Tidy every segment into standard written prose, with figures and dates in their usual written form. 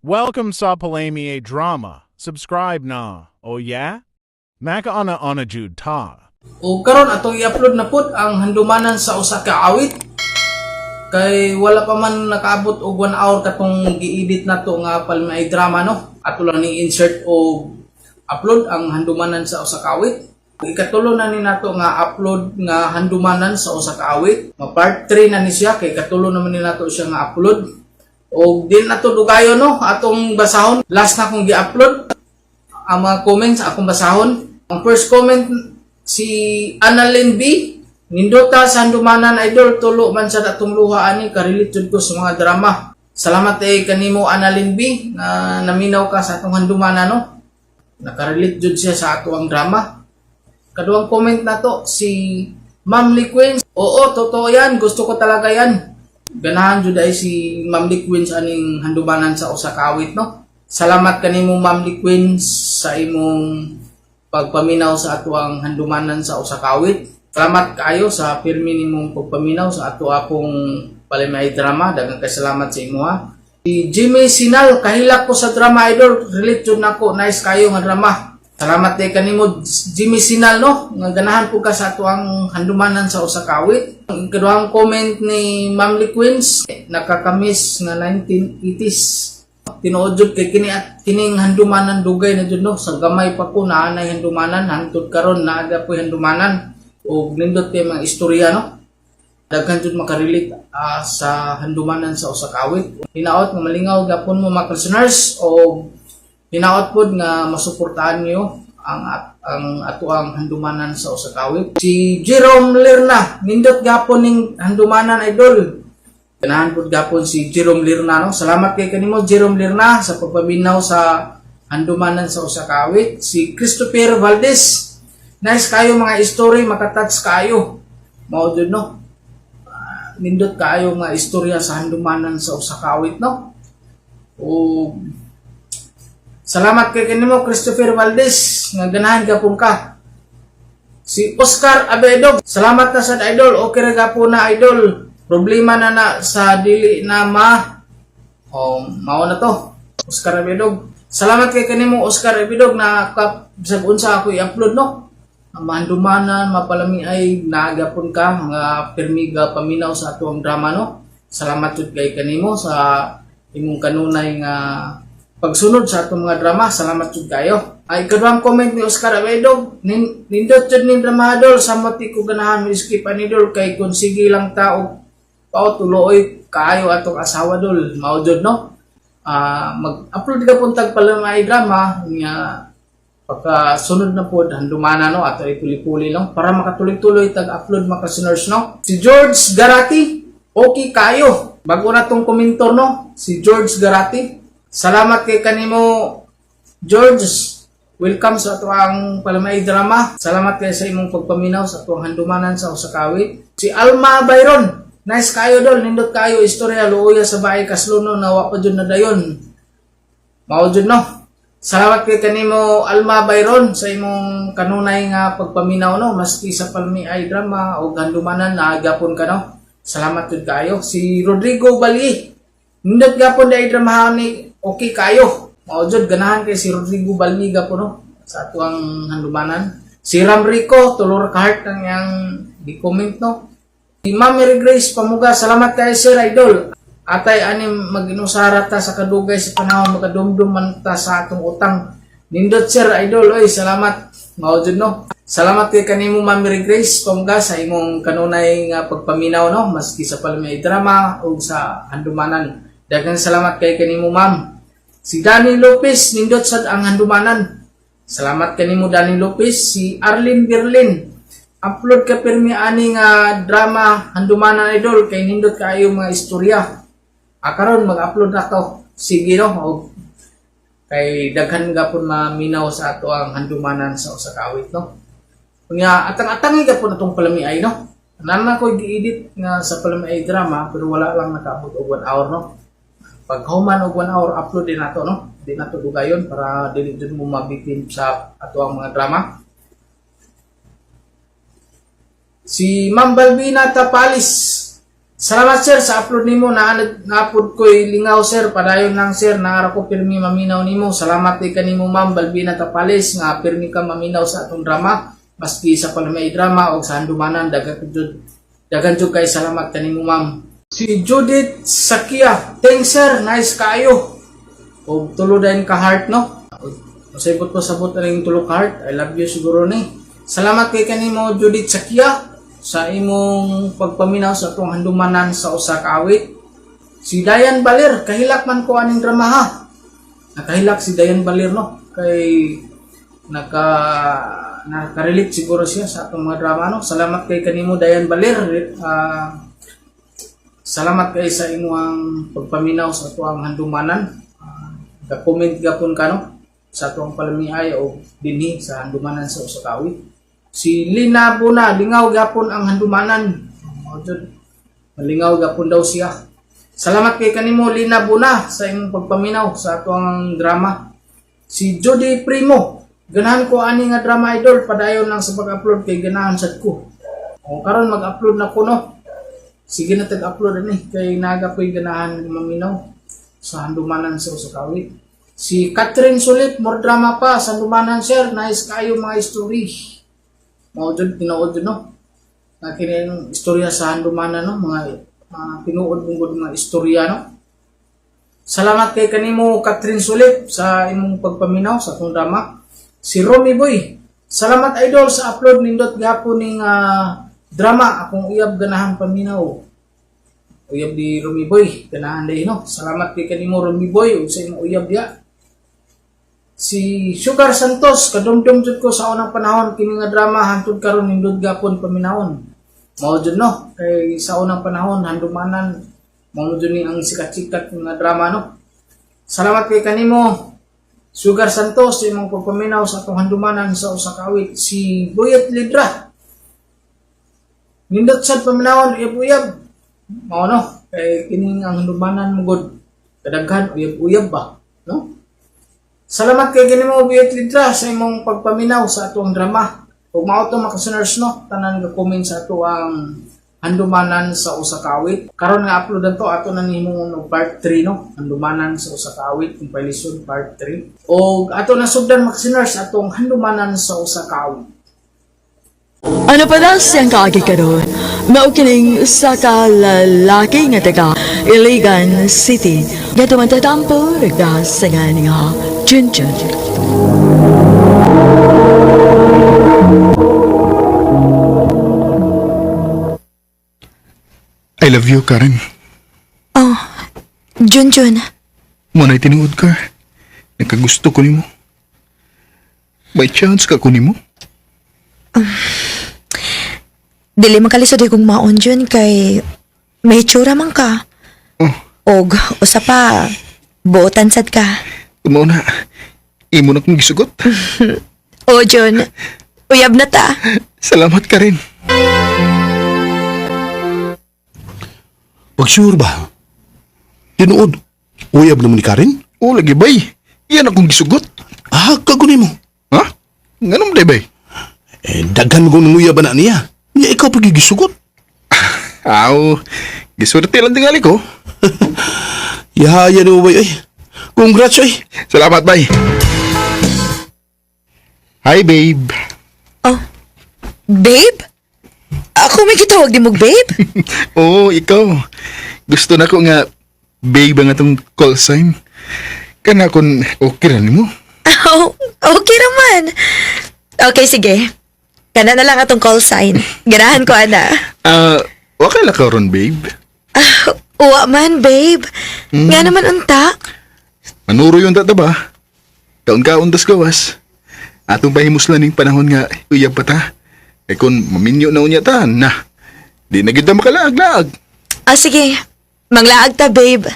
Welcome sa Palami Drama. Subscribe na. Oh yeah? Makaana ana jud ta. O karon atong i-upload na pud ang handumanan sa usa ka awit. Kay wala pa man nakaabot og 1 hour katong gi-edit nato nga palmay drama, no. Ato lang ni insert og upload ang handumanan sa usa ka awit. Ikatulo na ni nato nga upload nga handumanan sa usa ka awit. Ma part 3 na ni siya kay katulo naman ni nato siya nga upload. Og di nato dugayon, no, atong basahon. Last na akong gi-upload ang mga comments, akong basahon. Ang first comment, si Annalyn B. "Nindota sa handumanan, idol, tulo man sa atong luha ani, ka-relate jud ko sa mga drama." Salamat eh kanimo, Annalyn B, na naminaw ka sa atong handumanan, no. Nakarelate jud siya sa ato ang drama. Kaduhang comment nato, si Ma'am Lee Queens. "Oo, totoo yan. Gusto ko talaga yan." Ganahan jud ay si Ma'am Lee Queens aning handumanan sa usa ka awit, no. Salamat kanimo, Ma'am Lee Queens, sa imong pagpaminaw sa atuang handumanan sa usa ka awit. Salamat kaayo sa pirmi nimong pagpaminaw sa ato akong palimay drama. Daghang kay salamat sa imo ha. Si Jimmy Sinal, "Kahilak ko sa drama, idol, relate jud nako, nice kayo nga drama." Salamat kay kanimo, Jimmy Sinal, no, nga ganahan po ka sa atuang handumanan sa usa ka awit. Ang kaduhang comment ni Ma'am Lee Queens, "Nakakamiss nga 1980s." Tinuod jud kay kini at kining handumanan dugay na jud, no, sa gamay pa ko naa nay handumanan, hangtod karon naa po'y handumanan ug nindot kay mga istorya, no. Daghan jud makarelate sa handumanan sa usa ka awit. Hinaot nga malingaw gapon mo, mga listeners, o hinaot pod nga masuportahan niyo ang ato ang handumanan sa usa ka awit. Si Jerome Lerna, "Nindot gapon ning handumanan, idol." Ganahan pod gapon si Jerome Lerna, no. Salamat kay kanimo, Jerome Lerna, sa pagpaminaw sa handumanan sa usa ka awit. Si Christopher Valdez, "Nice kayo mga story, makatouch kayo." Mao jud, no. Nindot kaayo nga istorya sa handumanan sa usa ka awit, no. O salamat kay kanimo, Christopher Valdez, nga ganahan gapon ka. Si Oscar Abedog, "Salamat na sa idol, okay ra gapon na, idol. Problema na na sa dili na ma." O mao na to. Oscar Abedog. Salamat kay kanimo, Oscar Abedog, na kap bisag unsa ako i-upload, no. Ang mahandumanan, mapalami ay naagapon ka nga pirmiga paminaw sa atuang drama, no. Salamat jud kay kanimo sa imong kanunay nga pagsunod sa atong mga drama. Salamat jud kayo. Ay, kaduhang comment ni Oscar Abedog, "Nindot jud ning drama, idol, samot di ko ganahan mo skip ani, idol, kay kung sige lang tao pao tuluoy kaayo atong asawa, dol." Mao jud, no. Mag-upload ka puntag pala may drama nga pagka sunod na pod handumana, no, ato ipuli-puli lang para makatuloy-tuloy tag-upload, mga listeners, no. Si George Garati, "Okay kayo." Bago na tong komentor, no, si George Garati. Salamat kay kanimo, George. Welcome sa ato ang palamay drama. Salamat kay sa imong pagpaminaw sa atuang handumanan sa usa ka awit. Si Alma Byron, "Nice kayo, dol, nindot kayo istorya, luoya sa bahay kasluno na wa pa jud na dayon." Mao jud, no. Salamat kay kanimo, Alma Byron, sa imong kanunay nga pagpaminaw, no, maski sa palmi ay drama o handumanan na gapon ka, no. Salamat jud kayo. Si Rodrigo Bali, "Nindot gapon dai drama ni, okay kayo." Mao jud, ganahan kay si Rodrigo Bali gapon, no, sa atuang handumanan. Si Ram Rico, tulo ra ka heart ang iyang gi-comment, no. Si Ma'am Mary Grace Pamuga, "Salamat kay Sir Idol. Atay anim maginusara ta sa kadugay sa panahon, makadumdum man ta sa atong utang. Nindot, Sir Idol, oy, salamat." Mao jud, no. Salamat kay kanimo, Ma'am Mary Grace Pamuga, sa imong kanunay nga pagpaminaw, no, maski sa palmay drama o sa handumanan. Daghang salamat kay kanimo, Ma'am. Si Danny Lopez, "Nindot sad ang handumanan." Salamat kanimo, Danny Lopez. Si Arlene Berlin, "Upload ka pirmi ani nga drama handumanan, idol, kay nindot kaayo mga istorya." Ah, karon mag-upload na to. Sige, no, og kay daghan gapon maminaw sa ato ang handumanan sa usa ka awit, no. Unya atang-atangi gapon atong palami ay, no. Nana ko gi-edit nga sa palami ay drama pero wala lang nakaabot og 1 hour, no. Pag human og 1 hour, upload din nato, no. Di nato dugayon para dili jud mo mabitin sa ato ang mga drama. Si Ma'am Balbina Tapalis, Salamat sir sa upload nimo na napud ko'y lingaw sir, padayon lang sir, naara ko pirmi maminaw nimo. Salamat kay kanimo Ma'am Balbina Tapales nga pirmi ka maminaw sa atong drama maski sa palamiay drama o sa handumanan, daghan jud, daghan jud kay salamat kanimo, ma'am. Si Judith Sakia, thanks sir, nice kaayo. Og tulo dayon ka heart, no. Masibot ko sabot na yung tulo ka heart. I love you siguro ni. Salamat kay kanimo Judith Sakia sa imong pagpaminaw sa atong handumanan sa usa ka awit. Si Dayan Baler, kahilak man ko aning drama ha. Nakahilak si Dayan Baler, no, kay naka-relate siguro siya sa atong mga drama, no. Salamat kay kanimo Dayan Baler. Salamat kay sa imong pagpaminaw sa atuang handumanan. Ga-comment gapon ka, no, sa atuang palamiay o dinhi sa handumanan sa usa ka awit. Si Lina Buna, lingaw gapon ang handumanan. Mao jud. Malingaw gapon daw siya. Salamat kay kanimo Lina Buna sa imong pagpaminaw sa atuang drama. Si Jody Primo, ganahan ko ani nga drama idol, padayon lang sa pag-upload kay ganahan sad ko. O karon mag-upload na ko, no. Sige na tag-upload ani kay naga ko'y ganahan maminaw sa handumanan sa usa ka awit. Si Catherine Sulit, more drama pa sa handumanan sir, nice kayo mga story. Mao jud, tinuod jud, no. Na kini ang istorya sa handumanan, no, mga tinuod mong gud mga istorya, no. Salamat kay kanimo Catherine Sulit sa imong pagpaminaw sa atong drama. Si Romy Boy, salamat idol sa upload, nindot gapon ning drama, akong uyab ganahan paminaw. Uyab di Romy Boy, ganahan day, no. Salamat kay kanimo Romy Boy ug sa imong uyab diya. Si Sugar Santos, kadumdum jud ko sa unang panahon kini nga drama, hantod karon nindot gapon paminawon. Mao jud, no, kay sa unang panahon handumanan mao jud ni ang sikat-sikat nga drama, no. Salamat kay kanimo Sugar Santos sa imong pagpaminaw sa atong handumanan sa usa ka awit. Si Boyet Lidra. Nindot sad paminawon, uyab-uyab. Mao no, kay kining ang handumanan mo gud kadaghan uyab-uyab ba, no? Salamat kay kanimo Boyet Lidra sa imong pagpaminaw sa atong drama. Ug mao to mga listeners, no, tanan ga comment sa ato ang handumanan sa usa ka awit. Karon nga upload to, ato na nimo og part 3, no, handumanan sa usa ka awit compilation part 3. Og ato na sugdan mga listeners atong handumanan sa usa ka awit. Ano pa na siyang kaagi karon? Mao kining usa ka lalaki nga taga Iligan City nga tumantatampo ragda sa ngalan nga Junjun. I love you, Karen. Oh, Junjun. Mao na'y tinuod ka. Nagkagusto ko nimo. By chance ka ko nimo? Dili man kalisod kong maon, Jun, kay may itsura man ka. Oh, Og usa pa, buotan sad ka. Mao na. Imo na kong gisugot. O, Jun, uyab na ta. Salamat, Karen. Pag sure ba? Tinuod, uyab naman ni Karen? Oh, lagi bay. Iyan akong gisugot. Ah, kagunay mo. Ha? Nganong day bay? Eh, daghan mo kong nanguyab na niya. Niya ikaw pagigisugot. Aw, gisuerte lang tingali ko. Yahaya ni mo bay, ay. Congrats, ay. Salamat, bay. Hi, babe. Oh, babe? Ako may gitawag di mo babe? Oo, ikaw. Gusto na ko nga babe ang atong call sign. Kana kung okay ra nimo. Oh, okay naman. Okay, sige. Kana na lang atong call sign. Ganahan ko, ana. Ah, okay lang ka ron, babe. Ah, uwa man, babe. Nga naman unta. Manuro yung tata ba? Kaon-kaon tas gawas. Atong pahimuslan ning panahon nga uyab pa ta. Eh kung maminyo na unya ta, na. Di na gyud ta makalaag-laag. Ah, sige. Manglaag ta, babe.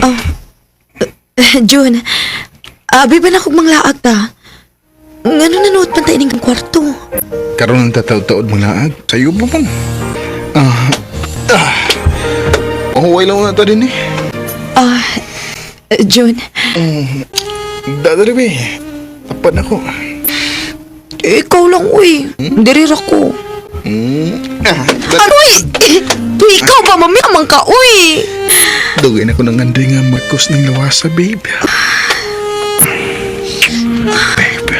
Oh, June, abi ba na kog manglaag ta? Ngano nanood man ta ining kwarto? Karon ang tataod-taod mong laag. Sayo pa pong. Ah, ah. Mahuway lang na ta din eh. Ah, June, Dadari be. Tapan ako. Ikaw lang, uy. Diri ra ko. Ah, Aroy! Uy, ikaw ba? Mami man ka, uy! Dugay na ko nang anday nga magkos ng lawasa, babe. Babe.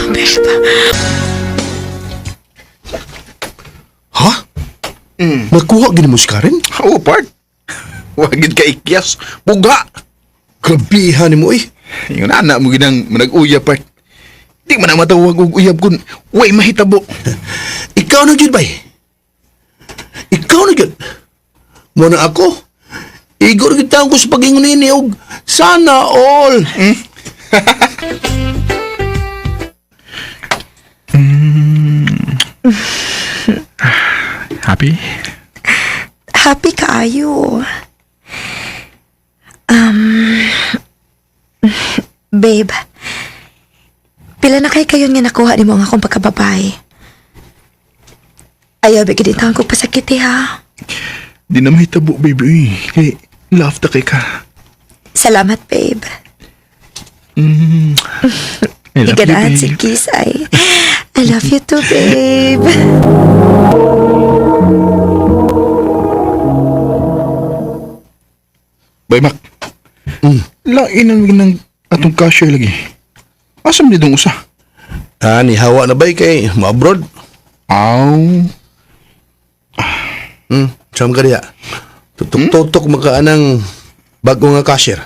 Babe. Ha? Nakuha gini mo si Karen? Oo, part. Wagid ka ikyas. Buga! Grabihan ni mo eh. Yung anak mo ginang manag-uyab, part. Di man na matawag og uyab kun way mahitabo. Ikaw na jud bay. Ikaw na jud. Mo na ako. Igor kita ko sa pag-ingon nini og sana all. Happy? Happy kaayo. Babe, pila na kay kayon nga nakuha nimo ang akong pagkababae. Ayaw, bigyan din ko pasakit eh, ha. Di na mahitabo, baby. Uy. Kay love ta kay ka. Salamat, babe. I love you, Higanaan si babe. Kiss ay. I love you too, babe. Bay, Mac. Lain ang ginang atong cashier lagi. Asa man didong usa? Ah, ni hawa na bay kay ma-abroad. Aw. Saan ka diya? Tutok-tutok makaanang bago nga cashier.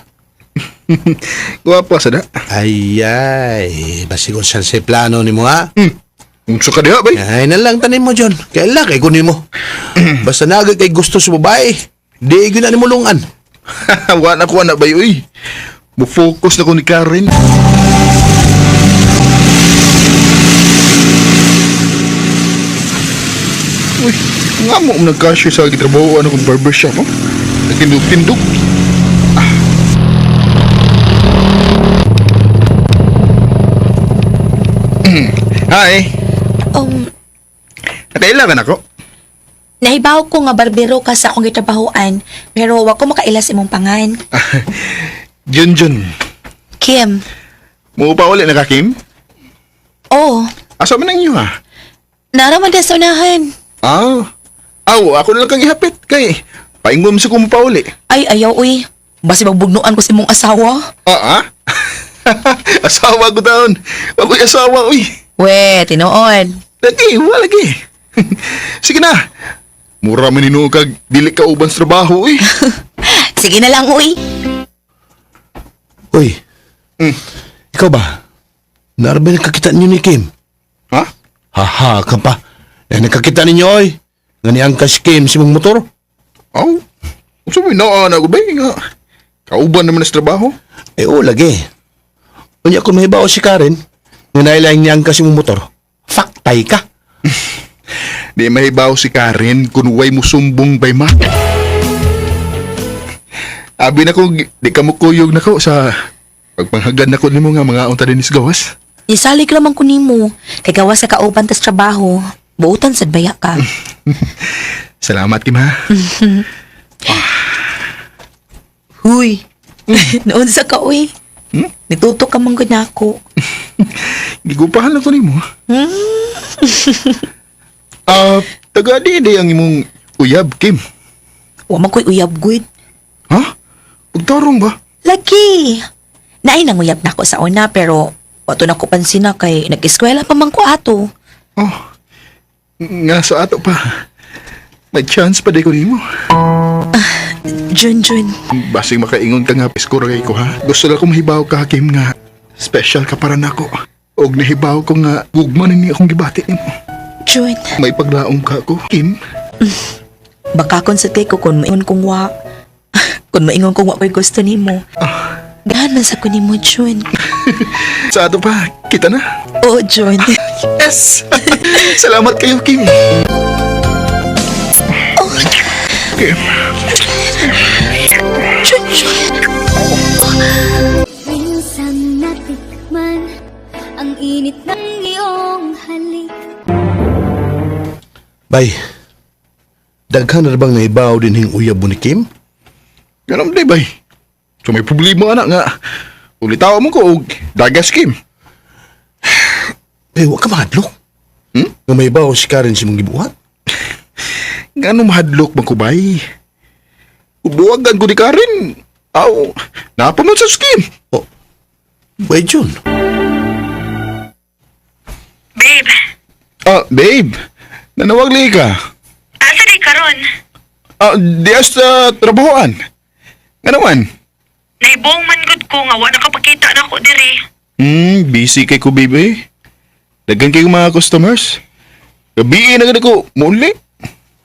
Guwapa sa da. Ay, ay. Basigon sa si plano ni mo ha. Unsa ka diha, bay? Ay, na lang tanim mo, John. Kaya kay kunin mo. Basta naga kay gusto sa babae. Di gyud na nimo lungan. Wa na ko na bay, uy. Mo-focus na ko ni Karen. Uy, nga mo nag-cashier sa gitrabaho ano kong barbershop, oh. Nagtindog-tindog. Ah. Hi. Nakailangan ako. Nahibaw ko nga barbero ka sa akong gitrabahoan, pero wa ko makailas imong pangan. Jun Jun. Kim, Mo pa uli na ka, Kim? oh, Asa man ang inyo, ha? naraman din sa unahan. Ah. Aw, ako na lang kang ihapit. Kay, paingom sa kong pauli. Ay, ayaw, uy. Basi magbugnuan ko sa imong asawa. Ah, ah? Asawa ko taon. Ako'y asawa, uy. We, tinuod. Lagi, wala lagi. Sige na. Mura man hinuo kag dili ka uban sa trabaho, uy. Sige na lang, uy. Uy. Ikaw ba? Narabay nakakita ninyo ni Kim. Ha? Haha, ka pa. Eh, nakakita ninyo, oy. Nga ni ang si Kim si mong motor. Aw. Unsa may naa na ko ba nga? Kauban naman sa trabaho. Eh, oo, lagi. Unya kung mahibaw si Karen, nga nailaing niya ang kasi mong motor, faktay ka. Di mahibaw si Karen kung way musumbong bay ma. Abi na ko, di ka mo kuyog na ko sa pagpanghagan na ko nimo nga mga unta dinis gawas. Isalig raman ko nimo. Kay gawas sa kauban tas trabaho. Buutan sad baya ka. Salamat, Kim, ha? Huy. Noon sa ka, uy. Nitutok ka man gud nako. Gigupahan lang ko nimo. Ah, taga di di ang imong uyab, Kim. Wa man ko'y uyab gud. Ha? Pagtarong ba? Lagi. Naay nanguyab nako sa una pero wato na ko pansin na kay nag-eskwela pa man ko ato. Oh. Nga sa ato pa. May chance pa di ko nimo. Jun Jun. Basing makaingon ka nga iskura kay ko ha. Gusto lang ko mahibaw ka Kim nga special ka para nako. Og nahibaw ko nga gugma na ni akong gibati nimo. Jun. May paglaong ka ko, Kim. Baka kon sa ko kung maingon kong wa. Kung maingon kong wa ko'y gusto nimo. Gahan man sa ko nimo, Jun. Sa ato pa, kita na. Oo, Jun. Yes! Salamat kayo, Kim. Kim. Jun, Jun. Minsan natikman ang init ng iyong halik. Bay, daghan na bang nahibaw din hing uyab mo ni Kim? Ganun di bay. So may problema anak nga. Ulitaw mo ko og dagas Kim. Eh, wa ka mahadlok. Nga may bawo si Karen si mong gibuhat? Ngano mahadlok man ko bay? Buwagan ko ni Karen. Aw, napa man sa scheme. Oh, Bay Jun. Babe, Ah, babe. Nanawag li ka. asa di karon? Ah, di sa trabahoan. Nga naman? Naibong man gud ko nga wa nakapakita na ko diri. Busy kay ko, baby. Daghan kay mga customers. Gabi na gud ko, muli.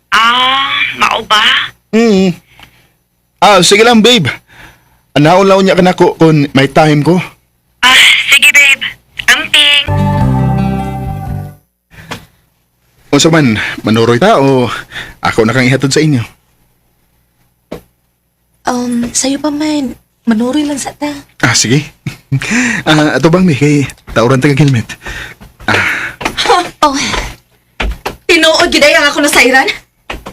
Ah, mao ba? Ah, sige lang, babe. Anaon laon niya kanako kung may time ko. Ah, sige babe. Amping. Unsa man, manuroy ta o ako na kang ihatod sa inyo. Sa'yo pa man. Manuroy lang sa ta. Ah, sige. Ah, ato bang mi kay tauran taga helmet. Oh. Tinuod gid ay ang ako nasairan?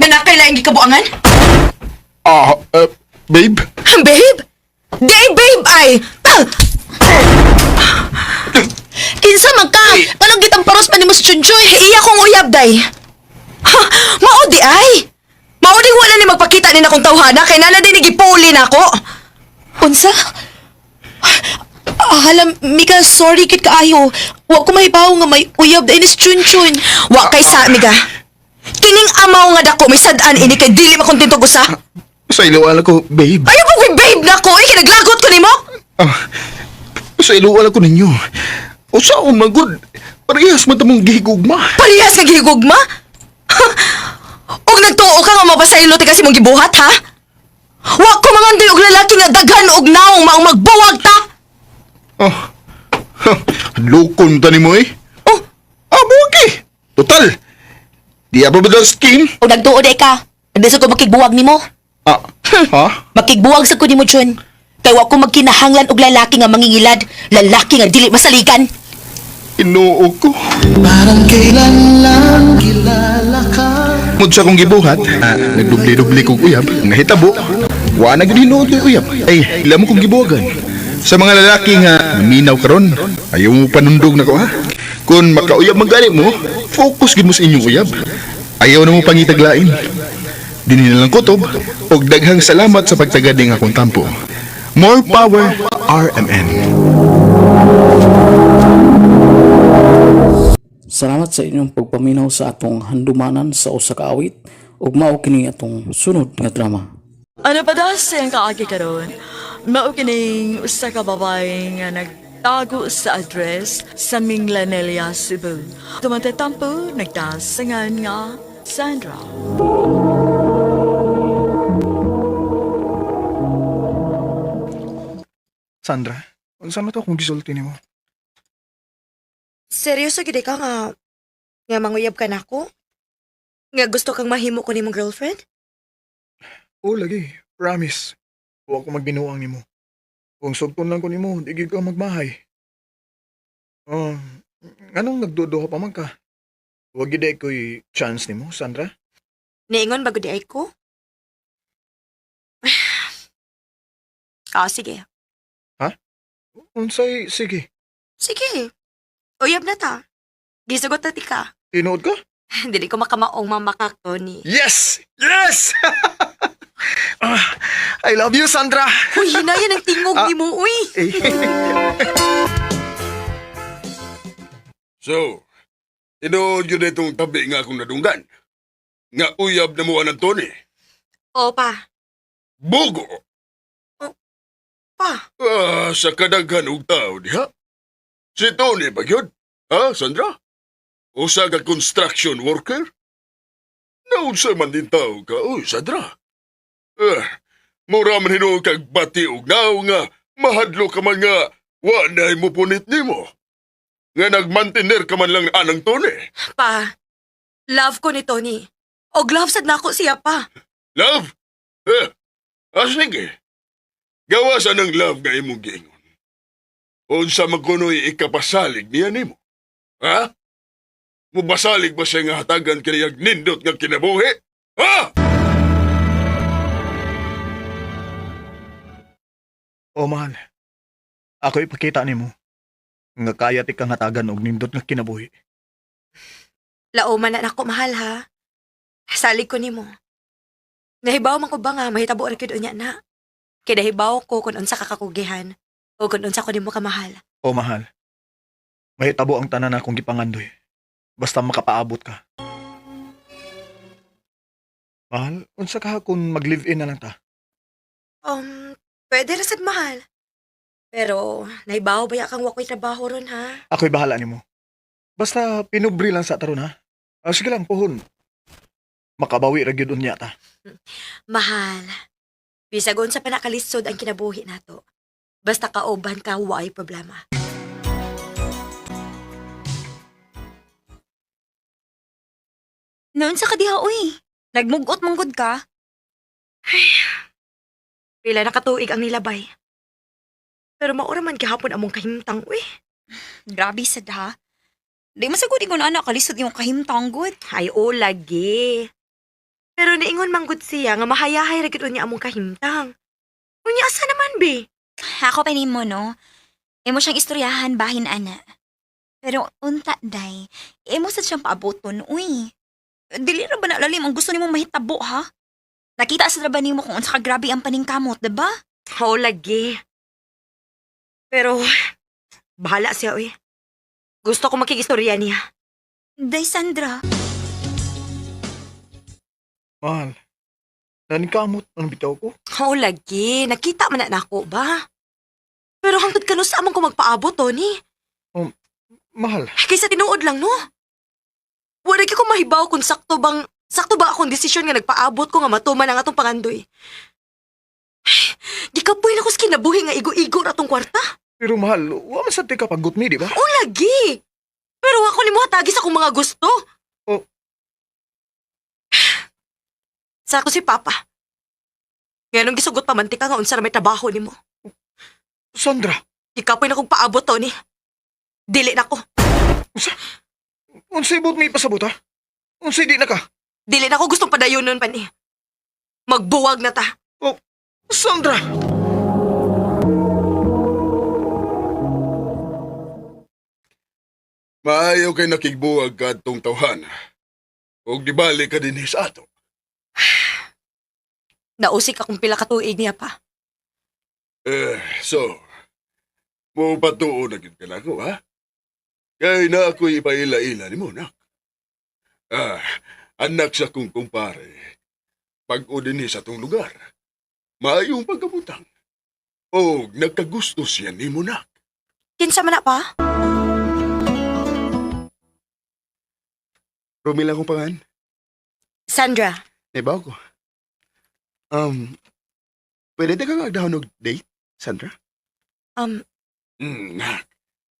Nga nakailaing gikabuangan? Ah, babe. Babe? Di babe ay! Ah! Kinsa man ka? Anong gitang paros man nimo si Chunchoy? Iya kong uyab day. Ha, mao di ay. Mao di wala ni magpakita ni nakong tawhana kay nana din gipuli nako. Unsa? Ah, hala, Mika, sorry kit kaayo. Wa ko mahibaw nga may uyab dahil ni si Chunchun. Wa kay sa amiga. Kining amaw nga dako may sad-an ini kay dili makontento ko sa. Sa iluwala ko, babe. Ayaw po ko'y babe nako eh kinaglagot ko nimo. Ah, sa iluwala ko ninyo. Usa o magud. Parehas man ta mong gihigugma. Parehas nga gihigugma. Ha? Og nagtuo ka nga mapasaylo ti kasi mong gibuhat ha? Wa ko mangandoy og lalaki nga daghan og naong maong magbuwag ta. Oh. Lukon ta nimo eh. Oh, Ah, buwag eh. Total. Di ba ba scheme? O nagtuo day ka. Hindi sa ko makigbuwag nimo. Ah, ha? Makigbuwag sa ko nimo, Chun. Kay wa ko magkinahanglan og lalaki nga mangingilad, lalaki nga dili masaligan. Inoo ko. Parang kailan lang kilala ka. Mud sa kong gibuhat, ah, nagdubli-dubli kong uyab, nahitabo, wa na gyud hinuod ko'y uyab. Ay, ila mo kong gibuwagan. Sa mga lalaki nga naminaw karon, ayaw mo panundog na ko ha. Kung makauyab man gani mo, focus gid mo sa inyong uyab. Ayaw na mo pangitaglain. Dinhi na lang kutob, og daghang salamat sa pagtagad ning akong tampo. More power, RMN. Salamat sa inyong pagpaminaw sa atong handumanan sa usa ka awit ug mao kini atong sunod nga drama. Ano pa daw siyang kaagi karon? Mao kining usa ka babae nga nagtago sa address sa Minglanilla, Cebu. Tumatatampo, nagtasangan nga Sandra. Sandra, unsa na to akong gisulti nimo? Seryoso gid ka nga nga manguyab ka nako? Nga gusto kang mahimo ko nimong girlfriend? Oo lagi, promise. Wa ko magbinuang nimo. Kung sugton lang ko nimo, di gyud ka magmahay. Um, nganong nagduduha pa man ka? Wa gyud ay ko'y chance nimo, Sandra. Niingon bago di ay ko? Ah, sige. Unsay sige, Sige. Uyab na ta. Gisugot na ti ka. tinuod ka? Dili ko makamaong mamakak, Tony. Yes! Yes! Ah, I love you, Sandra. Uy, hinayan ang tingog ni mo, uy. So, tinuod yun itong tabi nga akong nadunggan. Nga uyab na mo ang Tony. Opa. Bugo! Pa. Ah, sa kadaghan og tao diha. Si Tony ba yun? Ha, Sandra? Usa ka construction worker? Naunsa man din tao ka, uy, Sandra. Ah, mura man hinuon kag bati og nao nga mahadlo ka man nga wa na mo punit nimo. Nga nagmantiner ka man lang anang Tony. Pa. Love ko ni Tony. Og love sad nako siya pa. Love? Eh, ah, sige. Gawa sa ng love nga imong giingon. Unsa man kuno'y ikapasalig niya nimo? Ha? Mubasalig ba siya nga hatagan kaniyag nindot nga kinabuhi? Ha? Oh, mahal. Ako ipakita nimo nga kaya ti kang hatagan og nindot nga kinabuhi. Lauman na nako mahal ha. Salig ko nimo. Nahibaw man ko ba nga mahitabo ra gyud unya na. Kay nahibaw ko kung unsa ka kakugihan o kung unsa ko nimo kamahal. O mahal, mahitabo ang tanan akong gipangandoy. Basta makapaabot ka. Mahal, unsa ka kung mag-live-in na lang ta? Pwede ra sad mahal. Pero nahibaw ba ya kang wa ko'y trabaho ron ha? Ako'y bahala nimo. Basta pinubri lang sa taron ha. Ah, sige lang, puhon. Makabawi ra gyud unya ta. Mahal. Bisag unsa pa nakalisod ang kinabuhi nato. Basta kauban ka, waay problema. Noon sa kadiha, uy. Nagmugot manggod ka. Pila na katuig ang nilabay. Pero maura man gihapon among kahimtang, uy. Grabe sad ha. Di masagod ingon anak kalisod yung kahimtang gud. Ay, o lagi. Pero niingon manggod siya nga mahayahay ra gyud unya among kahimtang. Unya asa naman be? Ako pa nimo no. Imo siyang istoryahan bahin ana. Pero unta day, imo sad siyang paaboton uy. Dili ra ba na lalim ang gusto nimo mahitabo ha? Nakita sa ra ba nimo kung unsa ka grabe ang paningkamot, diba? O lagi. Pero bahala siya uy. Gusto ko makigistorya niya. Day Sandra, Mahal, naningkamot ang bitaw ko. O lagi, nakita man na nako ba? Pero hangtod kanus amang ko magpaabot, Tony. Mahal, Kaysa tinuod lang, no? Wala gyud ko mahibaw kung sakto ba akong desisyon nga nagpaabot ko nga matuman ang atong pangandoy. Ay, gikapoy na ko sa kinabuhi nga igo-igo ra atong kwarta. pero mahal, wa man sad ti ka paggot mi, di ba? O lagi. Pero ako nimo hatagi sa akong mga gusto. Oh. Sa ako si Papa. Ngayon gisugot pa man ti ka nga unsa ra may trabaho nimo. Sandra, Gikapoy na kong paabot, Tony. Dili na ko. unsay buot mi pasabot ha? Unsay di na ka? Dili na ko gustong padayonon pa ni. Magbuwag na ta. Oh, Sandra! Maayo kay nakigbuwag ka atong tawhan. Og di bali ka dinhi sa ato. Nausik akong pila ka tuig niya pa. Eh, so, mo patuo na gyud ka nako, ha? Kay na ako'y ipaila-ila nimo, nak. Ah, anak sa kong kumpare. Pag-o dinhi sa atong lugar. Maayong pagkabutang. Og nagkagusto siya nimo, nak. Kinsa man na pa? Romil akong pangan. Sandra, Naibaw ko. Um, pwede ka nga agdahon og date, Sandra? um, Nak,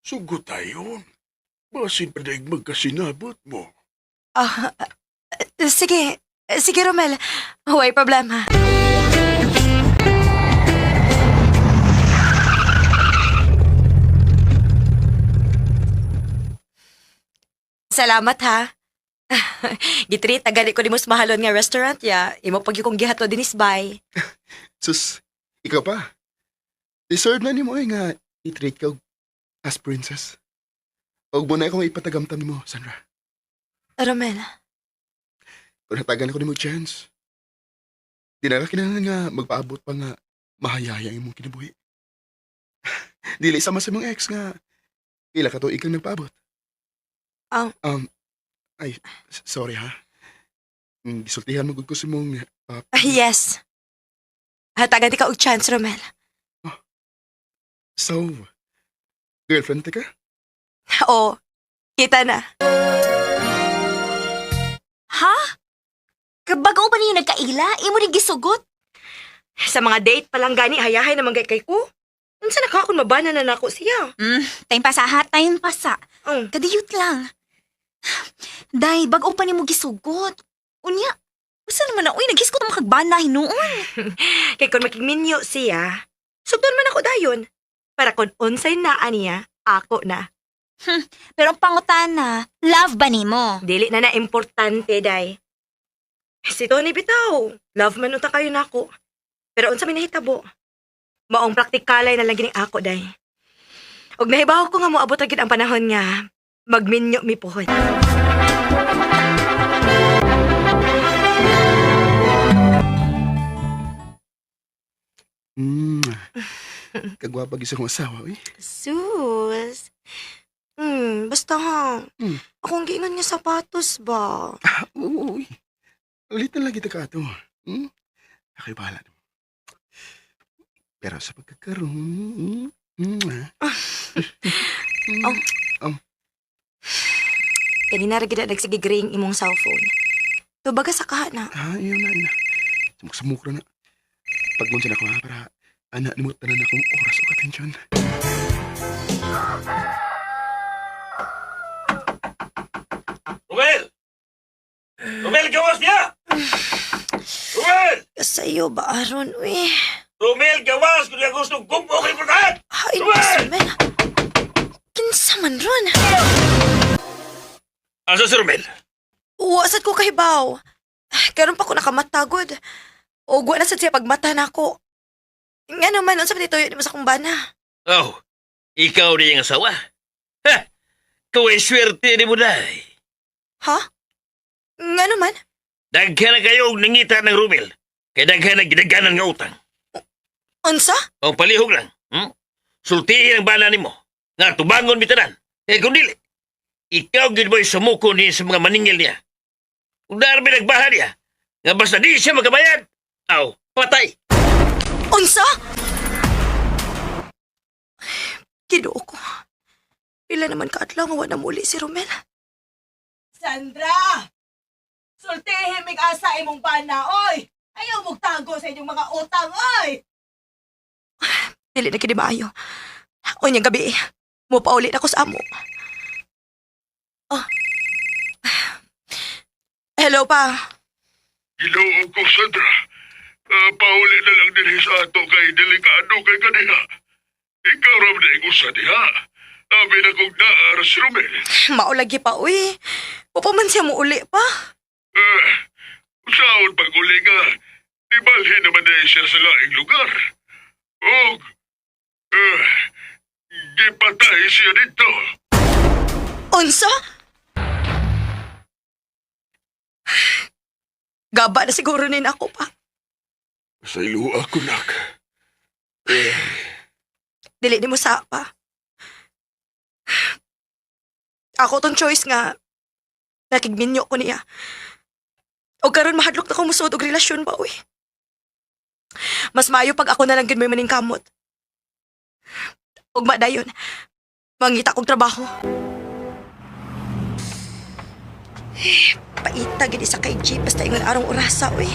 sugot tayo. Basin pa daig magkasinabot mo. ah, sige. Sige, Romel. Huwag problema. Salamat ha. Gitreat na gani ko ni mas mahalon nga restaurant ya. Imo pag kong gihato dinis bay. Sus, ikaw pa. Deserve na nimo eh nga i-treat ka og as princess. Og mo na akong ipatagamtam nimo, Sandra. Romel, Kung hatagan ako nimo chance. Di na ka kinahanglan nga magpaabot pa nga mahayaya ang imong kinabuhi. Dili sama sa imong ex nga pila ka tuig kang nagpaabot. Ah. Ay, sorry ha. Gisultihan mo gud ko sa imong papa. Ah, yes. Hatagan di ka og chance, Romel. So, girlfriend ka? Oo, kita na. Ha? Kabago pa niyo nagkaila? Imo rin gisugot? Sa mga date pa lang gani, hayahay naman kay ko. Unsa na ka kung mabana na nako siya? Time pasa ha, time pasa. Mm. Kadiyot lang. Day, bag-o pa nimo gisugot. Unya, usa naman na, uy, naghisgot ang makagbana hinuon. Kay kung makigminyo siya, sugdon man ako dayon. Para kung unsay naa niya, ako na. Pero ang pangutana, love ba nimo? Dili na na importante, day. Si Tony bitaw, love man unta kayo nako. Pero unsa may nahitabo? Maong praktikalay na lang gining ako, day. Og nahibaw ko nga moabot ra gid ang panahon nga magminyo mi pohon. Kagwapa gyud sa akong asawa, uy. Sus. Basta ha. Akong giingon nga sapatos ba? Ah, oo, uy. Ulitan lang kita ka ato. Ako'y bahala. Pero sa pagkakaroon, ah. Oh. Kanina ra gid na nagsige ring imong cellphone. Tubaga sa kaha na. Ah, iyon na, iyon na. Samok-samok na na. Pagmunsa na ko ha, para anak ni mo tanan akong oras o atensyon. Romel! Romel, gawas niya! Romel! Sa iyo ba aron uy? Romel, gawas! Kung niya gusto, gumbo kay Portahan! Hain pa si Romel. Kinsa man ron? Asa si Romel? Uwasad ko kahibaw. Karon pa ko nakamatagod. O wa na sad siya pagmata nako. Nga naman, unsa man ituyo nimo sa akong bana? Oh, ikaw na yung asawa. Ha! Ikaw ay swerte ni mo day. Ha? Nga naman? Daghan na kayo og nangita ng Romel. Kay daghan na gidaghanan nga utang. Unsa? O palihog lang. Sultiin ang bana nimo. Nga tubangon bitanan. Eh kung dili, ikaw gid mo'y sumuko ni sa mga maningil niya. Kung darbi nagbaha niya, nga basta di siya makabayad, aw, patay. Unsa? Ginoo ko. Pila naman kaadlaw nga wa na muli si Romel. Sandra! Sultihin mig asa imong bana, oy! Ayaw mugtago sa inyong mga utang, oy! Dili na kini maayo. Unyang gabi, mo paulit ako sa amo. Oh. Hello pa. Ginoo ko, Sandra. Pauli na lang din sa ato kay delikado kay kaniya. Ikaw ram na usa diha. Abi na kong naara si Romel. Maulagi pa, uy. Upo man siya mo uli pa. Eh, usaon pag uli nga, di balhin naman na siya sa laing lugar. Og, eh, gipatay siya dito. Unsa? Gaba na siguro nin ako pa. Sa iluha ko, nak. Eh, Dili ni mo sa pa. Ako tong choice nga nakigminyo ko niya. O karon mahadlok na ko musuod og relasyon ba uy. Mas maayo pag ako na lang gid may maning kamot. Ug dayon. Mangita kog trabaho. Eh, paita gid isa kay G basta ingon arong orasa uy.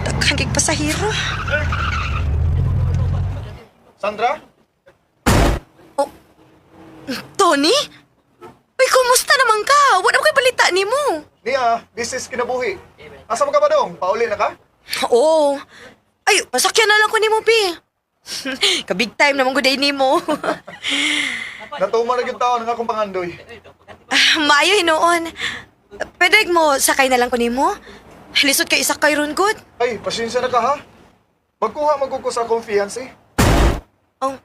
Daghan kig pasahero. Sandra? Tony? Uy, kumusta naman ka? Wala mo kay balita nimo. Nia, this is kinabuhi. Asa mo ka ba dong? Pauli na ka? Oo. Ay, masakyan na lang ko nimo, Pi. Ka-big time naman ko day nimo. Natuma na yung taon ng akong pangandoy. Ah, maayo hinuon. Pwede mo, sakay na lang ko nimo. Lisod kay isakay ron good. Ay, pasensya na ka ha. Magkuha magkuko sa akong fiancé. Oh,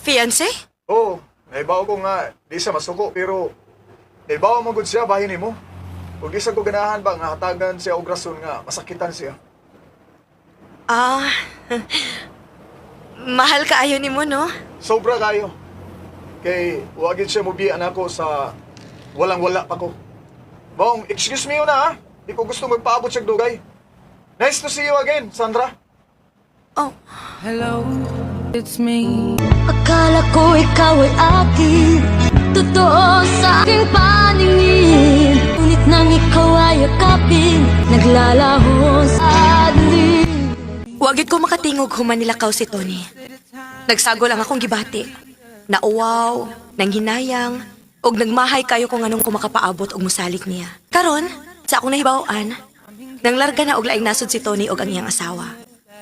fiancé? Oo, naibaw ko nga, di siya masuko, pero naibaw mo gud siya, bahin nimo. Ug di sa ko ganahan ba nga hatagan siya og rason nga masakitan siya. Ah, mahal ka ayo nimo, no? Sobra kayo. Kay wagid siya mubian ako sa walang-wala pa ko. Bong, excuse me yun na ha. Di ko gusto magpaabot siya dugay. Nice to see you again, Sandra. Oh. Hello, it's me. Akala ko ikaw ay akin. Totoo sa aking paningin. Ngunit nang ikaw ay yakapin, naglalaho sa dilim. Wagid ko makatingog human nilakaw si Tony. Nagsago lang akong gibati. Nauwaw, nanghinayang, og nagmahay kayo kung anong kumakapaabot og musalig niya. Karon, sa akong nahibaw-an, nanglarga na og laing nasod si Tony og ang iyang asawa.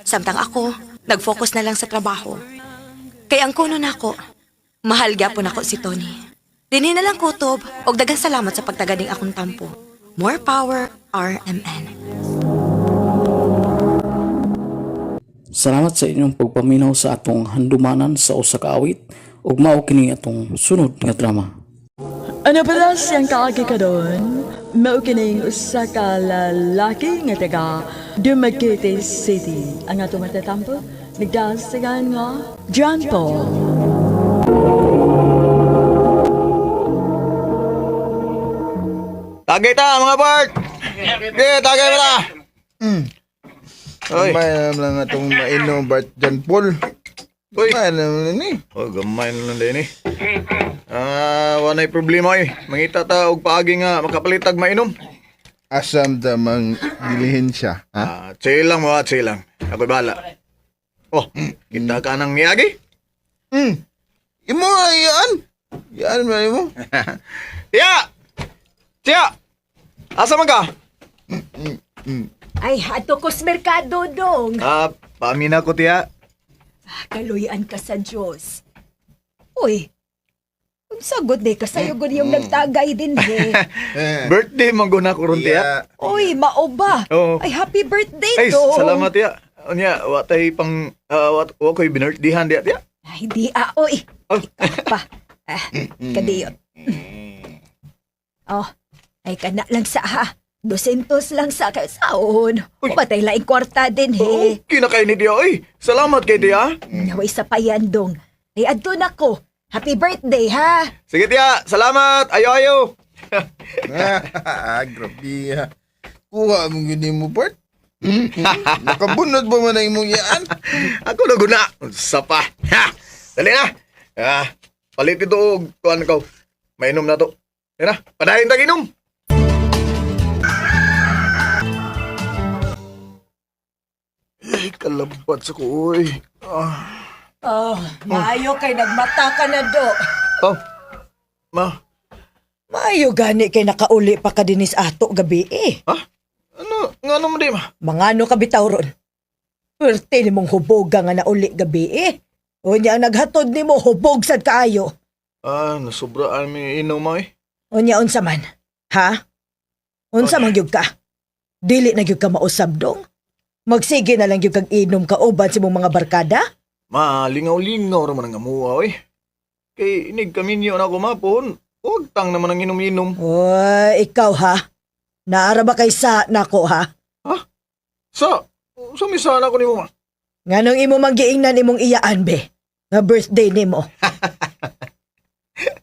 Samtang ako, nag-focus na lang sa trabaho. Kay ang kuno nako, mahal gyapon ako si Tony. Dinhi na lang kutob og daghang salamat sa pagtaganing akong tampo. More power, RMN. Salamat sa inyong pagpaminaw sa atong handumanan sa usa ka awit ug mao kini atong sunod nga drama. Ano pala siyang kaagi karon? Mao kining usa ka lalaki nga taga Dumaguete City. Ang atong matatampo Nagdasagan nga John Paul. Tagay ta mga Bart. Okay, tagay ba ta? Oy. Gamay na lang atong mainom, Bart John Paul. Uy. Gamay na lang ni. Oh, gamay na lang din eh. Ah, walay problema eh. Mangita ta og paagi nga makapalitag mainom. Asam ta mang dilihin siya, ha? Ah, chill lang mo, chill lang. Ako'y bahala. Oh, kita ka nang niyagi? Imo ay yan. Yan man imo. Tiya! Tiya! Asa man ka? Ay, ato ko sa merkado, dong. Ah, paamina ko, tiya. Kaluyan ka sa Diyos. Uy, sagot di ka sa'yo gud yung nagtagay din he. Birthday man guna ko ron, tiya. Uy, mao ba? Oo. Ay, happy birthday, Ay, dong. salamat, tiya. Unya, wa tay pang, wa ko'y binirthdihan, tiya, tiya. Ay, di ah, uy. Oh. Ikaw pa. Ah, kadiyot. Oh, ay kana lang sa ha. 200 lang sa kasaon. Patay laing kwarta din he. Okay na kayo ni tiya, oy. Salamat kay tiya. Naway sa payan dong. Ay, adto na ko. Happy birthday, ha? Sige, tiya. Salamat. Ayo, ayo. Ah, grabe ha. Kuha mo gini mo, Bart. Nakabunod ba man ang imong yaan? Ako na guna. Sa pa. Ha! Dali na. Ah, palit ito og kuan ko. Mainom na to. Yan na, padayon tag inom. Eh, kalabat sa ko, oy. Ah. Oh, maayo kay nagmata ka na do. Oh, ma. Maayo gani kay nakauli pa ka dinis ato gabi eh. Ha? Ano? Nga ano mo di, ma? Mga ano ka bitaw ron? Pwerte ni mong huboga nga nauli gabi eh. Unya ang naghatod nimo hubog sad kaayo. Ah, nasobra ang inom, ma, eh. Unya unsa man? Ha? Unsa man gyud ka? Dili na gyud ka mausab dong. Magsige na lang gyud kag inom ka uban sa imong mga barkada? Ma, lingaw-lingaw ra man ang amuha, oy. Kay inig kaminyo na ako, ma, pohon. Huwag tang naman ang inom-inom. Oy, ikaw ha? Naara ba kay sa nako ha? Ha? Sa? Sa misana ko nimo, ma? Nganong imo mang giingnan imong iyaan be? Nga birthday nimo.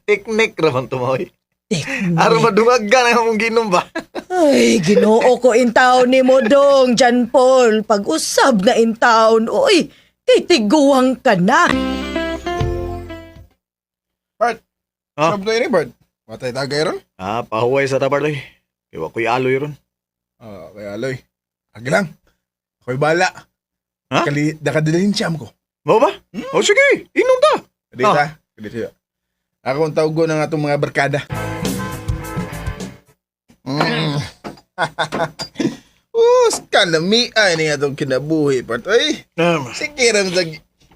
Teknik ra man to, ma, oy. Teknik. Aron madungag ka na imong ginom ba? Ay, Ginoo ko in town ni mo dong, John Paul. Pag-usab na in town, uy, titiguang ka na. Bart, Ha? sab to ini, Bart. Matay tagay ron? Ah, pahuway sa tapar, oy. Iwa ko'y aloy ron. Ah, kay Aloy. Agi lang. Ako'y bala. Ha? Kali, nakadilin siya ko. Mao ba? Oh, sige, inom ta. Dito, ha? Dito. Ako ang tawag ng atong mga barkada. Mm. Oh, kalami ay ni atong kinabuhi, Bart. Ay, sige ram sa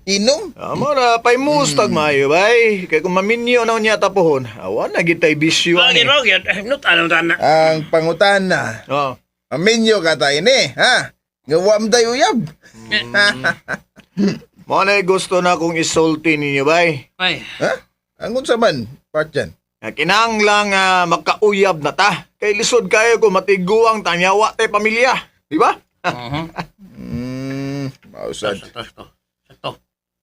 inom. Amo na, paimustag maayo, bay. Kay kung maminyo na niya tapuhon, awa na gitay bisyo ani. Rogit, rogit. Not anong tana. Ang pangutana. Oh. Aminyo ka tayo ni, ha? Gawa mo tayo uyab. Mo na gusto na kong isulti ninyo, bay. Ay. Ha? Ang unsa man, Bart yan? Kinahanglan nga makauyab na ta. Kay lisod kayo kung matiguang tanyawa tay pamilya. Di ba? Mausad. Sakto, sakto.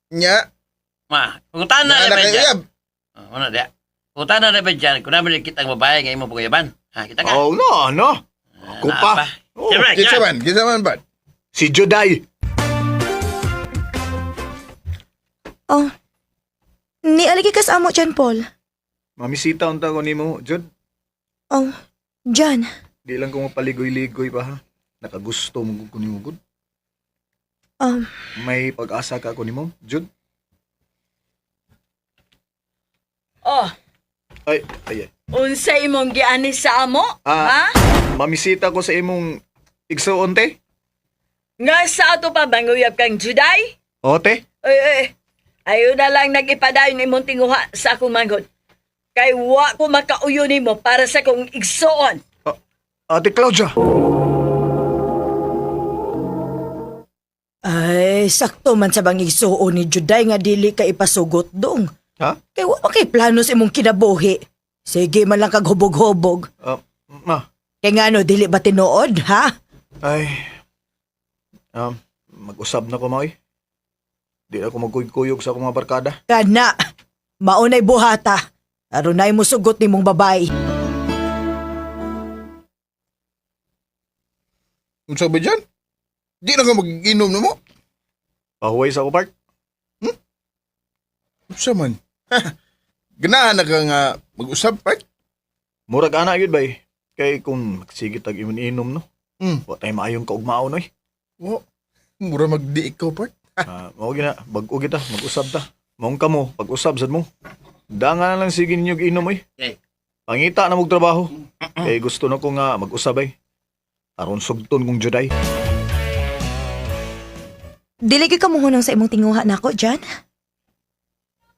Nya. Ma, pangutana Nga na na ba kayo dyan? uyab. Oh, ano dia? Pangutana na ba dyan? Kung naman kita ang babae nga imong panguyaban. Ha, kita ka? Oh, no, no. Ako pa. Oh, Siyempre, Kinsa yan. man, kinsa man, Bart? Si Juday. Oh, nialagi ka sa amo, John Paul. Mamisita unta ko nimo, Jud. Oh, John. Di lang ko mapaligoy-ligoy pa ha. Nakagusto mo ko nimo, gud. May pag-asa ka ko nimo, Jud. Oh, Ay, ay, ay. unsa imong giani sa amo? Ah, Mamisita ko sa imong igsuon te. Nga sa ato pa banguyab kang Juday? O te. Oy, oy, ayo na lang nagipadayon imong tinguha sa akong manghod. Kay wa ko makauyo nimo para sa akong igsuon. Ate Claudia. Ay, sakto man sa bang igsuon ni Juday nga dili ka ipasugot dong. Ha? Kay wa man kay plano sa imong kinabuhi. Sige man lang kag hubog-hubog. Ma. Kay ngano dili ba tinuod, ha? Ay. Mag-usab na ko, Maoy. Di ako magkuyog-kuyog sa akong mga barkada. Kana, maunay buhata. Arunay mo sugot ni mong babae. Unsa ba dyan? Di na ka mag-inom na mo? Pahuway sa ako, Park. Unsa man? Ganahan na ka nga mag-usab, Park? Murag ana yun, bay. Kay kung magsige tag inom no. Wa tay maayong kaugmaon oy. Wa. Mura magdi ikaw, Park. Ah, mao gina, bag-o kita, mag-usab ta. Maong kamo, pag-usab sad mo. Danga na lang sige ninyo inom oy. Okay. Pangita na mog trabaho. Kay gusto na ko nga mag-usab ay. Aron sugton kong juday. Dili gyud ka mohunong sa imong tinguha nako, Jan.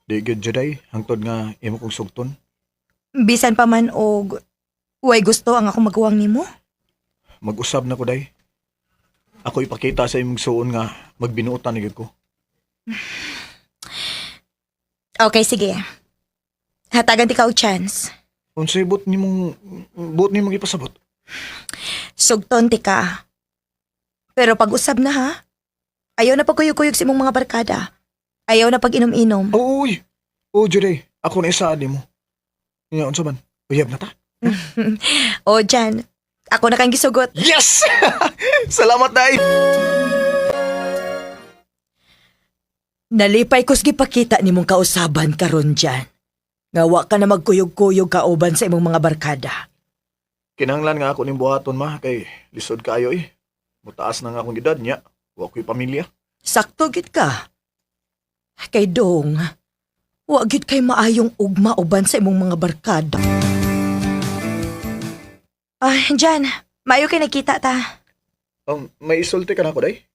Di gyud juday, hangtod nga imo kong sugton. Bisan pa man og way gusto ang akong maguwang nimo. Mag-usab na ko day. Ako ipakita sa imong suon nga magbinuotan na gyud ko. Okay, sige. Hatagan ti ka og chance. Unsay but nimong ipasabot? Sugton ti ka. Pero pag-usab na ha. Ayaw na pagkuyog-kuyog sa imong mga barkada. Ayaw na pag-inom-inom. Oo, uy. Oo, Juday. Ako na isa nimo. Nya unsa man? Uyab na ta. O, Jan. Ako na kang gisugot. Yes! Salamat day. Nalipay kos gipakita nimong kausaban karon Jan. Nga wa ka na magkuyog-kuyog kauban sa imong mga barkada. Kinahanglan nga ako ning buhaton ma kay lisod kaayo eh. Mutaas na nga akong edad niya. Wa ko'y pamilya. Sakto gid ka. Kay dong, wa gid kay maayong ugma uban sa imong mga barkada. Ah, Jan. Maayo kay nagkita ta. May isulti ka na ako day?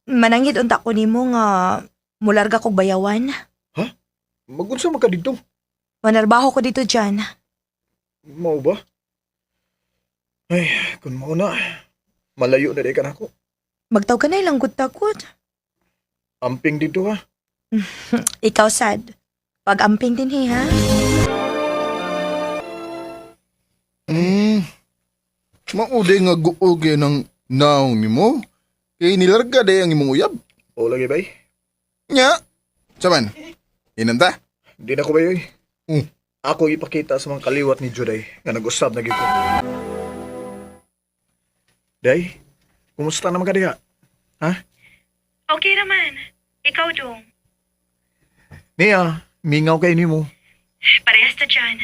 Mananghid unta ko nimo nga mularga kog bayawan. Magunsa man ka didto? Manarbaho ko dito, Jan. Mao ba? Ay, kun mao na. Malayo na day ka nako. Magtaw ka na ilang gud takot. Amping dito ha. Ikaw sad. Pag-amping din hi, ha? Hmm. Mauday nga guog kay ng naong nimo. Kay nilarga day ang imong uyab. O lagi bay. Nya. Saman. Inanta? Di na ko bay oy. Mm. Ako ipakita sa mga kaliwat ni Juday nga nag-usab na gyud ko. Day, kumusta naman ka diha? Ha? Okay naman. Ikaw, Dong. Niya, mingaw kay nimo. Parehas ta dyan.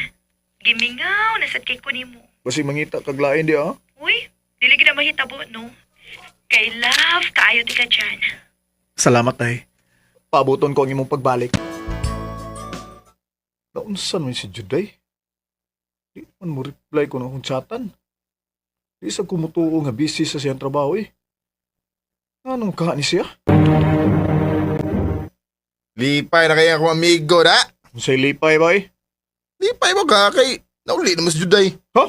Gimingaw, nasad kay ko nimo. Basi mangita kag lain di ah. Uy, dili gid na mahitabo, no? Kay love, kaayo ti ka dyan. Salamat tay. Paabuton ko ang imong pagbalik. Naunsan man si Juday? Di man mo reply ko na akong chatan. Di sa kumutuo nga busy sa siyang trabaho eh. Anong ka ni siya? Lipay na kaya ako amigo na. Unsay lipay ba eh? Lipay mo ka kay nauli naman si Juday. Ha?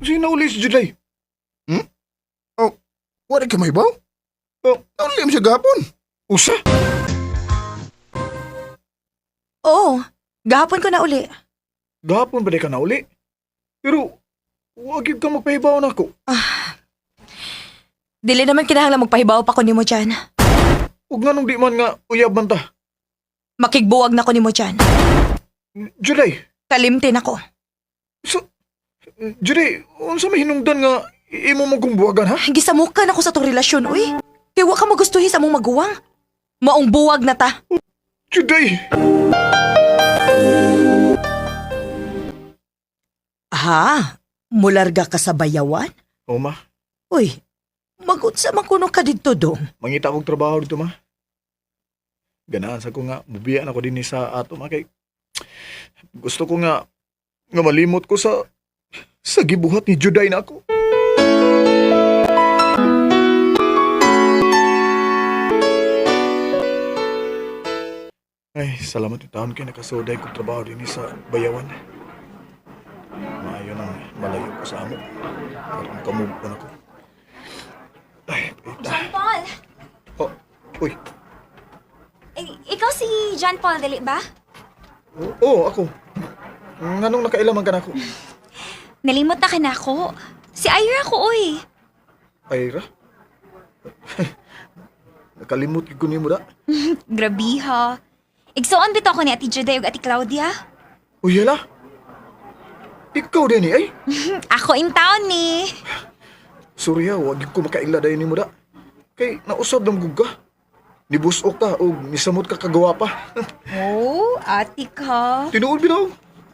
Unsay nauli si Juday? Hmm? Oh, wala ka mahibaw? Oh. Nauli mo siya gahapon. Usa? Oo. Gahapon ko na uli. Gahapon ba di ka nauli? Pero, wag yun ka magpahibaw na ako. Dili naman kinahanglan magpahibaw pa ko nimo Jan. Ug nga nung di man nga uyab man ta. Makigbuwag na ko nimo Jan. Juday, Kalimtin ako. so, Juday, unsa may hinungdan nga imo mo kong buwagan ha? Gisamukan ako sa tong relasyon, uy. Kay wa ka magustuhi sa among maguwang. Maong buwag na ta. Juday! Ha? Mularga ka sa bayawan? O ma, Uy, magunsa man kuno ka didto dong. mangita akong trabaho dito ma. Ganahan sa ko nga, mubiya na ko din sa ato ma kay gusto ko nga nga malimot ko sa gibuhat ni Juday na ako. Ay, salamat yung taon kay nakasuday kong trabaho din sa Bayawan. Maayo nang malayo ko sa amo. Karon kamove on ako. Ay, paita. John Paul! Oh, uy. Eh, ikaw si John Paul, dili ba? Oo, ako. Nganong nakailaman ka na ako? Nalimot na ka na ako. Si Ira ko, uy. Ira? Nakalimot gyud ko nimo da. Grabe ha. Igsuon bitaw ko ni Ate Juday ug Ate Claudia. Uy, hala. Ikaw din eh, ay. Ako in town ni. Sorry ha, wag gyud ko makaila dayon nimo da. Kay nausab nang gug ka. Nibusok ka o nisamot ka kagwapa. Oh, ate ka. Tinuod bitaw.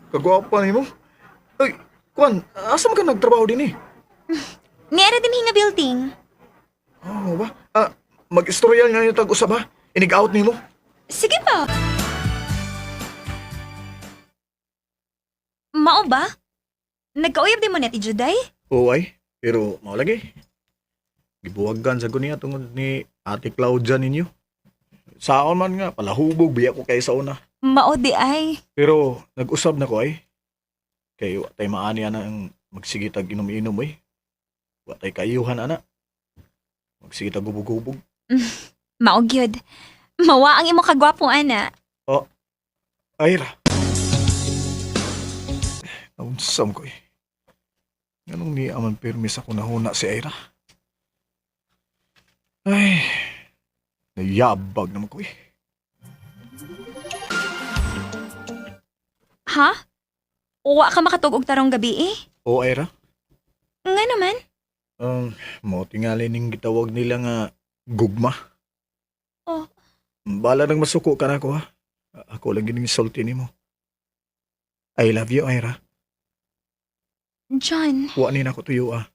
Kagwapa nimo. Ay, kuan, asa man ka nagtrabaho din eh? Niara din nga building. Oh, ba? Ah, mag-istorya nga yung tag-usab ha. Inig-out nimo. Sige ba? Mao ba? Nagkauyab din mo ni Ate Juday? Oo ay, pero mao lagi. Gibuwagan sa ko niya tungod ni Ate Claudia ninyo. Saon man nga, palahubog, biya ko kay sa una. Mao di ay. Pero nag-usab na ko ay. Kay wa tay maani ana ang magsigitag inom-inom ay. Wa tay kaayuhan ana. Magsigitag gubog-gubog. Mao gyud. Mawa ang imo kagwapo ana. Oh, Ayra. Naunsam ko eh. Anong ni aman pirmis ako nahuna si Ayra? Ay, nayabag naman ko eh. Ha? Uwa ka makatug og tarong gabi eh. Oo, Ayra. Nga naman. Mo tingali ning gitawag nila nga gugma. Oh. Bala nang masuko ka na ako ha. Ako lang gining sulti nimo. I love you, Ayra. John, Wa ni nako tuyo ah.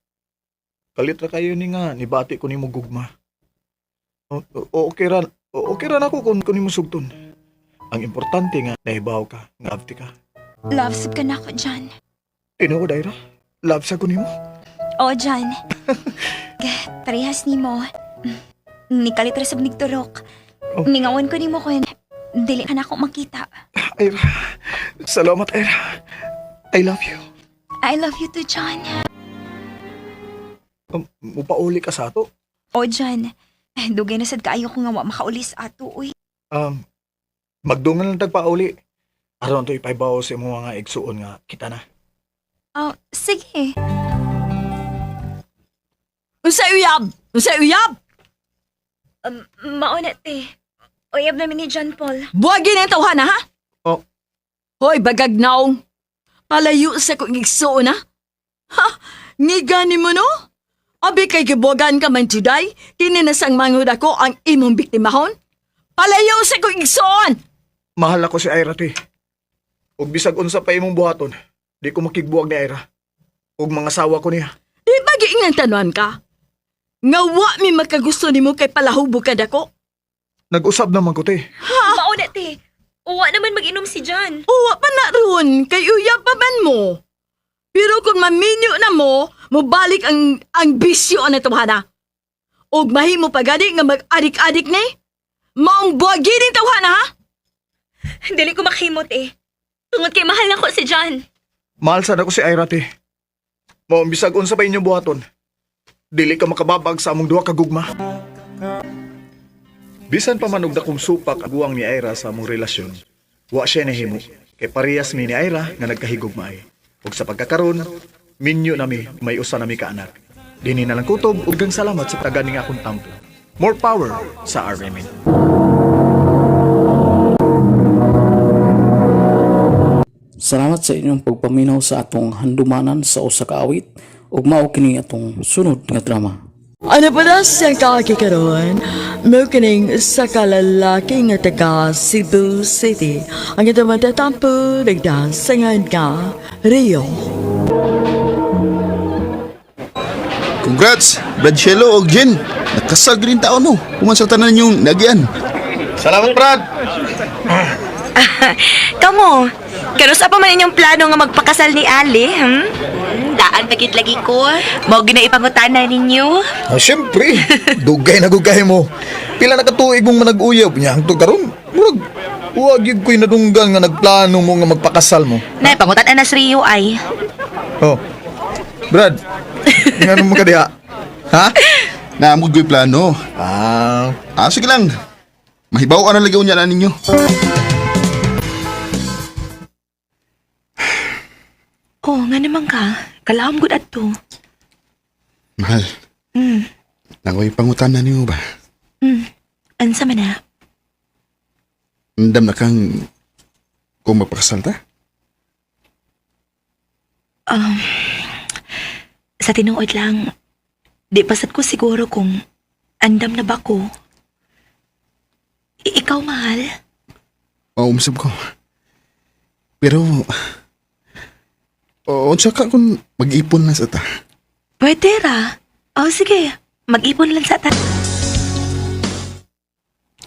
Kalit ra kayo ni nga nibati ko nimo gugma. O, okay ra, okay ra nako kung nimo sugton. Ang importante nga nahibaw ka, nga abti ka. Love sub ka na ako, John. Tinuod, Ayra. Love sa ko nimo. Oh, John. Parehas nimo. Nikalit ra sab nigturok. Oh. Mingawan ko nimo kun dili ka na ako makita. Ayra. Salamat, Ayra. I love you. I love you too, John. Mupauli ka sa ato. Oh, John. Ay, dugay na sad kaayo ko nga wa makaulis ato, uy. Magdungan lang tagpauli. Aron to ipaybaw sa imong mga igsuon nga kita na. Oh, sige. Unsay uyab? Unsay uyab? Mao na, te. Uyab namin ni John Paul. Buwagin ang tawhana ha? Oh. Hoy, bagag naong. Palayo sa kong igsuon ha? Ha? Ngiga ni mo no? Abi kay gibuwagan ka man today, kininasang manghud ako ang imong biktimahon? Palayo sa kong igsuon! Mahal ako si Ira, te. Ug bisag unsa pa imong buhaton, di ko makigbuwag ni Ira. Ug mga sawa ko niya. Di ba giingan tanuan ka? Nga wa mi makagusto nimo kay palahubog ka dako? Nag-usab naman ko, te. Mao na, te. Uwa naman mag-inom si John. Uwa pa na ron, kay uyab pa man mo. Pero kung maminyo na mo, mobalik ang bisyo na tawhana. Og mahimo pa gani nga mag-adik-adik ni? Maong buwagin ang tawhana ha? Dili ko makahimot eh. Tungod kay mahal na ko si John. Mahal sad ako si Ira, te. Mao bisag unsa pa inyong buhaton, dili ka makababag sa among duha ka gugma. Bisan pa man og dakong supak ang guwang ni Ira sa among relasyon, wa siya nahimo kay parehas mi ni Ira nga nagkahigugmaay. Ug sa pagkakaron, minyo nami may usa nami ka anak. Dini na lang kutob ug gang salamat sa taga ning akong tampo. More power sa RMN. Salamat sa inyong pagpaminaw sa atong handumanan sa usa ka awit ug mao kini atong sunod nga drama. Ano pa na siyang kakikaroon? Mao kining sa kalalaki nga taga Cebu City. Ang ito matatampo, nagdasangan ka, Rio. Congrats, Brad Shelo og Jen. Nakasal rin taon no. Human sa tanan yung nagyan. Salamat, Brad. Kamo, kanusa pa man inyong plano nga magpakasal ni Ali, hmm? Daan pagit lagi ko. Mao ginaipangutana ninyo. Ah, syempre, dugay na gugay mo. Pila na katuig mong manag-uyab niya hangtod karon. Murag wa gyud ko'y nadunggan nga nagplano mo nga magpakasal mo. Nay, pangutan na sa Rio ay. Oh. Brad, ngano mo ka diha? Ha? Naamog ko'y plano. Ah, Ah, sige lang. Mahibaw ka na lagi unya na ninyo. Oh, nga naman ka. Kalaom gud adto. Mahal. Nakoy pangutana nimo ba? Unsa man na? Andam na kang kung magpakasal ta? Um, sa tinuod lang, di pasad ko siguro kung andam na ba ko. Ikaw, mahal? Oo, umusap ko. Pero, oo, unsa ka kung mag-ipon na sa ta? Pwede ra. Oh, sige. Mag-ipon lang sa ta.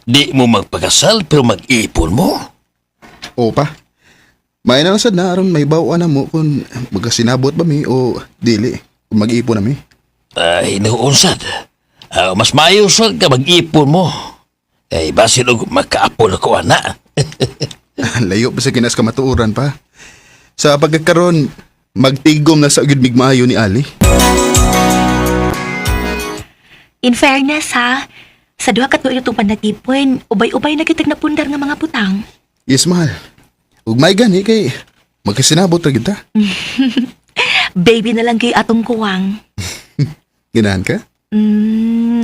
Di mo magpakasal pero mag-ipon mo. Oo pa. May na lang sad na aron may bawaan na mo kung magkasinabot ba mi o dili. Kung mag-ipon na mi. Ay, noon sad. Ah, mas maayo sad ka mag-ipon mo. Ay, basin og magkaapon ako, ana. Layo pa sa kinas kamatuoran pa. Sa pagkakaroon, magtigom na sa gyud migmaayo ni Ali. In fairness, ha? Sa duha ka tuig itong panatipon, ubay-ubay na kitag napundar nga mga butang. Yes, mahal. Ug may gani kay magkasinabot ra gyud ta. Baby na lang kay atong kuwang. Ginahan ka?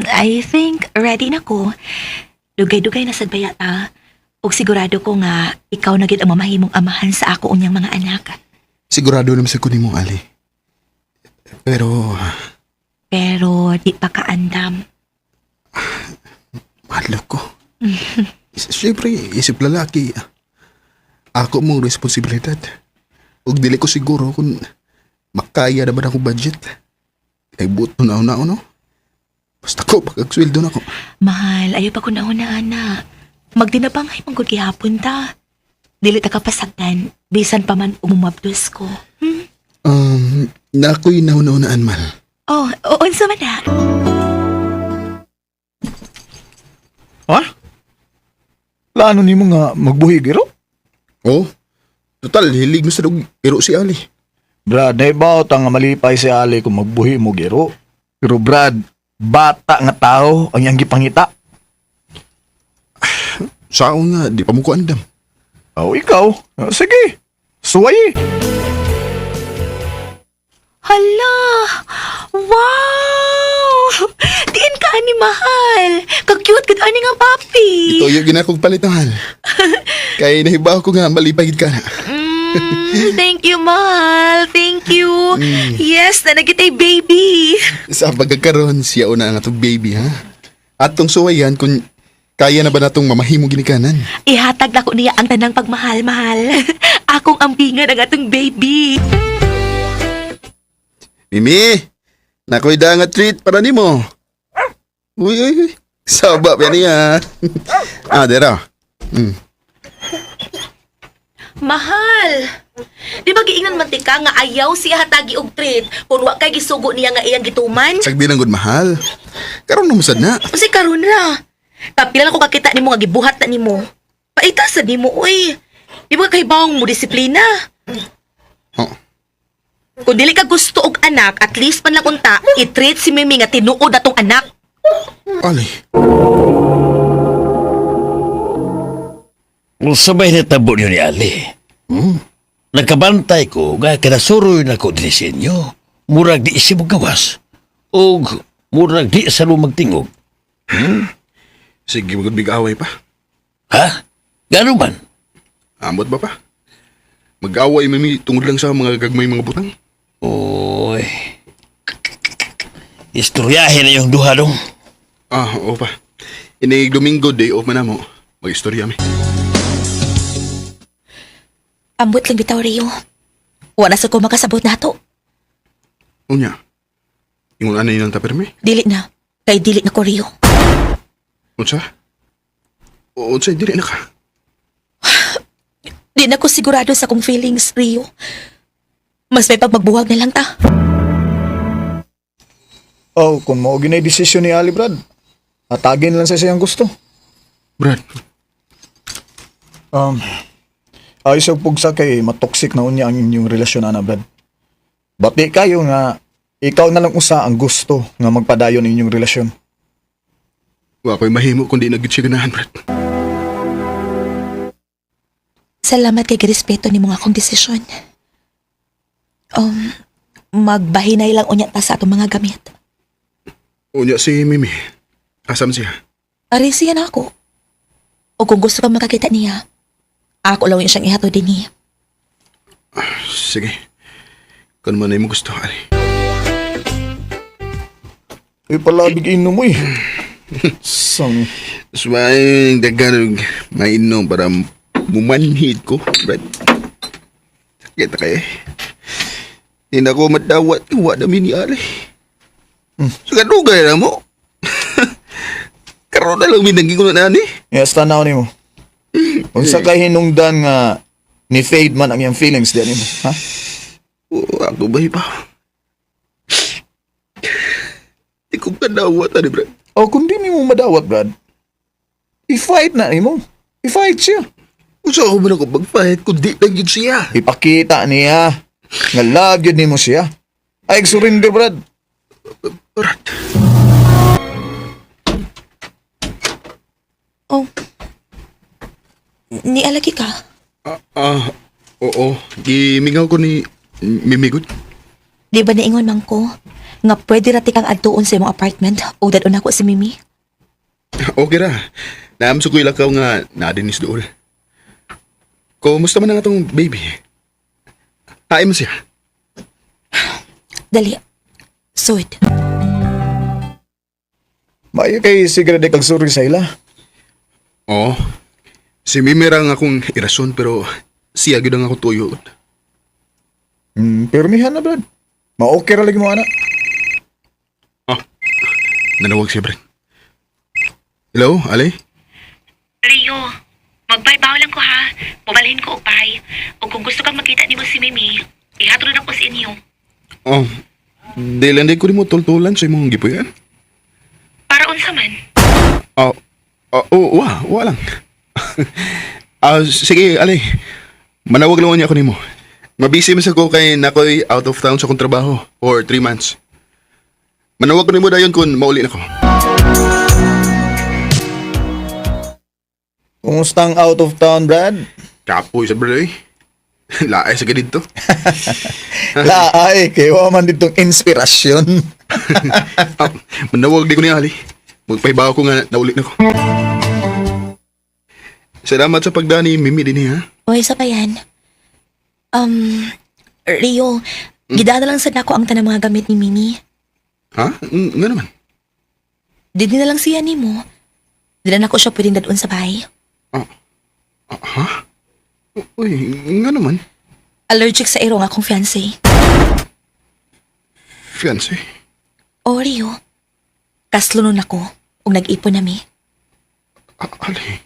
I think ready na ko. Dugay-dugay na sad bayata. Ug sigurado ko nga ikaw na gid ang mamahimong amahan sa ako unyang mga anak. Sigurado naman sa kunin mo, Ali. Pero, Pero di pa kaandam. mahal ko. Siyempre, isip lalaki. Ako mong responsibilidad. Ug dili ko siguro kung makaya na ba na akong budget. Kay buto na una no? Basta ko, pagkagsweldo na ko. Mahal, ayaw pa ko na una, ana. Magdinabangay mong gud gihapon ta. Dili ta kapasagdan, bisan pa man umumabdos ko. Hmm? Na ako'y nauna-unaan, mal. Oh, unsa man na? Ha? Plano nimo nga magbuhi giro? Oh, total, hilig mo sa dug iro si Ali. Brad, naibaw ta nga malipay si Ali kung magbuhi mo giro. Pero Brad, bata nga tao ang iyang gipangita. Saon nga, di pa mo ko andam. Oh, ikaw? Sige. Suway. Hala! Wow! Diin ka ani mahal. Ka-cute gud ani nga papi. Ito yung ginakog palit, mahal. Kay nahibaw ko nga, malipay gid ka na. Thank you, mahal. Thank you. Yes, na nagitay baby. Sa pagkakaroon, siya una ang atong baby, ha? Atong suwayan kung kaya na ba natong mamahimo ginikanan. Ihatag na ko niya ang tanang pagmahal, mahal. Akong ampingan ang atong baby. Mimi, nakoy da nga treat para nimo. Uy, uy, uy. Saba pa niya. Ah, dera. Mahal. Di ba giingnan man tika nga ayaw siya hatagi og treat kung wa kay gisugo niya nga iyang gituman? Sagdi lang gud mahal. Karon na musad na. Unsay karon ra? Kapila lang ko kakita nimo nga gibuhat na nimo. Paita sa nimo oy. Di ba kay bawang mo disiplina? Oh. Kung dili ka gusto og anak, at least man lang unta, i-treat si Mimi nga tinuod atong anak. Ali. Unsa bay natabo niyo ni Ali? Hmm? Nagkabantay ko nga kinasuroy na ko dinhi sa inyo. Murag di siya magawas. Og murag di sa magtingog. Sige, magud big away pa. Ha? Gano man? Amot ba pa? Mag-away mami tungod lang sa mga gagmay mga butang. Oy. Istoryahin na yung duha dong. Ah, oo pa. Inig Domingo day off man na mo. Mag-istorya mi. Ambot lang bitaw Rio. Wala sa ko makasabot nato. Unya. Ingon anay nang taperme. Dili na. Kay dili na ko Rio. Unsa? Unsa dili na ka? Di na ko sigurado sa kong feelings, Rio. Mas may pagmagbuwag na lang ta. Oh, kung mao ginay desisyon ni Ali, Brad. Atagin lang sa siyang gusto. Brad, Um, ayos og pugsa kay matoxic na unya ang inyong relasyon ana, Brad. Bati kayo nga ikaw na lang usa ang gusto nga magpadayon inyong relasyon. wa ko'y mahimo kundi na gid siya ganahan, Brad. Salamat kay girespeto nimo nga akong desisyon. Um, magbahinay lang unya ta sa atong mga gamit. Unya si Mimi. Asam siya? Ari siya na ako. O kung gusto ka makakita niya, ako lang siyang ihatod din niya. Sige. Kung man ay mo gusto, Ali. Uy, palabig inom mo eh. Sang. Sumay, daghan og mainom para mumanhid ko, Brad. Sakit na kayo eh. Hindi na ko madawat kung wala ni Ali. So, kadugay na mo. Karoon na lang minanggi ko na nani. Yes, tanaw nimo. Unsa kay hinungdan nga ni fade man ang iyang feelings diyan nimo, ha? Oo, ako ba iba? Di ko kadawat, ani, Brad. O kung di nimo madawat, Brad, i-fight na nimo. I-fight siya. Unsa ako man ako pag-fight kung di lang yun siya. Ipakita niya nga love yun nimo siya. Ay, surrender, Brad. Brad. Oh. Nialagi ka? Ah, oo. Gimingaw ko ni Mimigod. Di ba niingon man ko nga pwede ra ti kang adtuon sa imong apartment o dadon ako si Mimi? Okay ra. Naam sa kuy lakaw nga nadinis dool. Kumusta man ang atong baby? Hain mo siya. Dali. Sud. Maayo kay siguro di kag sorry sa ila. Oo. Si Mimi ra ang akong irason pero siya gyud ang akong tuyo. Pirmihan na, Brad. Ma-okay ra lagi mo, anak. Nanawag siya, Brad. Hello, Ali? Rio, magbaybaw lang ko ha. Mubalhin ko og bay. O kung gusto kang makita nimo si Mimi, ihatod na ko sa inyo. Oh, di lang di ko nimo tultulan sa imong gipuy-an. Para unsa man? Oh, oh, oh, wa lang. Sige, Ali. Manawag lang niya ako nimo. Mabisi man sa ko kay nakoy out of town sa akong trabaho for 3 months. Manawag ko nimo dayon kung mauli na ko. Kumusta ang out of town, Brad? Kapoy sa bro eh. Laay sa ganito. Laay, kay wa man ditong inspirasyon. Manawag di ko ni Ali. Magpahibaw ko nga nauli na ko. Salamat sa pagdani, Mimi din ha. Oy, sa pa yan. Rio, gidaan na lang sad nako ang tanang mga gamit ni Mimi. Ha? Nga naman. Di na lang siya nimo. Di na nako siya pwedeng dadun sa bahay. Ha? Uy, nga naman. Allergic sa iro nga akong fiancé. Fiancé. O, Rio. Kaslo nun ako ug nag-ipon nami. Ali.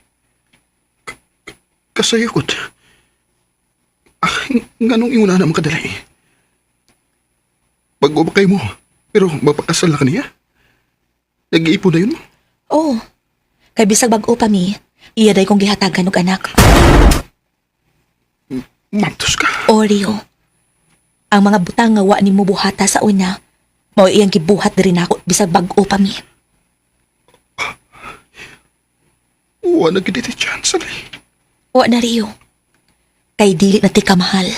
Kasayot. Ah, nganong inguna naman kadali. Bago ba kayo mo? Pero mapakasal na ka niya? Nag-iipon na yun mo? Oh, kay bisag bag-o pa mi, iya day kong gihatagan og anak. Matos ka. O, Rio. Ang mga butang nga wa nimo buhata sa una, mao iyang gibuhat diri nako bisag bag-o pa mi. Wala gid iti chance, Ali. Wa na, Rio. Kay dili na ti ka mahal.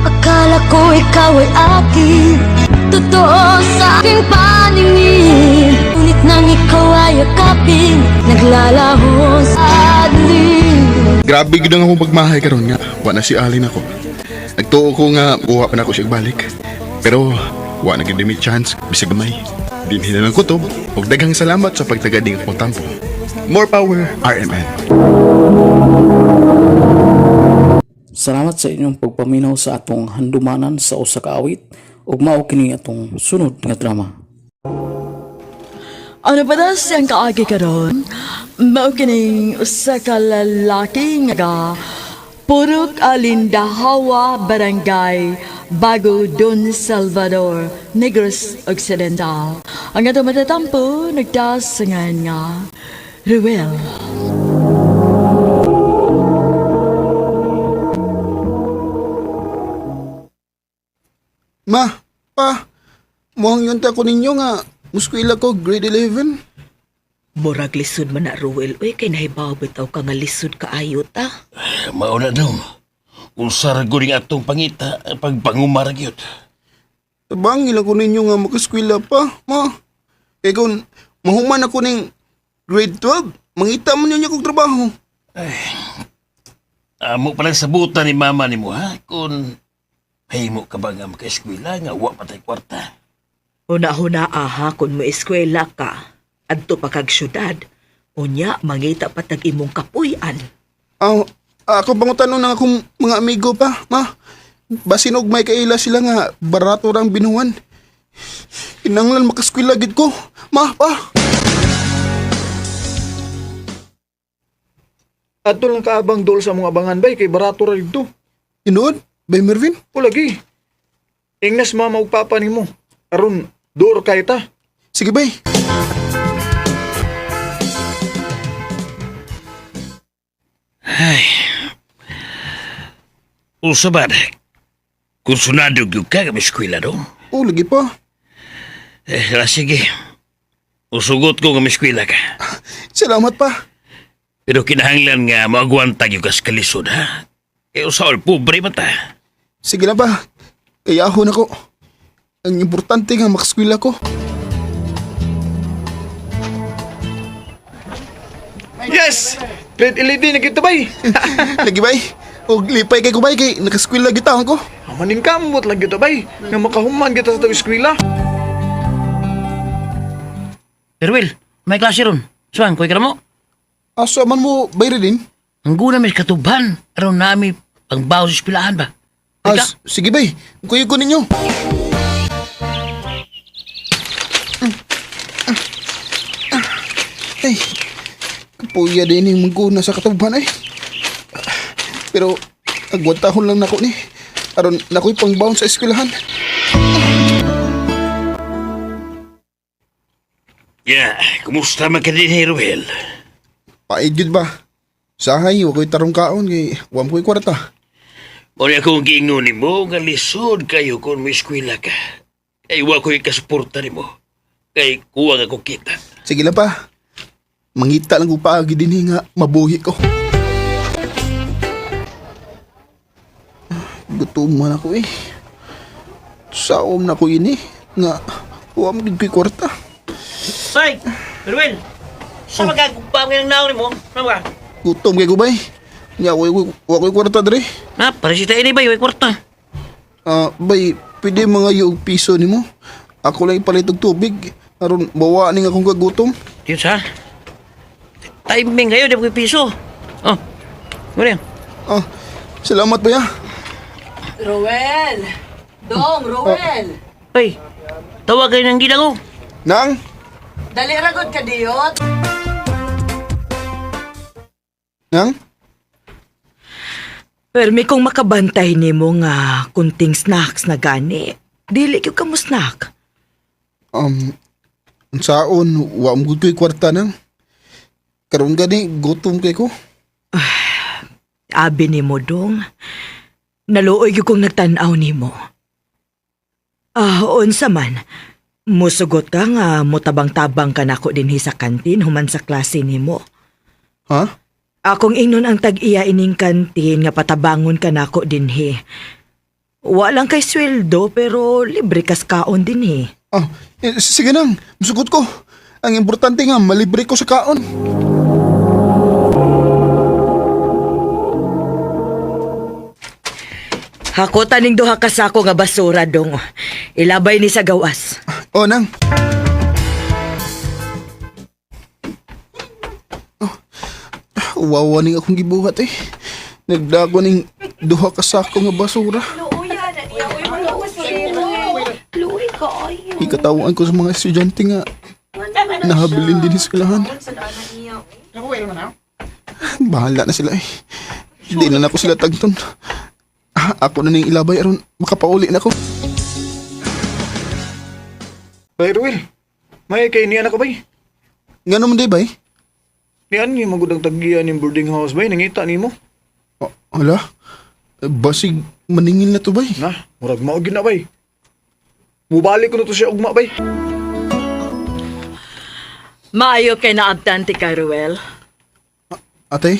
Akala ko ikaw ay akin, totoo sa aking paningin. Ngunit nang ikaw ay yakapin, naglalaho sa dilim. Grabe gid ang akong pagmahay karon nga. Wa na si Alin ako. Nagtuo ko nga buha pa na ako siya balik. Pero wa na gid mi chance bisag gamay. Dinhi na lang kutob ug daghang salamat sa pagtagad ning akong tampo. More power RMN. Salamat sa inyong pagpaminaw sa atong handumanan sa usa ka awit ug mao kini atong sunod nga drama. Ano pa na siyang kaagi karon? Mao kining usa ka lalaki nga ga Purok Alindahawa, Barangay, Bago Don Salvador, Negros Occidental. Ang atong matatampo, nagdasangan nga Ruel. Ma, pa, muhang yun ta ko ninyo nga muskwila ko grade 11. Murag lisod man na, Ruel. Uy, kay nahibaw bitaw ka nga lisod kaayo ta. Mauna dong. Usar gud atong pangita pagpangumara gyud. Tabang ilang ko ninyo nga makaskwila pa, ma. Kay kung Mahuman ako ning grade 12. Mangita man niya kog trabaho. Amo pa lang sabutan ni mama nimo ha kung mahimo ka ba nga makaeskwela nga wa pa tay kwarta. Huna-huna aha kung mo eskwela ka. Adto pa kag syudad. Unya, mangita pa tag imong kapuy-an. Ah, ako pangutanon ng akong mga amigo pa, ma. Basin og may kaila sila nga barato rang binuhan. Kinanglan makaskwela gid ko. Ma, pa. Adto lang kaabang dol sa mga abangan bay kay barato ra dito. Tinuod, Bay Mervin? O lagi. Ingnas mama ug papa nimo. Aron door kay ta. Sige bay. Ay. Usa ba? Kung sunado gyud ka nga eskwela do. Oh, lagi pa. Eh, la, sige. Usugot ko nga eskwela ka. Salamat pa. Pero kinahanglan nga maagwanta gyud ka sa kalisod ha. Kay usa ol pobre man ta. Sige na ba. Kaya ako na ko. Ang importante nga makaskwela ko. Yes! Grade 11 na kita bay. Lagi bay. Og lipay kay ko bay kay nakaskwela gyud taon ko. Manin kamot lang kita bay nga makahuman kita sa tawag eskwela. Pero Will, may klase ron. Suan, kuy mo. Asa man mo bay rin? Ang guna may katuban. Aron nami pangbaw sa espilahan ba? Ah, sige bay. Kuyo ko ninyo. Ay, kapuya din yung mangguna sa katuban ay. Pero, agwantahon lang nako ni. Aron, nako'y pangbaon sa eskwelahan. Yeah, kumusta man ka din, Ruel? Paid yun ba? Sahay, wa ko'y tarong kaon, kay wa mo ko'y kwarta. Muna akong giingon nimo nga lisod kayo kung may eskwela ka. Kay wa ko'y kasuporta nimo. Kay kuwang ako kita. Sige lang pa. Mangita lang ko paagi din nga mabuhi ko. Gutom man ako eh. Saom na ko ini nga wa mo gid ko'y kwarta. Tay, Ruel, sa magagupam nga ng naon nimo? Ano ba? Gutom kay ko bay. Nya wa ko'y kwarta dre. Na, paresita ini ba, way kwarta. Ah, bay, pwede mga yung piso nimo. Ako lang ipalit og tubig aron mawa ning akong kagutom. Diyos ha? Timing kayo, di ba ko'y piso? Oh, muna. Ah, salamat ba ya? Ruel! Dong, Ruel! Ay, tawag kayo ng ginang ko. Nang? Dali ragod ka diyot. Nang? Pero may kung makabantay nimo nga kunting snacks na gani. Dili gyud ka mo snack. Um, unsaon, wa mo gud ko'y kwarta nang. Karon gani gutom kay ko. Abi nimo dong. Naluoy gyud kong nagtan-aw nimo. Ah, unsa man. Musugot ka nga mutabang-tabang ka nako dinhi sa kantin human sa klase nimo. Ha? Akong ingnon ang tag-iya ining kantin nga patabangon ka nako dinhi. Walang kay sweldo pero libre kas kaon dinhi. Ah, eh, sige nang, musugot ko. Ang importante nga malibre ko sa kaon. Hakutan ning duha ka sako nga basura dong. Ilabay ni sa gawas. Oh, nang. Oh, wawa ning akong gibuhat eh. Nagdago ning duha ka sako nga basura. Luoy ka ayo. Ikatawaan ko sa mga estudyante nga nahabilin din sa eskwelahan. Bahala na sila eh. Hindi na nako sila tagton. Ah, ako na ning ilabay aron makapauli na ko. Bay Ruel, may kay niya na ka bay. Ngano man di bay? Nian ni magudang taggian ning boarding house bay nangita nimo. Oh, hala. Eh, basig maningil na to bay. Na, murag mao gyud na bay. Mubalik ko na to siya ugma bay. Maayo kay naabtante ka, Ruel. Ate,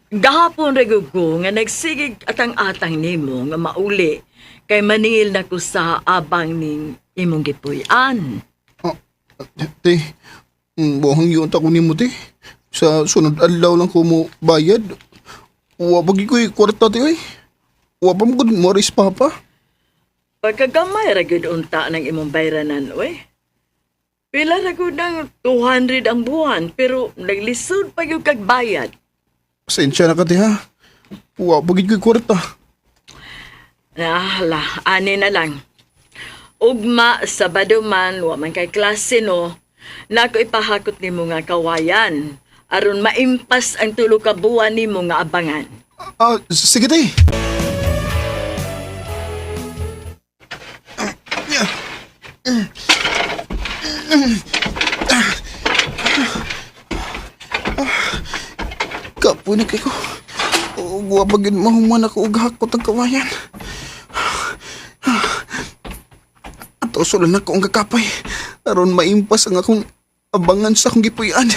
Gahapon ra gyud ko nga nagsigig atang-atang nimo nga mauli kay maningil na ko sa abang ning imong gipuy-an. oh, Te, buhang yun ta ko nimo te. Sa sunod adlaw lang ko mo bayad. Wa pa gyud ko'y kwarta te oy. Wa pa mo gud mo ris papa. Pagkagamay ra gyud unta ng imong bayranan, oy. Pila ra gud ng 200 ang buwan pero naglisod pa gyud kag bayad. Pasensya na ka te ha. Wa pa gyud ko'y kwarta. Nahala, ani na lang. Ugma, Sabado man, wa man kay klase no. Nako ipahakot nimo nga kawayan aron maimpas ang tulo ka buwan nimo nga abangan. Ah, sige te. Kapoy na kay ko. Wa pa gyud mahuman ako og hakot ang kawayan. Ato sula na ko ang kakapay. Aron maimpas ang akong abangan sa akong gipuy-an.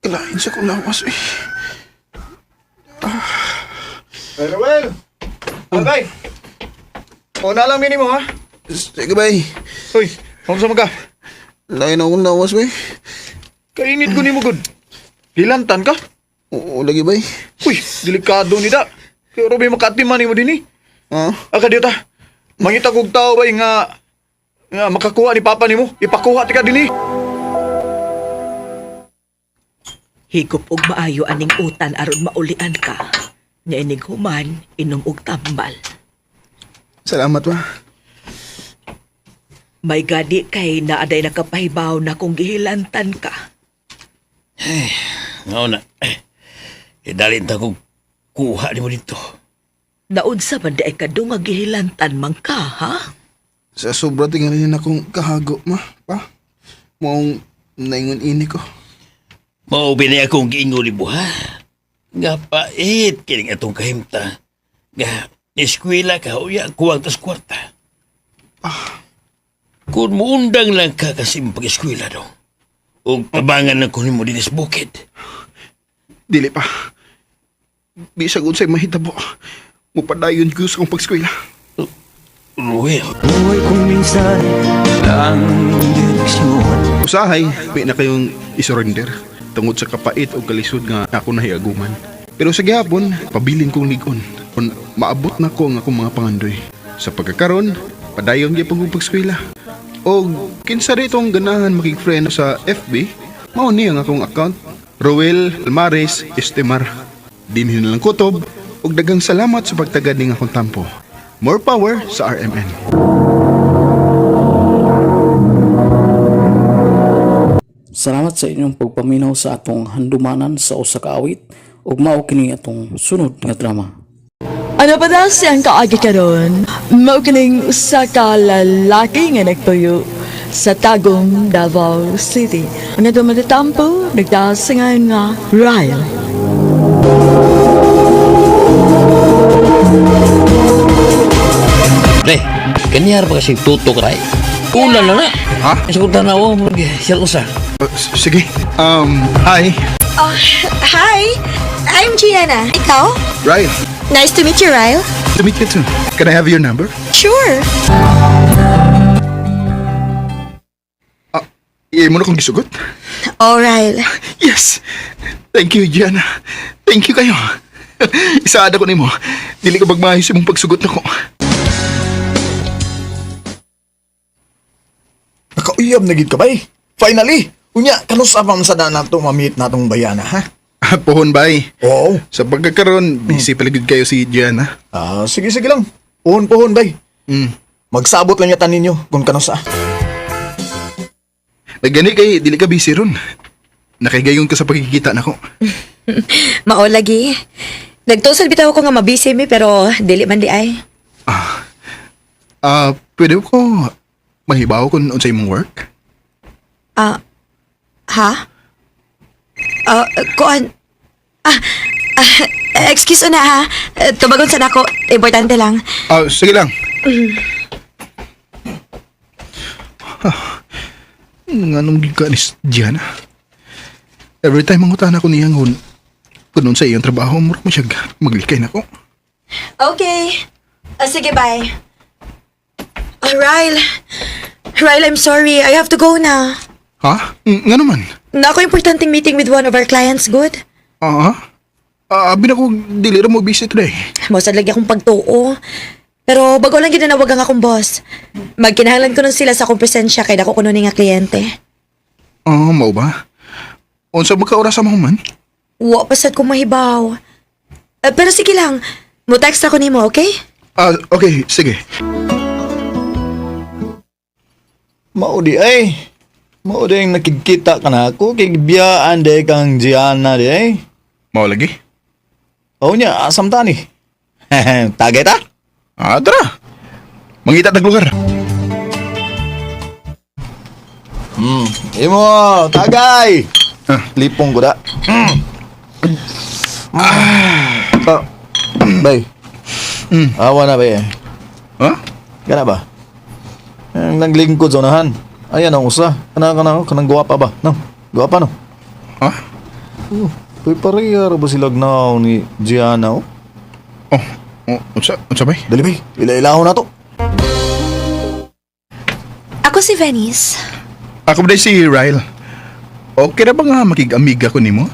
Kalain sa kong lawas eh. Hey, Ruel! Agay! Una lang minimo, ha? Sige, bay. Uy, kung sa ka? Lain akong lawas, bay. Kainit ko nimo gud. Hilantan ka? Oo, lagi, bay. Uy, delikado ni da. Pero may makatiman nimo dinhi. Ha? Aka diyo ta. Mangita kog tao bay nga nga makakuha ni papa nimo. Ipakuha ti ka dinhi. Higop og maayo aning utan aron maulian ka. Nya inig human, inom og tambal. Salamat, ba. May gadi kay naaday nakapahibaw na kung gihilantan ka. Nga na. Idalin ta kong kuha nimo dito. Naunsa man di ay kadung nga gihilantan man ka, ha? Sa sobra tingali na akong kahago, ma. Pa. Maong naingon ini ko. Mao binay akong giingon nimo ha. Nga pait kining atong kahimta. Nga eskwela ka uya kuwang tas kwarta. Kung muundang lang ka kasi pag-eskwela daw. Ug tabangan lang ko nimo dinis bukid. Dili pa. Bisag unsay mahitabo. Mupadayon ko sa akong pagskwela. Ruel. Usahay, di na kayong isurrender tungod sa kapait o kalisod nga ako nahiaguman. Pero sa gihapon, pabilin kong ligon. Kung maabot na ko ang akong mga pangandoy. Sa pagkakaron, padayon gyapon kong pagskwela. O kinsa rito ang ganahan makig-friend sa FB, mao ni ang akong account, Roel Almares Estemar. Dinhin na lang kutob, ug daghang salamat sa pagtagad ning akong tampo. More power sa RMN. Salamat sa inyong pagpaminaw sa atong handumanan sa usa ka awit ug mao kini atong sunod nga drama. Ano pa daw siyang kaagi karon? Mao kining usa ka lalaki nga nagtuyo sa Tagum, Davao City. Ang atong matatampo, nagtaas ngayon nga Ryle. Pre, kanyar pa kasi tutok ray. Una na na. Ha? Sa kung tanaw, siya usa. Sige. Hi. Oh, hi! I'm Gianna. Ikaw? Ryle. Nice to meet you, Ryle. To meet you too. Can I have your number? Sure. Iya mo na kong gisugot. Oh, Ryle. Yes. Thank you, Gianna. Thank you kayo. Isaada ko nimo. Dili ko bagmayo sa imong pagsugot nako. Nakauyab na gid ka bay. Finally. Unya, kanus-a pa man sa na nato ma-meet natong bayana, ha? Pohon bay. Oo. Sa pagkakaroon, busy palagid kayo si Gianna. Ah, sige sige lang. Pohon pohon bay. Magsabot lang yata ninyo kung kanus-a. Gani kay dili ka busy ron. Nakahigayon ka sa pagkikita nako. Mao lagi. Nagtusol bitaw ko nga mabisi mi pero dili man di ay. Ah, pwede ko mahibaw kung unsay imong work? Ah, ha? Ah, kuan. Ah, ah, excuse na ha. Tubagon sa nako. Importante lang. Ah, sige lang. Ah, nganong gid ka ni Gianna? Every time mangutana ko niyang hun, kung sa iyang trabaho, murag mo siya maglikay nako. Okay. Ah, sige, bye. Ryle. Ryle, I'm sorry. I have to go na. Ha? Nga naman. Naa koy importanteng meeting with one of our clients, gud. Ah? Ah, abi nako dili ra mo busy today. Mao sad lagi akong pagtuo. Pero bago lang ginanawag ang akong boss. Magkinahanglan ko nun sila sa akong presensya kay dako kuno ni nga kliyente. Ah, mao ba? Unsa ba ka oras sa man? Wa pa sad ko mahibaw. Eh, pero sige lang. Mo text ako nimo, okay? Ah, okay, sige. Mao di ay. Mao di ang nakikita ka na ako kay biyaan di kang Gianna di ay. Mao lagi. Oo niya, asam ta ni. Tagay ta? Ah, tara. Mangita tag lugar. Imo, tagay. Ah. Lipong ko da. Ah. Bay. Awa na bay. Ha? Kana ba? Ang naglingkod sa unahan. Ayan ang usa. Kana kana kanang guwapa ba? No. Guwapa no. Ha? Oh, Uy, pareha ra ba sila gnaw ni Gianna oh? Oh, oh, unsa unsa bay? Dali bay, ila-ilahon na to. Ako si Venice. Ako ba si Ryle? Okay ra ba nga makig-amiga ko nimo?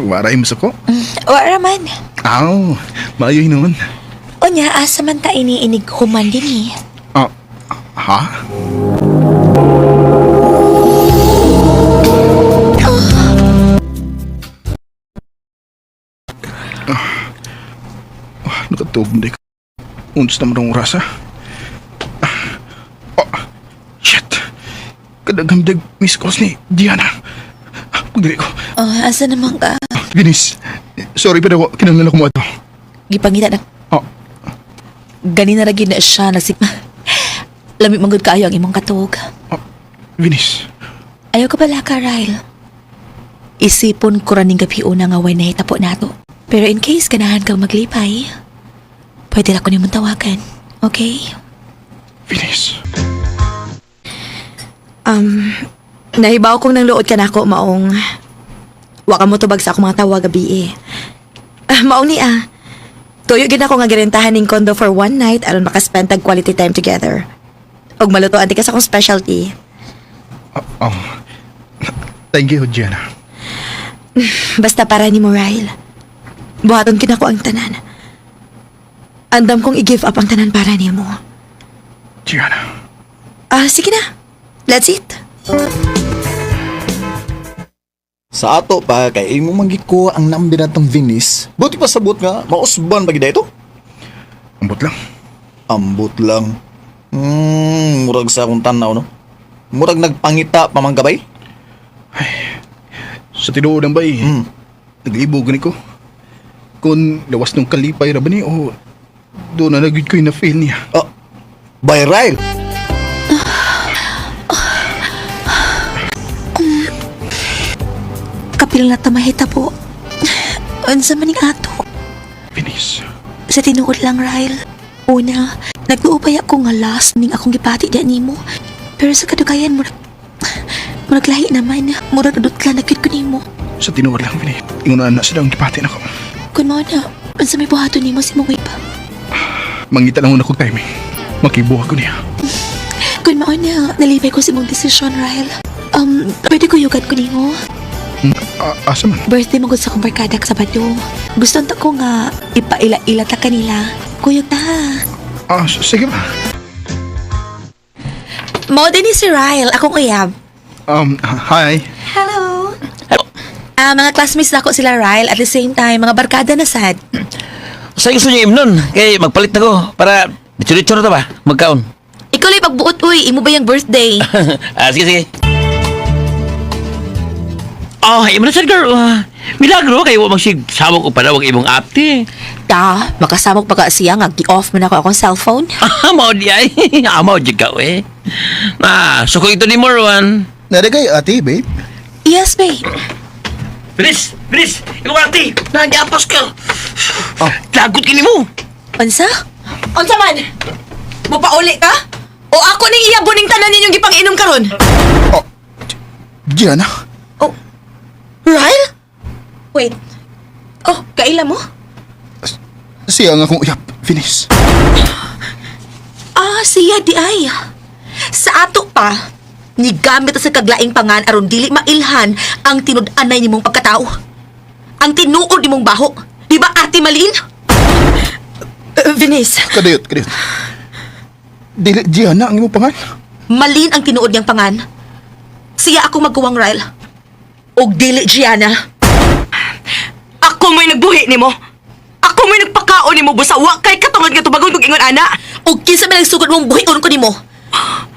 Waray mo sa ko. Wala man. Aw, maayo hinuon. Unya, asa man ta iniinig human din eh. Ah, ha? Ah, nakatug na ko. Unsa naman ang oras, ah? Ah, oh, shit. Kadaghang miss calls ni Diana. Ah, pagdali ko. Oh, asa naman ka? Venice, sorry pero kinahanglan ako mo ato. Gipangita na. Oh. Ganina ra gyud na siya nasik. Lami man gud kaayo ang imong katuog. Venice, Ayaw ka pala ka, Ryle. Isipon ko ra ning gabi una nga way nahitabo nato. Pero in case ganahan kang maglipay, pwede ra ko nimong tawagan. Okay? Venice. Nahibaw kong nangluod ka nako maong wa ka mo tubag sa akong mga tawag gabi eh. Ah, maong ni ah. Tuyo gid ako nga girentahan ning condo for one night aron makaspend tag quality time together. Og malutoan di ka sa akong specialty. Oh, thank you, Gianna. Basta para ni Ryle. Buhaton kinako ang tanan. Andam kong i-give up ang tanan para nimo. Gianna. Ah, sige na. Let's eat. Sa ato pa kay imo man gikuha ang number natong Venice. Buti pa sabot nga mausban pa gid ito. Ambot lang. Ambot lang. Murag sa akong tanaw no. Murag nagpangita pa man kabay. Sa tinuod ang bay, naglibog gani ko. Kung lawas nung kalipay ra ba ni o doon na nagyud ko yung na-feel niya. Oh, bay Ryle. Kapil na ta mahitabo. Unsa man ning ato? Venice. Sa tinuod lang, Ryle. Una, nagtuo pa ako nga last ning akong gipati diya nimo. Pero sa kadugayan, murag, murag lahi naman. Murag nadutla na gyud ko nimo. Sa tinuod lang, Venice. Ingon na sila ang gipati nako. Kun mao na, unsa may buhaton nimo sa imong iba? Mangita lang una kog timing. Makibuha ko niya. Kun mao na, nalipay ko sa imong desisyon, Ryle. Pwede ko yugan ko nimo. Asa man? Birthday mo gud sa akong barkada sa Sabado. Gusto ta ko nga ipaila-ila ta kanila. Kuyog ta. Ah, sige ba? Mao din ni si Ryle, akong uyab. Hi. Hello. Ah, mga classmates nako sila Ryle at the same time mga barkada na sad. Sa gusto niyo imnon, kay magpalit na ko para diretso na ta ba magkaon. Ikaw lang pagbuot uy, imo ba yung birthday? Ah, sige, sige. Oh, imo na sad girl. Ah, milagro kay wa magsig samok og panawag imong apti. Ta, makasamok pa ka siya nga gi-off man ako akong cellphone. Ah, mao di ay. Amaw jud ka eh. Ah, so kung ito ni Morwan. Narigay ate, babe. Yes, babe. Bilis, bilis. Imong ate, nagyapas ka. Oh. Lagot kini mo. Unsa? Unsa man? Mopauli ka? O ako ning iya buning tanan ninyong gipang-inom karon? Oh, Gianna. Oh. Ryle? Wait. Oh, kaila mo? Siya nga akong uyab, Venice. Ah, siya di ay. Sa ato pa, nigamit sa kaglaing pangan aron dili mailhan ang tinud-anay nimong pagkatao. Ang tinuod nimong baho. Di ba, Ate Malin? Venice, Kadayot, kadayot. Dili Gianna ang imong pangan. Malin ang tinuod niyang pangan. Siya ako magkuwang Ryle. Og dili Gianna. Ako mo'y nagbuhi nimo. Ako mo'y nagpakaon nimo busa wa kay katungod nga tubagon kog ingon ana. Og kinsa may nagsugod mong buhion ko nimo.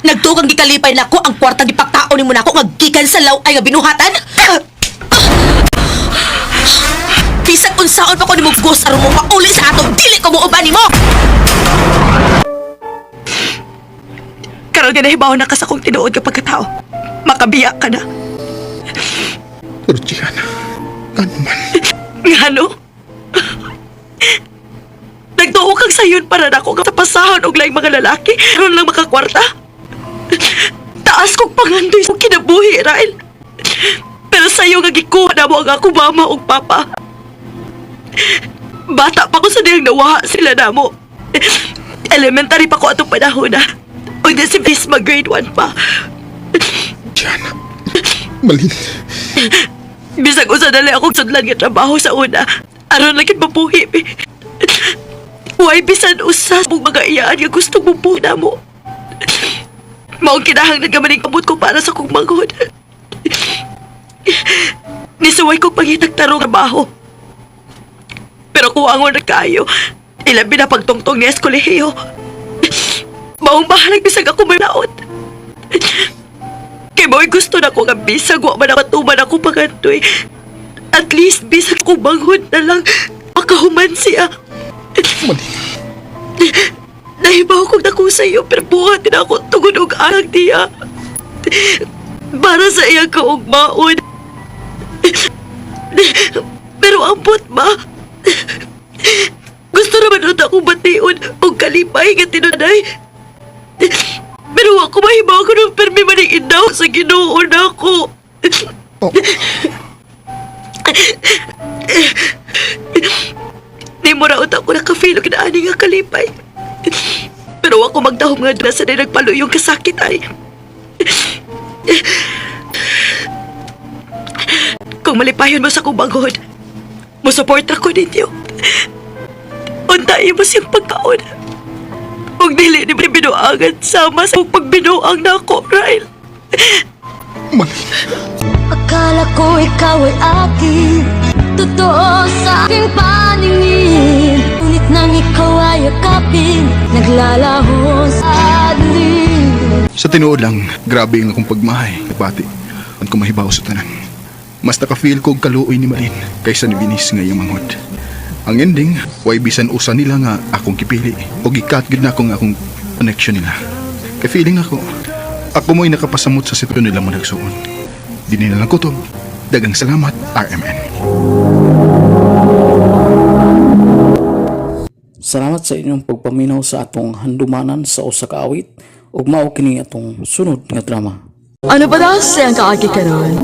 Nagtugang gikalipay nako ang kwartang gipaktaon nimo nako nga gikan sa law ay nga binuhatan. Bisag unsaon pa ko nimo gos aron mo pauli sa ato, dili ko muuban nimo. Karon nga nahibaw na ka sa kong tinuod nga pagkatao. Makabiya ka na. Pero Gianna, ano man? Ngano? Nagtuo kang sayon para nako nga sa pasahan og laing mga lalaki aron lang makakwarta. Taas kog pangandoy sa kinabuhi, Rael. Pero sayo nga gikuha na mo ang ako mama ug papa. Bata pa ko sa diyang nawaha sila namo. Elementary pa ko atong panahon na. Ug di si Miss grade 1 pa. Gianna, Malin. Bisag usa dali akong sudlan nga trabaho sa una. Aron lang gid mabuhi mi. Why bisan usa mong mga iyaan nga gusto mong buhi na mo. Maong kinahanglan nga maning kamot ko para sa kong manghod. Nisuway kong pangitag tarong trabaho. Pero kuwangon na kayo. Ilabi na pagtungtong niya sa kolehiyo. Maong bahalag bisag ako may laot. Kay mo'y gusto na ko nga bisag wa man matuman ako pangandoy. At least bisag ko banghod na lang makahuman siya. Malin. Nahibaw kong dako sa iyo pero buhat din ako tungod og arang diya. Para sa iyang kaugmaon. Pero ambot ba? Gusto naman nun akong bation og kalipay nga tinunay. Pero ako mahibaw ko ng permi maning inaw sa Ginoo nako. Oh, Di mo raot ako nakafeel og naani nga kalipay. Pero ako magdahom nga dra sa nagpaluyong kasakit ay. Kung malipayon mo sa akong banghod, mo support ako ninyo. Unta mo siyang pagkaon. Ug dili ni binuangan sama sa pagbinuang nako, Ryle. Malin. Akala ko ikaw ay akin, totoo sa aking paningin. Ngunit nang ikaw ay yakapin, naglalaho sa dilim. Sa tinuod lang, grabe ang akong pagmahay. Bati, ang kumahibaw sa tanan. Mas naka-feel ko og kaluoy ni Malin kaysa ni Binis nga iyang manghod. Ang ending, way bisan usa nila nga akong kipili o gikat gid na akong akong connection nila. Kay feeling ako, ako mo'y nakapasamot sa sitwasyon nila mo nagsuon. Di nila lang kutob. Dagang salamat, RMN. Salamat sa inyong pagpaminaw sa atong handumanan sa usa ka awit ug mao kini atong sunod nga drama. Ano pa daw siyang kaagi karon?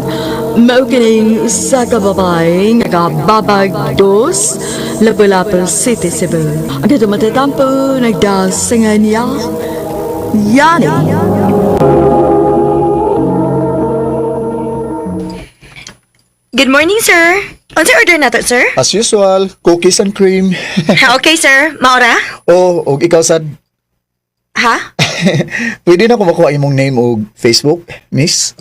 Mao kining usa ka babae nga kababag dos, Lapu-Lapu City, Cebu. Ang dito matatampo, nagdasingan niya, Yani. Good morning, sir. Unsa order nato, sir? As usual, cookies and cream. Okay, sir. Maora? Oh, og ikaw sad. Ha? Pwede na ko makuha imong name og Facebook, miss?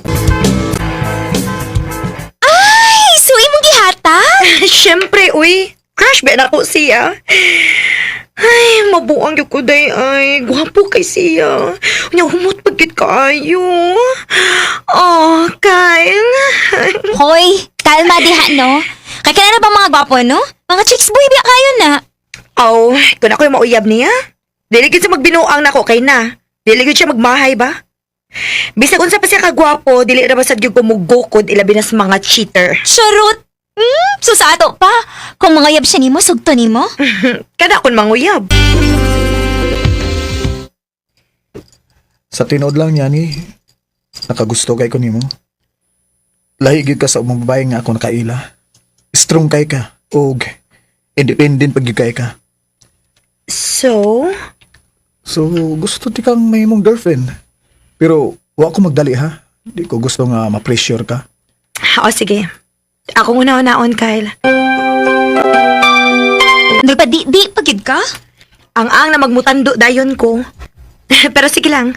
Ay, so imong gihatag? Siyempre, uy. Crush ba na ko siya? Ay, mabuang yung kuday ay. Gwapo kay siya. Unya, humot pagkit kaayo. Oh, Kyle. Hoy, kalma diha no. Kay kana na ba mga gwapo no? Mga chicks boy biya kayo na. Oh, kung ako yung mauyab niya. Dili gid siya magbinuang nako kay na. Dili gid siya magmahay ba? Bisag unsa pa siya kagwapo, dili ra ba sad gyud ko mugukod ilabi na sa mga cheater. Charot. So sa ato pa, kung mga yab siya nimo, sugto nimo. Kada akon manguyab. Sa tinuod lang niya ni, nakagusto kay ko nimo. Lahi gyud ka sa ubang babae nga ako nakaila. Strong kay ka og independent pag gyud kay ka. So, So, gusto ti kang may mong girlfriend. Pero, wa ko magdali ha. Di ko gusto nga ma-pressure ka. O sige. Akong una-unaon, Kyle. Nagpadi-di pagid ka? Ang na magmutando dayon ko. Pero sige lang.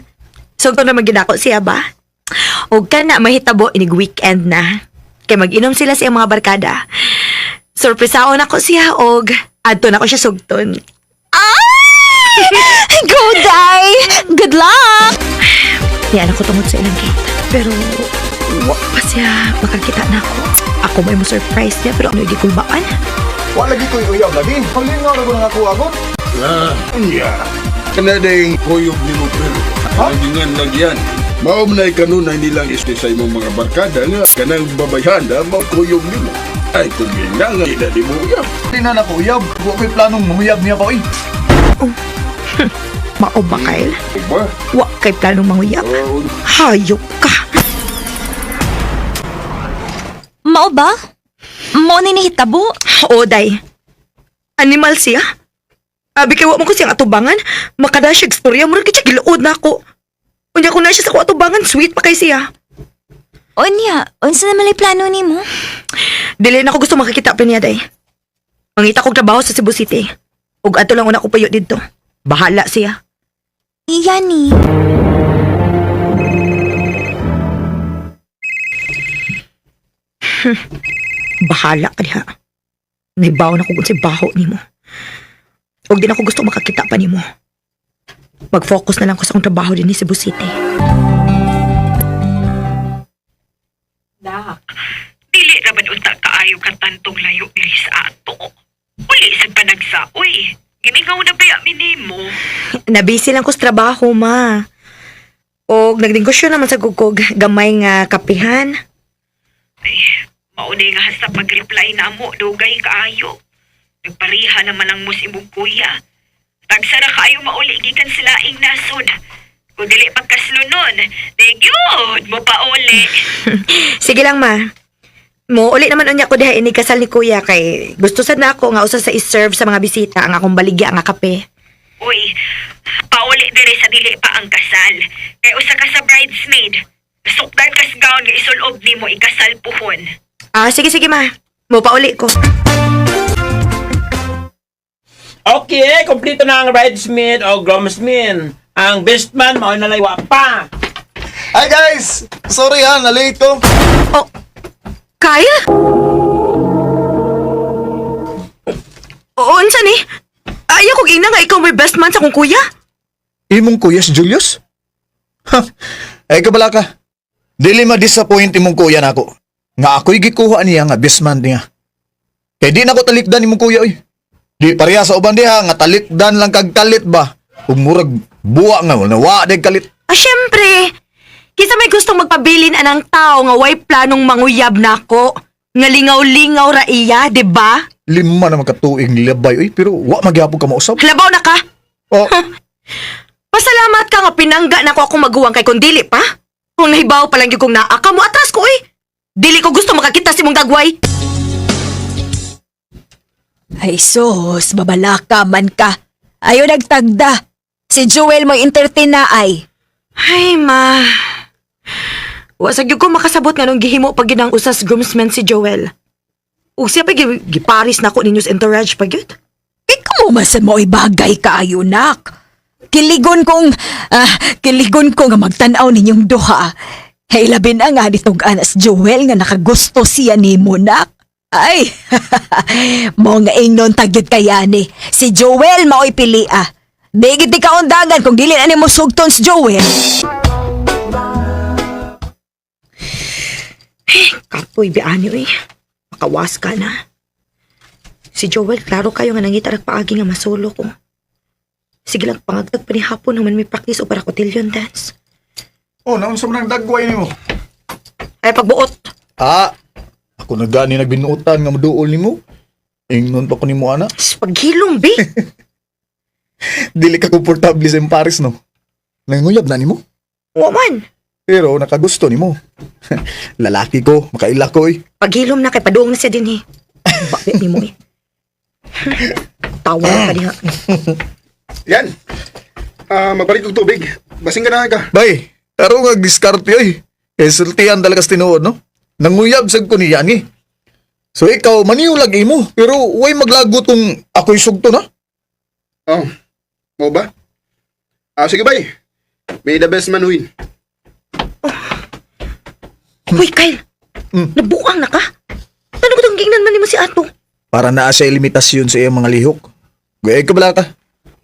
Sugto na magginako siya ba? Og ka na mahitabo inig weekend na. Kay mag-inom sila sa iyang mga barkada. Surpresaon ako siya og adto na ko siya sugton. Ay! Go, Day! Good luck! Niyan ako tungod sa ilang gate. Pero wa pa siya makakita na ako. Ako may mo surprise niya pero ano gikulbaan? Wa lagi ko'y uyab lagi. Palingaw na ko nga ako ako. Ah, unya. Kana ding kuyog ni mo pero. Ang nagyan. Mao man ay kanunay nilang isti sa imong mga barkada nga kanang babayhan na makuyog nimo. Ay kung nga nga di na nimo uyab. Di na nako uyab. Wa ko'y planong manguyab niya pa oy. Mao ba, Kyle? Ba? Wa kay planong manguyab. Hayop ka. Mao ba? Mao ni nahitabo? Oo, day. Animal siya. Abi kay wa mo ko siyang atubangan. Makada siya istorya murag kay siya giluod na ako. Unya ko na siya sa ko atubangan, sweet pa kay siya. Unya, unsa na malay plano nimo? Dili na ako gusto makakita pa niya, day. Mangita kog trabaho sa Cebu City. Ug adto lang una ko payo didto. Bahala siya. Iya ni. Bahala ka diha. Naibaw na ko kung sa baho nimo. Ug di na ko gusto makakita pa nimo. Mag-focus na lang ko sa akong trabaho din ni Cebu City. Dili ra man unta kaayo ka tantong layo diri sa ato. Uli sa panagsaoy. Gimingaw na ba mi nimo? Nabisi lang ko sa trabaho, ma. Og nagnegosyo naman sa gugog gamay nga kapihan. Ay, mauni nga sa pag-reply na mo, dugay kaayo. Nagpariha naman ang mus imong kuya. Tagsa ra kaayo mauli gikan sila ing nasod. Kung dili pagkaslunon, di gyud mo pa uli. Sige lang, ma. Mo uli naman unya ko diha ini kasal ni kuya kay gusto sad na ako nga usa sa i-serve sa mga bisita ang akong baligya nga kape. Uy, pauli diri sa dili pa ang kasal. Kay usa ka sa bridesmaid. Sukdan kas gown nga isulob nimo ikasal puhon. Ah, sige sige ma. Mo pauli ko. Okay, kompleto na ang bridesmaid o groomsmen. Ang best man, mao na laywa pa. Hi guys! Sorry ha, na-late ko. Oh, Kyle? Oo, unsa ni? Ayaw kog ina nga ikaw may best man sa akong kuya. Imong kuya si Julius? Ha, ay kabala ka. Dili ma-disappoint imong kuya nako. Nga ako'y gikuha niya nga best man niya. Kay di nako talikdan imong kuya oy. Di pareha sa uban diha nga talikdan lang kag kalit ba. Ug murag buwa nga nawa day kalit. Ah, syempre. Kinsa may gustong magpabilin anang tao nga way planong manguyab nako. Nga lingaw-lingaw ra iya, di ba? 5 na makatuig labay oy pero wa magyapon ka mausab. Labaw na ka. Oh, Pasalamat ka nga pinangga nako akong maguwang kay kung dili pa. Kung nahibaw pa lang gyud kong naa ka mo atras ko oy. Dili ko gusto makakita si mong dagway. Ay sus, babalaka man ka. Ayo nagtagda. Si Joel mo entertain na ay. Ay, ma. Wa sa gyud ko makasabot nga nung gihimo pag ginang usas groomsmen si Joel. Ug siya pa giparis nako ninyo sa entourage pa gyud. Ikaw mo man mo bagay kaayo nak. Kiligon kong, kiligon ko nga magtan-aw ninyong duha. Hey, labi na nga nitong anas Joel nga nakagusto siya ni mo nak. Ay, mo nga ingnon tagyod kayani. Si Joel mao'y pili ah. Di gid di ka undangan kung dili na nimo sugton si Joel. Kapoy biani oy. Makawas ka na. Si Joel, klaro kayo nga nangita paagi nga masulo ko. Sige lang, pangagtag pa ni hapon naman may practice o para cotillion dance. Oh, naunsa man ang dagway nimo? Ay, pagbuot. Ah, ako na gani nagbinuotan nga moduol nimo. Ingnon pa ko nimo ana. Paghilom, bi. Dili ka komportable sa Paris no. Nanguyab na nimo. Wa man. Pero nakagusto nimo. Lalaki ko, makaila ko eh. Paghilom na kay paduong na siya din eh. Bakit nimo eh. Tawa ka diha. Yan. Magpalit og tubig. Basing ka na ka. Bay, tarong nga diskarte oy. Kay sultihan talaga sa tinuod, no? Nanguyab sad ko ni Yani. So ikaw, maniulag imo, pero way maglagot kung ako'y sugto na. Oh, mo ba? Sige bay. May the best man win. Uy, Kyle. Nabuang na ka. Ano ko itong gingnan man nimo si Ato? Para naa siya limitasyon sa iyang mga lihok. Gaya ka bala ka.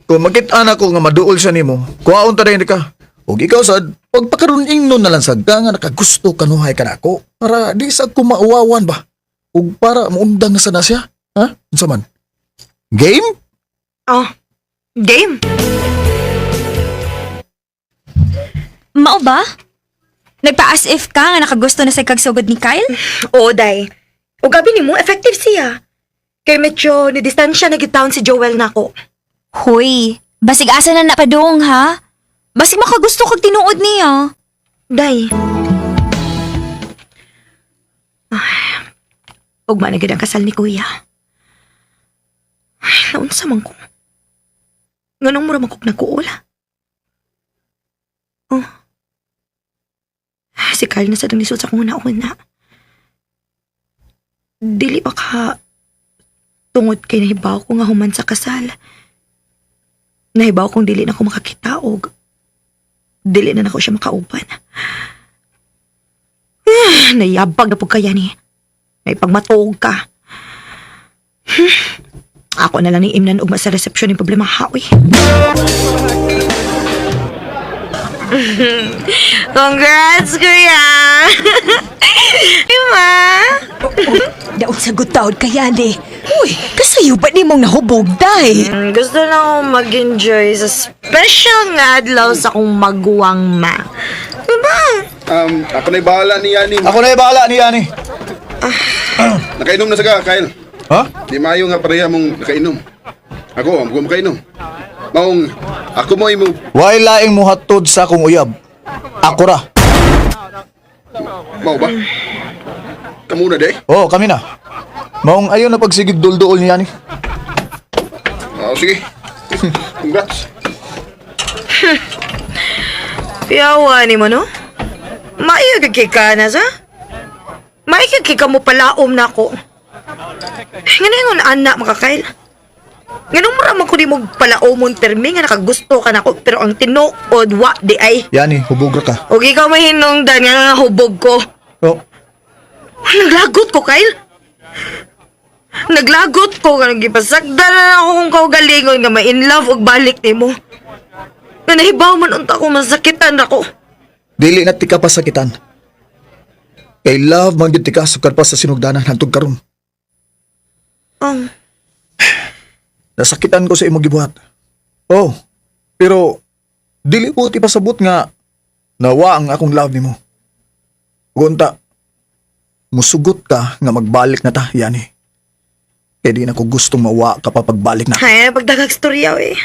Kung makita na ko nga maduol siya nimo, kuhaon ta rin ka. Ug ikaw sad, pagpakaroon ingnon na lang sad ka nga nakagusto kanuhay ka nako para di sad ko mauwawan ba. Ug para muundang na sana siya. Ha? Unsa man? Game? Oh, game. Mao ba? Nagpa-as if ka nga nakagusto na sa kagsugod ni Kyle? Oo, day. O gabi nimo, effective siya. Kay medyo ni distansya na gid taon si Joel nako. Hoy, basig asa na napadong ha? Basig makagusto kag tinuod niya. Day. Ay, ugma na gid ang kasal ni Kuya. Ay, naunsa man ko. Nganong mura man kog nagkuol? Oh. Si Kyle na sa nisod sa akong una-una. Dili ba ka tungod kay nahibaw ko nga human sa kasal. Nahibaw kong dili na ko makakita og dili na nako siya makauban. Nayabag na po kaya ni. May pagmatuog ka. Ako na lang ni Imnan ugma sa resepsyon yung problema ha, uy. Congrats, kuya! Ima! Daon sa gutaod kaya ni. Uy, kasayo ba ni mong nahubog, day? Gusto lang akong mag-enjoy sa special nga adlaw sa akong maguwang ma. Diba? Ako na'y bahala ni Yani. Ako na bahala ni Yani. Nakainom na sa ka, Kyle. Ha? Di maayo nga pareha mong nakainom. Ako, ang makainom. Maong, ako mo imo. Way laing muhatod sa akong uyab. Ako ra. Mao ba? Kamu na day? Oh, kami na. Maong ayon na pagsigig dulduol ni Yani. Sige. Congrats. Piyawa ni mo, no? Maiyag ka na sa? Maiyag ka mo palaom na ako. Nga na yung anak, makakail. Nga nung mura man ko di mo palaomon permi nga nakagusto ka na ako, pero ang tinuod wa di ay. Yani, hubog ra ka. Og ikaw mahinungdan nga nga hubog ko. Oh, Naglagot ko, Kyle. Naglagot ko nga gipasagdan na ako kung kaugalingon nga ma-in love og balik nimo. Nga nahibaw man unta ko masakitan ako. Dili na tika pasakitan. Kay love man gyud tika sukad pa sa sinugdanan hantog karon. Oh. Nasakitan ko sa imong gibuhat. Oh, pero dili ko ti pasabot nga nawa ang akong love nimo. Gunta, musugot ka nga magbalik na ta, yani. Kay di na ko gustong mawa ka pa pagbalik na. Ay, pagdagag storya, eh.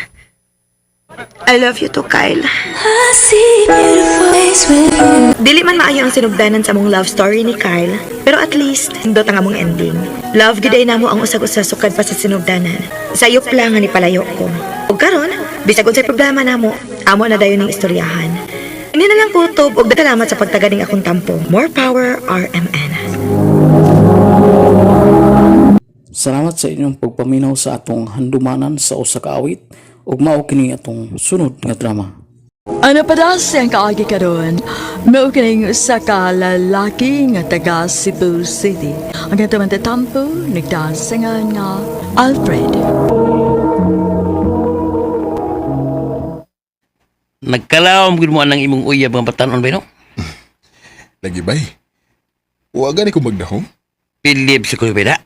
I love you too, Kyle. I see beautiful days with you. Dili man maayo ang sinugdanan sa among love story ni Kyle, pero at least hindot ang among ending. Love gyud ay namo ang usag-usa sukad pa sa sinugdanan. Sayop lang nga ni palayo ko. Ug karon, bisag unsay problema namo, amo na dayon ning istoryahan. Ini na lang kutob ug salamat sa pagtaga ning akong tampo. More power RMN. Salamat sa inyong pagpaminaw sa atong handumanan sa usa ka awit ug mao kini atong sunod nga drama. Ano pa daw siyang kaagi karon? Mao kining usa ka lalaki nga taga Cebu City. Ang katong tatampo nagdasangan nga Alfred. Nagkalawom gud mo anang imong uyab nga batanon ba no? Lagi bay. Wa gani ko magdahom. Pilip sa kuya da.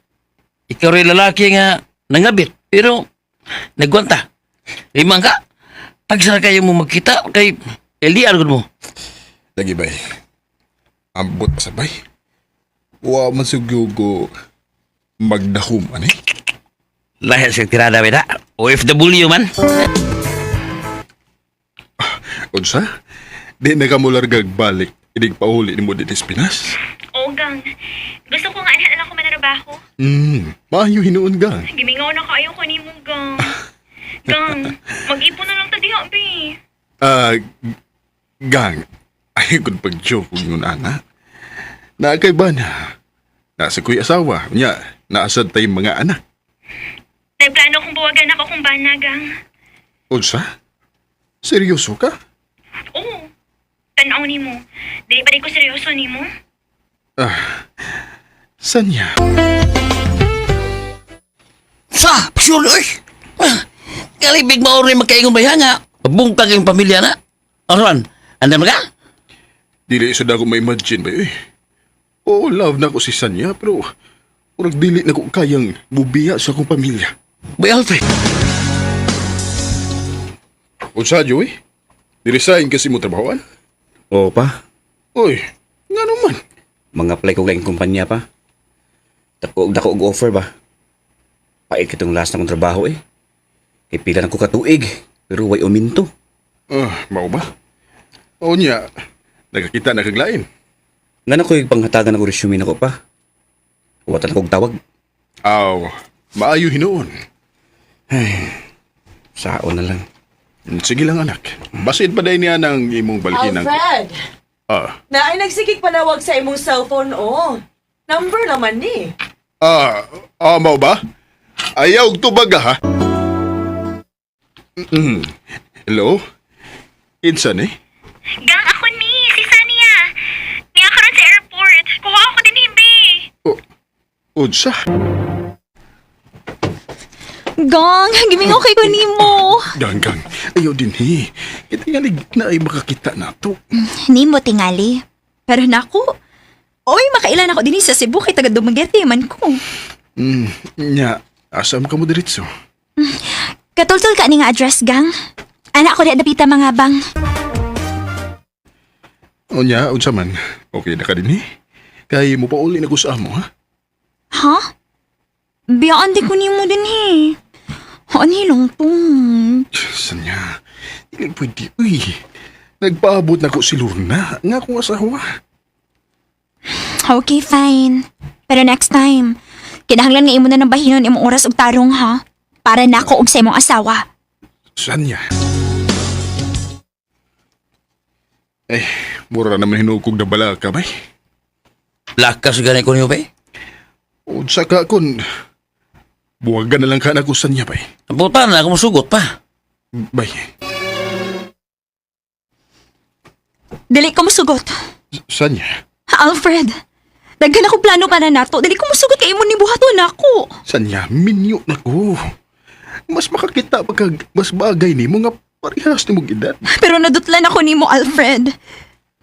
Ikaw rin lalaki nga nangabit pero nagwanta. Limang ka. Pagsara kayo mo magkita kay LDR gud mo. Lagi bay. Ambot sa bay. Wa man sugyugo magdahom ani. Lahi sa tirada ba da. OFW man. Unsa? Di na ka mo largag balik. Inig pauli nimo dito sa Pinas. O, gang. Gusto ko nga anhan lang ko manarabaho. Maayo hinuon gang. Gimingaw na kayo ko nimo, gang. Gang, mag-ipon na lang ta diha, be. Ah, gang. Ay, kung pag-joke kung yun, ana. Naakay ba na? Nasa ko'y asawa. Nya, naasad tayong mga anak. Nagplano kong buwagan ako kung bana, gang. Unsa? Seryoso ka? Oo. Tanaw nimo. Dili pa rin ko seryoso nimo. Ah, sanya? Sa, sure, oy. Ah, kalibig mo rin magkaingon ba nga? Bungkag yung pamilya na. Aron, andam ka? Dili sa dako ma-imagine ba eh. Oo, love na ko si Sanya, pero murag dili na ko kayang bubiya sa akong pamilya. Boy Alfred. Unsa, Joey? Niresign kasi mo trabahoan? Oo pa, Uy, nga naman. mga apply ko laing kumpanya pa. Dako og dako og offer ba. Pait kitong last na kong trabaho eh. Kay pila na ko katuig, pero way uminto. Ah, mao ba? Oo niya, nagkakita na kag lain. Nga na ko'y panghatagan ako resume nako pa. Watan akong tawag. Aw, maayo hinuon. Saon na lang. Sige lang anak. Basin pa dahil niya ng imong balhin ang... Alfred! Ah, Na ay nagsigig panawag sa imong cellphone, oh. Number naman ni. mao ba? Ayaw og tubag ah, ha. Hello? Insan eh? Gang, ako ni, si Sania. Niya karon sa airport. Kuha ako din be. Unsa? Gang, gimingaw kay ko nimo. Gang, gang. Ayaw din he. Kitingalig na ay makakita na to. Nimo tingali. Pero nako, oy, makailan ako dinhi sa Cebu kay taga Dumaguete man ko. Nya, asam ka mo diretso? Katultol ka ni nga address, gang. Anak ko di dapita mga bang. O nya, unsa man. Okay na ka din eh. Kay mo pauli na ko sa amo, ha? Ha? Biyaan di ko nimo dinhi. Ani lang to. Sanya, hindi pwede. Uy, nagpaabot na ko si Lorna. Nga akong asawa. Okay, fine. Pero next time, kinahanglan nga imo na ng bahinon imong oras og tarong ha. Para nako og sa imong asawa. Sanya. Eh, mura naman hinukog na bala ka, bay. Lakas gani ko niyo, bay. Unsa ka kun... Buwagan na lang ka na ko sanya, bay. Puta na, ako musugot pa. Bay, Dili ko musugot. sanya. Alfred, daghan ako plano para nato. Dili ko musugot kay imo ni buhaton nako. Sanya, minyo na ko. Mas makakita pagkag mas bagay ni mo nga parehas ni mong edad. Pero nadutlan ako nimo, Alfred.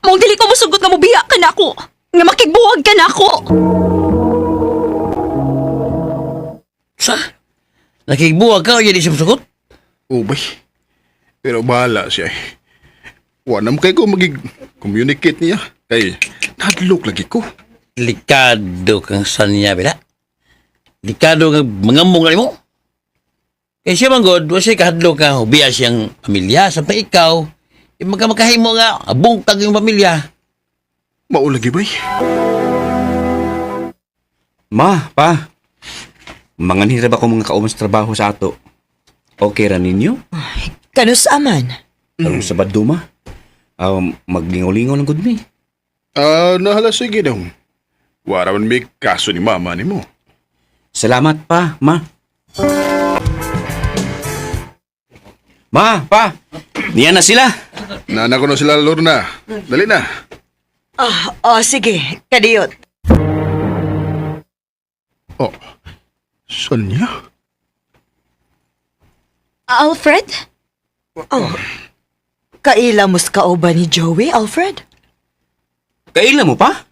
Mong dili ko musugot nga mobiya ka nako. Nga makigbuwag ka nako. Sa? Nakigbuwag ka o yan siya musugot? Oh, bay. Pero bahala siya eh. Wa na mo kay ko magig-communicate niya. Kay, nadlok lagi ko. Likado kang sanya, bila. Likado nga mangamong na mo. Kay siya man god, wa siya kahadlok nga hubiya siyang pamilya. Samtang ikaw, magkamakahimo nga, abungkag yung pamilya. Mao lagi, bay. Ma, pa. Manganhirap ako mga kauban sa trabaho sa ato. Okay ra ninyo? Kanus aman? Karong Sabado ma. Maglingaw-lingaw lang gud mi. Ah, nahala sige daw. Wara man may kaso ni mama ni mo. Salamat pa, ma. Ma, pa. Niya na sila. Nana ko na sila, Lorna. Dali na. Ah, oh, sige. Kadiyot. Oh, Sonia? Alfred? Oh. Kaila mo sa kauban ni Joey, Alfred? Kaila mo pa?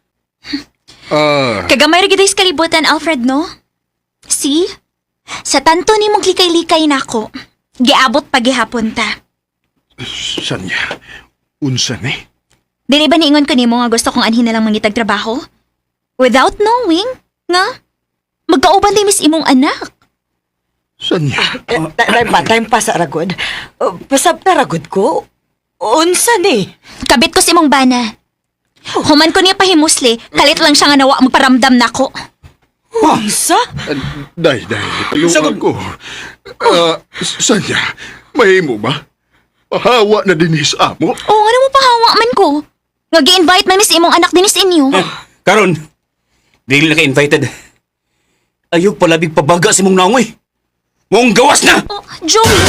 Ah, Kagamay ra gid sa kalibutan, Alfred, no? See? Sa tanto nimong likay-likay nako. Giabot pa gihapon ta. Sonia. Unsa ni? Dili ba niingon ko nimo nga gusto kong anhin na lang mangitag trabaho? Without knowing, nga? Magkauban di mis imong anak. Sonia. Eh, time pa, time pa sa ragod. Pasabta ragod ko. Unsa ni? Kabit ko sa imong bana. Human ko niya pahimusli, kalit lang siya nga nawa magparamdam nako. Unsa? Day, day. Tulungan ko. Ah, Sanya, mahimo ba? Pahawa na din sa amo. Oh, ano mo pahawa man ko? Nga gi-invite man miss imong anak dinis inyo. Karon, dili na ka invited. Ayog palabig pabaga si mong naongoy. Mong gawas na! Oh, Joey!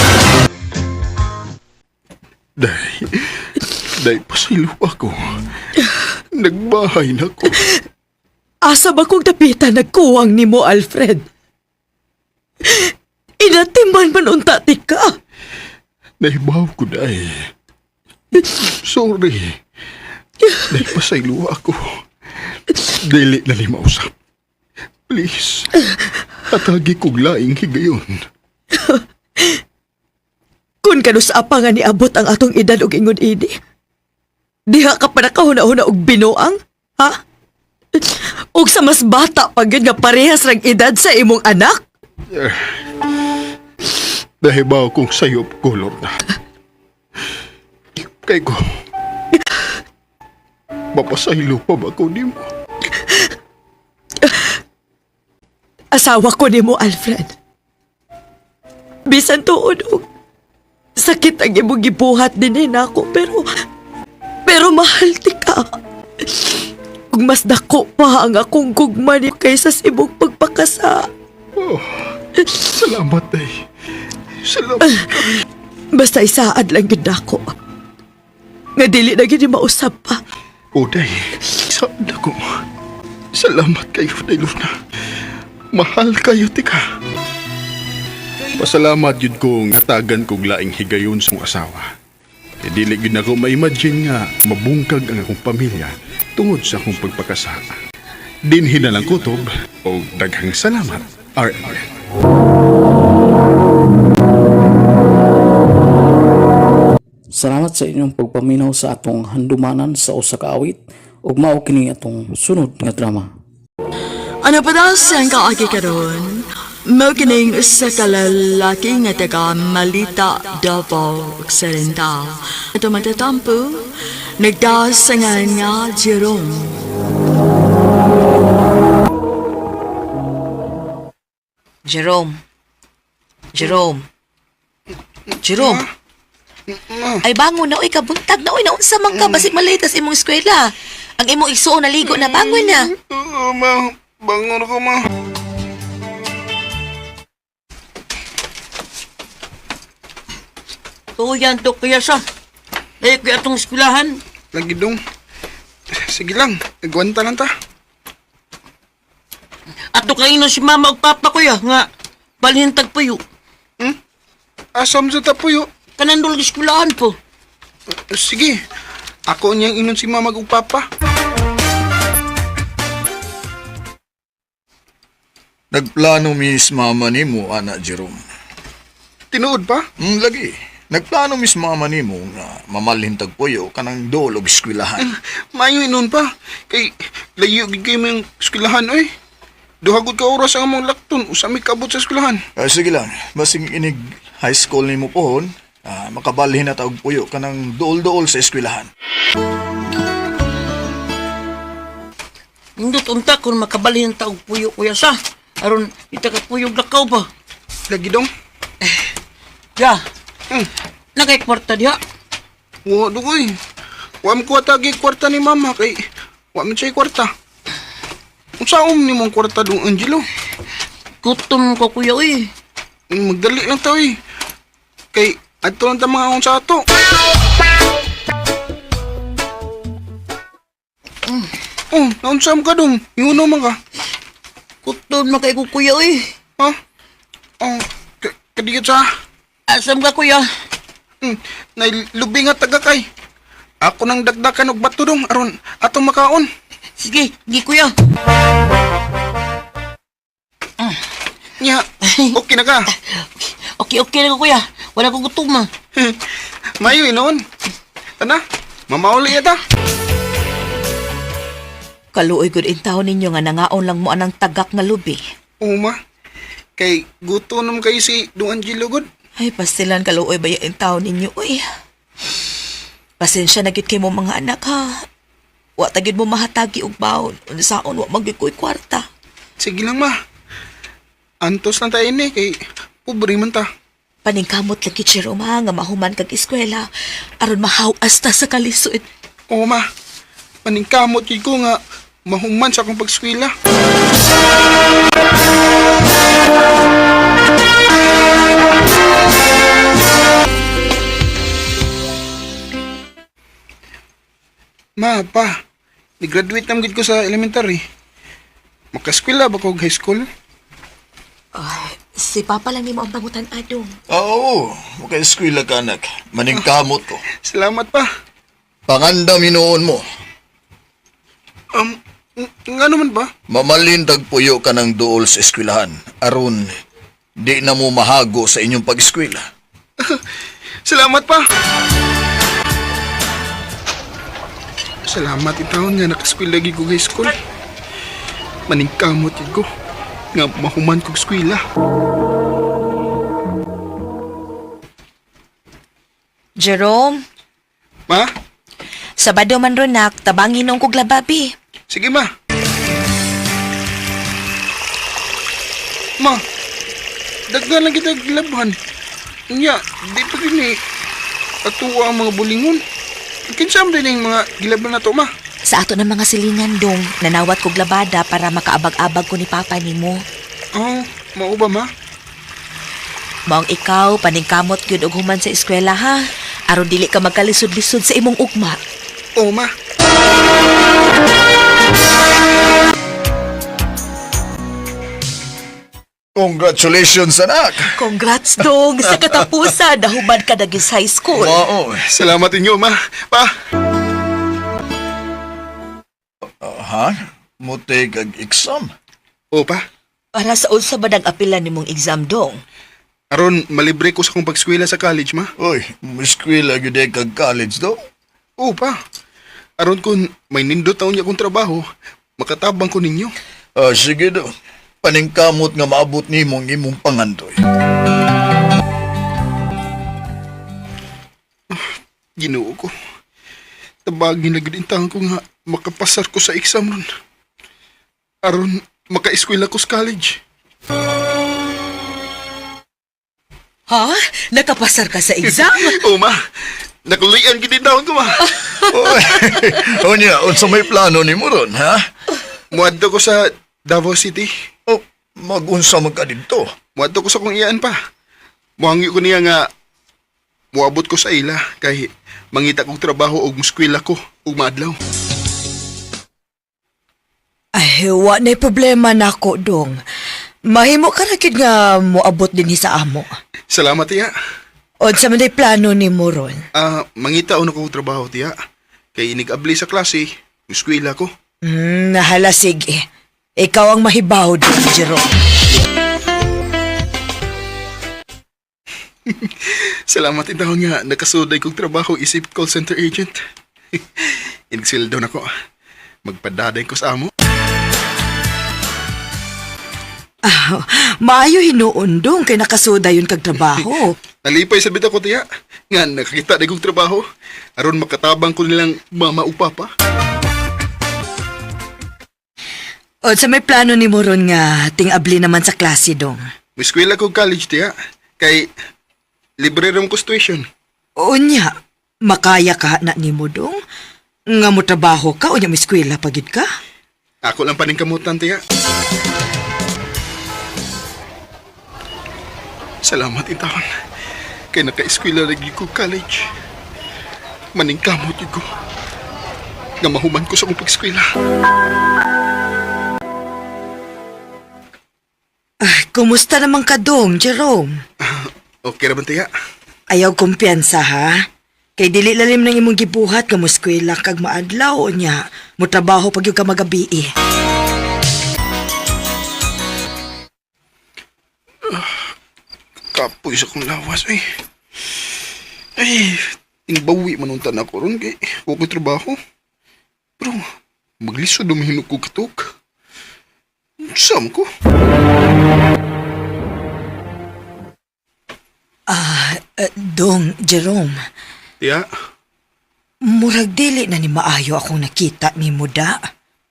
Day, day, pasaylo ako. Nagbahay na ko. Asa ba kong dapitan nagkuwang nimo, Alfred? Inatiman man unta ti ka. Naibaw ko, day. Sorry. Day, pasaylo ako. Dili na lima usap. Please. Atagi kog laing higayon. Kun kanus apa nga niabot ang atong edad og ingon ini. Diha ka pa nakahuna-huna og binuang, ha? Og sa mas bata pa gyud nga parehas rag edad sa imong anak? Nahibaw kong sayop ko, Lorna. Kay ko, mapasaylo pa ba ko nimo? Asawa ko nimo, Alfred. Bisan tuod og sakit ang imong gibuhat dinhi nako pero pero mahal ti ka. Ug mas dako pa ang akong gugma ni kaysa sa imong pagpakasa. Oh, salamat, day. Salamat. Basta isaad lang gyud nako. Nga dili na gyud ni mausab pa. O, day. Saan ako? Salamat kayo, day, Lorna. Mahal kayo, tika. Pasalamat yun kong natagan kong laing higayon sa akong asawa. E dili gyud nako ma-imagine nga mabungkag ang akong pamilya tungod sa akong pagpakasa. Dinhi na lang kutob o daghang salamat, RMN. Salamat sa inyong pagpaminaw sa atong handumanan sa usa ka awit ug mao kini atong sunod nga drama. Ano pa daw siyang kaagi karon? Mao kining usa ka lalaki nga taga Malita, Davao Occidental. Ato matatampo, nagdasangan nga Jerome. Jerome. Jerome. Jerome. Ay bangon na oy kabuntag na oy naunsa man ka basig malitas imong eskwela. Ang imong igsuon naligo na bangon na. Oo, ma. Bangon ako, ma. Tuyan to kuya sa. Eh, kuya atong eskwelahan. Lagi dong. Sige lang, nagwanta lang ta. Ato kaino si mama ug papa kuya nga balhin tagpuyo. Hmm? Asam sa tapuyo. Kanan dul eskwelahan po. Sige, ako niyang inon si mama ug papa. Nagplano mis mama nimo ana Jerome. Tinuod pa? Lagi. Nagplano mis mama nimo nga mamalhin tagpuyo kanang dol og eskwelahan. Maayo inon pa. Kay layo gid kayo yung eskwelahan oy. Duha gud ka oras ang among lakton usa mi kaabot sa eskwelahan. Ah, sige lang, basing inig high school nimo pohon, makabalhin na ta og puyo kanang dool-dool sa eskwelahan. Indot unta kung makabalhin ta og puyo kuya sa. Aron ita ka puyog lakaw ba. Lagi dong. Ya. Nakay kwarta diha. Wa dugoy. Wa mi kuha tagi kwarta ni mama kay wa mi siya kwarta. Unsa um nimo ang kwarta dong Angelo? Gutom ko kuya oy. Magdali lang ta oy. Kay adto lang ta mga sa ato. Oh, naunsa mo ka dong? Inguno man ka. Gutom na kay ko kuya oy. Ha? Oh, kadiyot sa. Asam ka kuya? Nailubing nga taga kay. Ako nang dagdakan og bato dong aron atong makaon. Sige, gi kuya. Nya, okay na ka. Okay, okay na ko kuya. Wala ko gutom ah. Mayo inoon. Tana, mamauli ta. Kaluoy gud in taon ninyo nga nangaon lang mo anang tagak nga lubi. Oo ma. Kay guto naman kayo si Dong Angelo gud. Ay pastilan kaluoy ba in taon ninyo uy. Pasensya na gyud kay mo mga anak ha. Wa ta gyud mo mahatagi og baon. Unsaon wa man gyud ko'y kwarta. Sige lang ma. Antos lang tayo ini kay Pobre man ta. Paningkamot lagi, Jerome, ha, nga mahuman kag eskwela aron mahawas ta sa kalisod. Oo, ma. Paningkamot gyud ko nga mahuman sa akong pagskwela. Ma, pa. Ni-graduate na gid ko sa elementary. Makaskwela ba ko og high school? Ay, si Papa lang nimo ang pangutan adong. Oo, maka-eskwela ka anak. Maningkamot ko. Salamat pa. Pangandam hinuon mo. Um, nga naman ba? Mamalintag puyo ka ng duol sa eskwelahan. Aron, di na mo mahago sa inyong pag-eskwela. Salamat pa. Salamat itawon nga nakaskwela gid ko high school. Maningkamot gid ko nga mahuman kog eskwela. Jerome, Ma? Sabado man ronak, tabangin nung kog lababi. Sige ma. Ma, daghan lang kita glabhan. Nya, di pa gini atuwa ang mga bulingon. Kinsa man din yung mga gilaban na to, ma? Sa ato ng mga silingan dong, nanawat kog labada para makaabag-abag ko ni Papa nimo. Oh, mao ba, ma? Maong ikaw, paningkamot gyud og human sa eskwela ha. Aron dili ka magkalisod-lisod sa imong ugma. Oo, ma. Congratulations, anak! Congrats dong sa katapusan, nahuman ka na gyud sa high school. Mao. Salamat inyo, ma. Pa. Ha? Mutay kag exam? Oo, pa. Para sa unsa ba nag-apila nimong exam dong? Aron malibre ko sa akong pagskwela sa college, ma. Uy, eskwela gyud ay kag college do? Oo, pa. Aron kung may nindot taon niya akong trabaho, makatabang ko ninyo. Ah, sige do. Paningkamot nga maabot nimo ang imong pangandoy. Ginoo ko. Tabagin na gud intahan ko nga makapasar ko sa exam ron. Aron makaeskwela ko sa college. Ha? Nakapasar ka sa exam? Oo, ma. Nakulian gid taon ko, ma. Uy, unya, unsa may plano nimo ron, ha? Muadto ko sa Davao City. Oh, magunsa man ka didto. Muadto ko sa kong iyaan pa. Muhangyo ko niya nga muabot ko sa ila kay mangita kog trabaho og muskwela ko ug maadlaw. Ay, wa na'y problema nako dong. Mahimo ka ra gid nga moabot dinhi sa amo. Salamat tiya. Unsa man day plano nimo ron? Ah, mangita una ko og trabaho tiya. Kay inig-abli sa klase, muskwela ko. Nahala sige. Ikaw ang mahibaw dong, Jerome. Salamat intawon nga nakasuday kog trabaho isip call center agent. Inigsildo na ko. Magpadaday ko sa amo. Ah, maayo hinuon dong kay nakasuda yun kag trabaho. Nalipay sa bitaw ko tiya. Nga nakakita na kog trabaho. Aron makatabang ko nilang mama o papa. Unsa may plano nimo ron nga ting-abli naman sa klase dong? Miskwela kog college tiya. Kay libre ram ko tuition. Unya, makaya ka na nimo dong? Nga mo trabaho ka, unya mo eskwela pagid ka? Ako lang paningkamutan tiya. Salamat intawon. Kay naka-eskwela lagi ko college. Maningkamot yun ko. Nga mahuman ko sa akong pag-eskwela. Ay, kumusta naman ka dong, Jerome? Okay ra ba tiya? Ayaw kumpiyansa ha? Kay dili lalim ng imong gibuhat nga mo eskwela kag maadlaw unya, mo trabaho pag yung ka magabi eh. Kapoy sa akong lawas ay. Ay, tingbawi man unta na ako ron kay wa ko'y trabaho. Pero maglisod dumihinok ko katok. Saan ko? Ah, dong, Jerome, Tiya. murag dili na ni maayo akong nakita nimo da.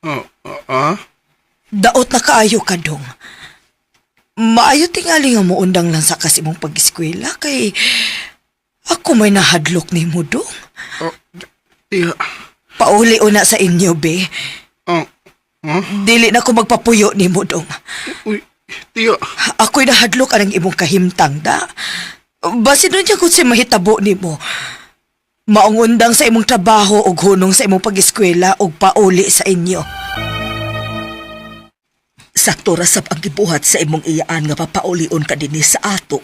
Ah, ah, ah. Daot na kaayo ka dong. Maayo tingali nga moundang lang sa kas imong pag-eskwela kay ako may nahadlok nimo dong. Oh, tiya. Pauli una sa inyo, be. Oh, huh? Dili na ko magpapuyo nimo dong. Uy, tiya. Ako'y nahadlok anang imong kahimtang da. Basin nun niya kung si mahitabo nimo. Maungundang sa imong trabaho ug hunong sa imong pag-eskwela ug pauli sa inyo. Sakto ra sab ang gibuhat sa imong iyaan nga papaulion ka dinhi sa ato.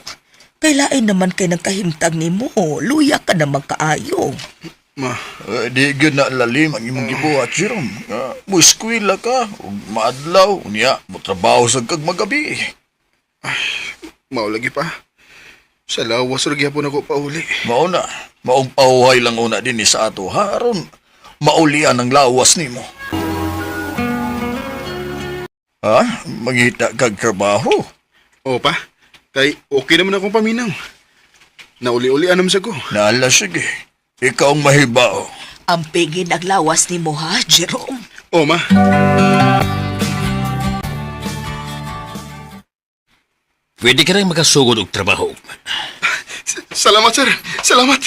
Kay lain naman kay nang kahimtang nimo, luya ka naman kaayo. Ma, Di gyud na lalim ang imong gibuhat, Jerome. Mo eskwela ka, ug maadlaw, unya mo trabaho sa kag magabi. Mao lagi pa. Sa lawas ra gyapon ako pauli. Mao na, maong pahuhay lang una dinhi sa ato ha aron maulian ang lawas nimo. Ha? Mangita kag trabaho? Oo pa. Kay okay naman akong paminaw. Nauli-uli anam sa ko. Nala sige. Ikaw ang mahibao. Ang pigin ang lawas nimo ha, Jerome. Oo, ma. Pwede ka rin makasugod og trabaho. Salamat, sir. Salamat.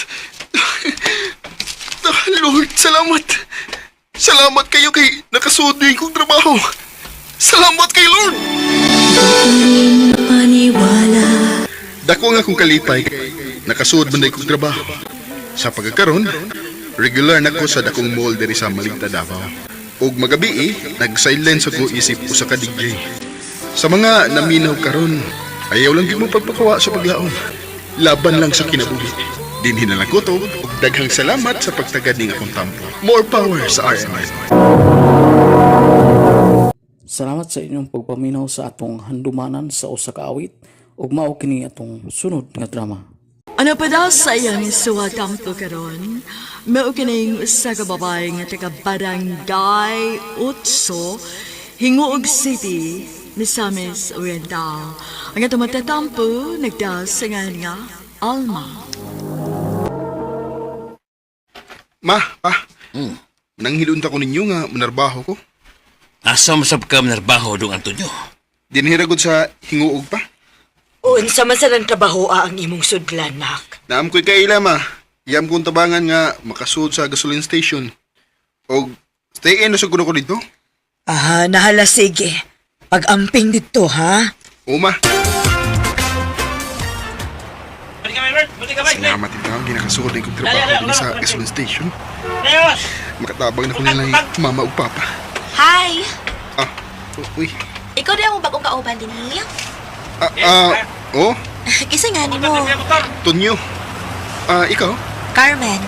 Ah, Lord, salamat. Salamat kayo kay nakasuod din kong trabaho. Salamat kay Lord. Dako nga akong kalipay kay nakasuod man kong trabaho. Sa pagkakaron, regular na ko sa dakong mall diri sa Maligta, Davao. Ug magabi eh, nag-silence ako isip usa ka DJ. Sa mga naminaw karon, ayaw lang gyud mo pagpakawa sa paglaom. Laban lang sa kinabuhi. Dinhi na lang ko to, ug daghang salamat sa pagtagad ning akong tampo. More power sa RMN. Salamat sa inyong pagpaminaw sa atong handumanan sa usa ka awit ug mao kini atong sunod nga drama. Ano pa daw sa iyang suwatampo karon? Mao kining usa ka babae nga taga Barangay Utso, Hinguog City, Misamis Oriental. Ang atong matatampo nagdasangan nga Alma. Ma, pa. Nanghilunta ko ninyo nga manarbaho ko. Asa masab ka manarbaho dong Antonio? Dinhi ra gud sa Hinguog pa. Unsa man sa nang trabaho ang imong sudlan, nak. Naam ko'y kaila ma. Iyam kong tabangan nga makasuod sa gasoline station. Og stay in na sa ko dito. Ah, nahala sige. Pag-amping dito, ha? O ma. Salamat ikaw, ginakasuod na kong trabaho din sa gasoline station. Makatabang na ko nila yung mama ug papa. Hi! Ah, uy. Ikaw din akong bagong kauban din niya. Ah, ah, oh, Kisa nga ni mo, Tonyo. Ah, ikaw? Carmen.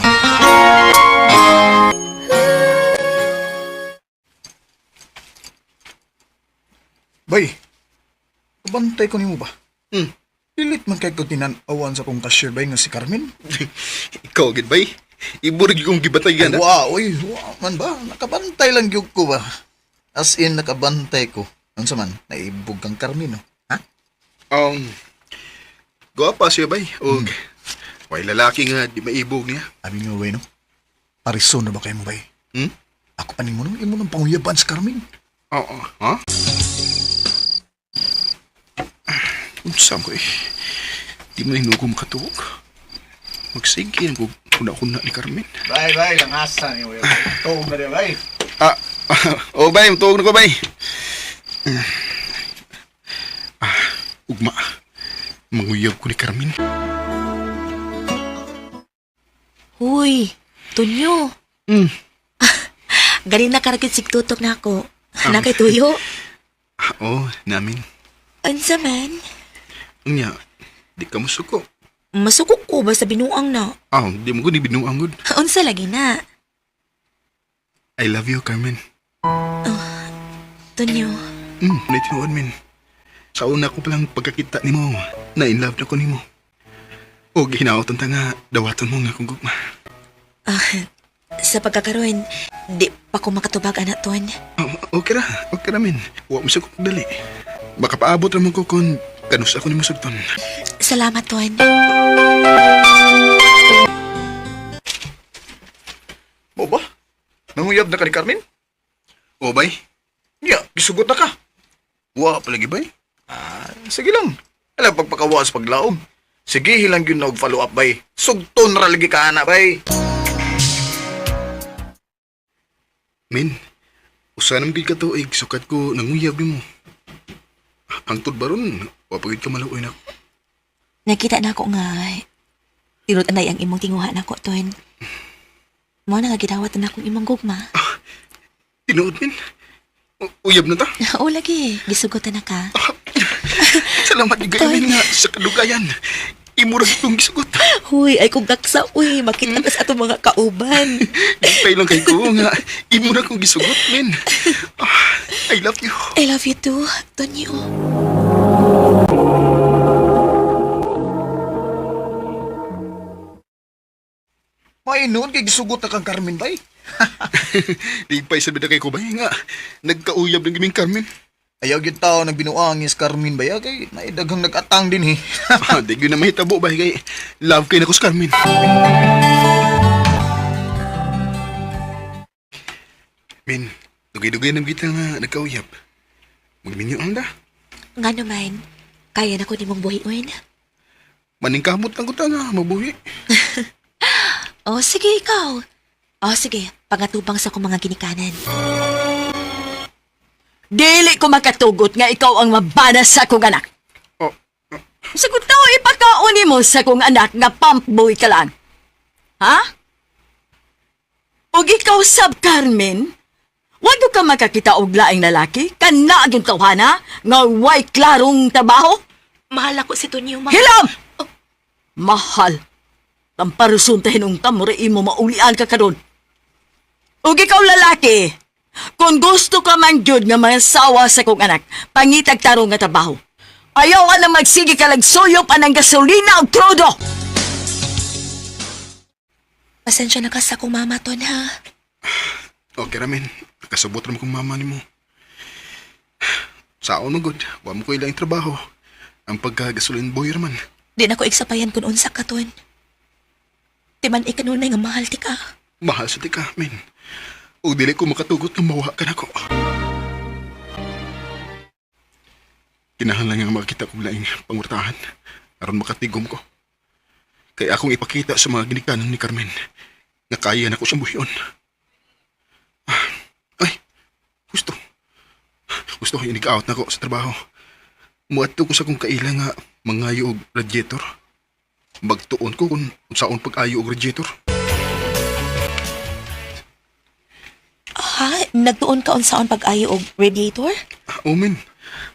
Bay, kabantay ko nimo ba? Hmm. Pilit man kay ko tinan-awan sa kong cashier bay nga si Carmen. Ikaw, gid bay. Iburig kong gibatayan. Ay, wa, oy, wa man ba? Nakabantay lang gyud ko ba? As in, nakabantay ko. Unsa man, naibog kang Carmen, no? Ha? Guwapa siya bay. Og, way lalaki nga di maibog niya. Abi nga, way, no? Parison na ba kayo mo, bay? Hmm? Ako pa nimo, no? Imo nang panguyaban si Carmen. Oo, ha? Unsa ko eh. Di mo hinugo makatuog. Magsige ko kuna-kuna ni Carmen. Bay, bay, langasa niyo, way. Tuog na rin, bay. Ah, oh bay, tuog na ko bay. Ah, ugma. Manguyab ko ni Carmen. Huy, Tonyo. Mm. Galing na karakit sigtutok na ako. Nakay tuyo. Ah, oh, namin. Unsa man? Unya, di ka musuko. Masuko ko basta binuang na. Ah, di mo ko ni binuang gud. Unsa lagi na? I love you, Carmen. Tonyo. Naitinuan min. Sa una ko palang pagkakita nimo, na in love na ko nimo. Og hinaotan ta nga dawaton mo nga kung gugma. Ah, sa pagkakaroon, di pa ko makatubag anak ton. Oh, okay ra min. Wa mo sa kong dali. Baka paabot ra man ko kon kanus ako nimo sugton. Salamat ton. Mo ba? Nanguyab na ka ni Carmen? O bay, Nya, gisugot na ka. wa palagi bay. Ah, sige lang. Ala pagpakawa sa paglaom. Sige, hilang yun na og follow up bay. Sugton ra lagi ka ana bay. Min, usa nang gid ka tuig sukat ko nanguyab nimo. Hangtod baron, wa pa gid ka maluoy nako. Nakita na ako nga tinud-anay ang imong tinguha nako, Ton. Mao na nga gidawat na akong imong gugma. Tinuod, Min. Uyab na ta. Oo lagi, gisugotan na ka. Salamat gyud kayo, Min, nga sa kadugayan. Imo ra itong gisugot. Huy, ay kung gaksa, uy, makita na sa atong mga kauban. Gipay lang kay ko nga imo ra kong gisugot, Min. Ah, I love you. I love you too, Tonyo. May noon kay gisugot na kang Carmen bay. Ligpay sa bida kay ko bay nga nagkauyab ng giming Carmen. Ayaw gyud tao nagbinuang is Carmen bay ah, kay naidaghang nag-atang din eh. Ah, di gyud na mahitabo bay kay love kay nako si Carmen. Min, dugay-dugay na kita nga nagkauyab. Magminyo ang da. Nga naman, kaya na ko nimong buhion. Maningkamot lang ko ta nga mabuhi. Oh, sige, ikaw. Oh, sige, pangatubang sa akong mga ginikanan. Dili ko makatugot nga ikaw ang mabana sa akong anak. Oh, Sagot tao, ipakaon mo sa akong anak nga pump boy ka lang. Ha? Og ikaw sab Carmen, wag ka makakita og laing lalaki, kana ang tawhana, nga way klarong trabaho. Mahal ako si Tonyo, ma. Hilam! Mahal. Tamparusun ta hinungta mo imo maulian ka karon. Ug ikaw lalaki, kung gusto ka man gyud nga masawa sa kong anak, pangitag tarong nga trabaho. Ayaw ka na magsige ka lagsuyop anang gasolina ug krudo. Pasensya na ka sa akong mama, Ton, ha? Okay ra, Min. Nakasabot ra man kong mama nimo. Saon mo good, wa mo ko ilang trabaho. Ang pagkagasolin boy ra man. Di na ko igsapayan kung unsa ka, Ton. Ti man ikanunay nga mahal ti ka. Mahal sa tika, Min. O dili ko makatugot nga mawa ka nako. Kinahanglan nga makita kong laing pangurtahan aron makatigom ko. Kay akong ipakita sa mga ginikanan ni Carmen nga kaya nako siyang buhion. Ah, ay, gusto. Gusto ko inig-out nako sa trabaho. Muadto ko sa kong kaila nga mangayo og radiator. Magtuon ko kung unsaon pag-ayo og radiator. Ha? Nagtuon ka unsaon pag-ayo og radiator? O men,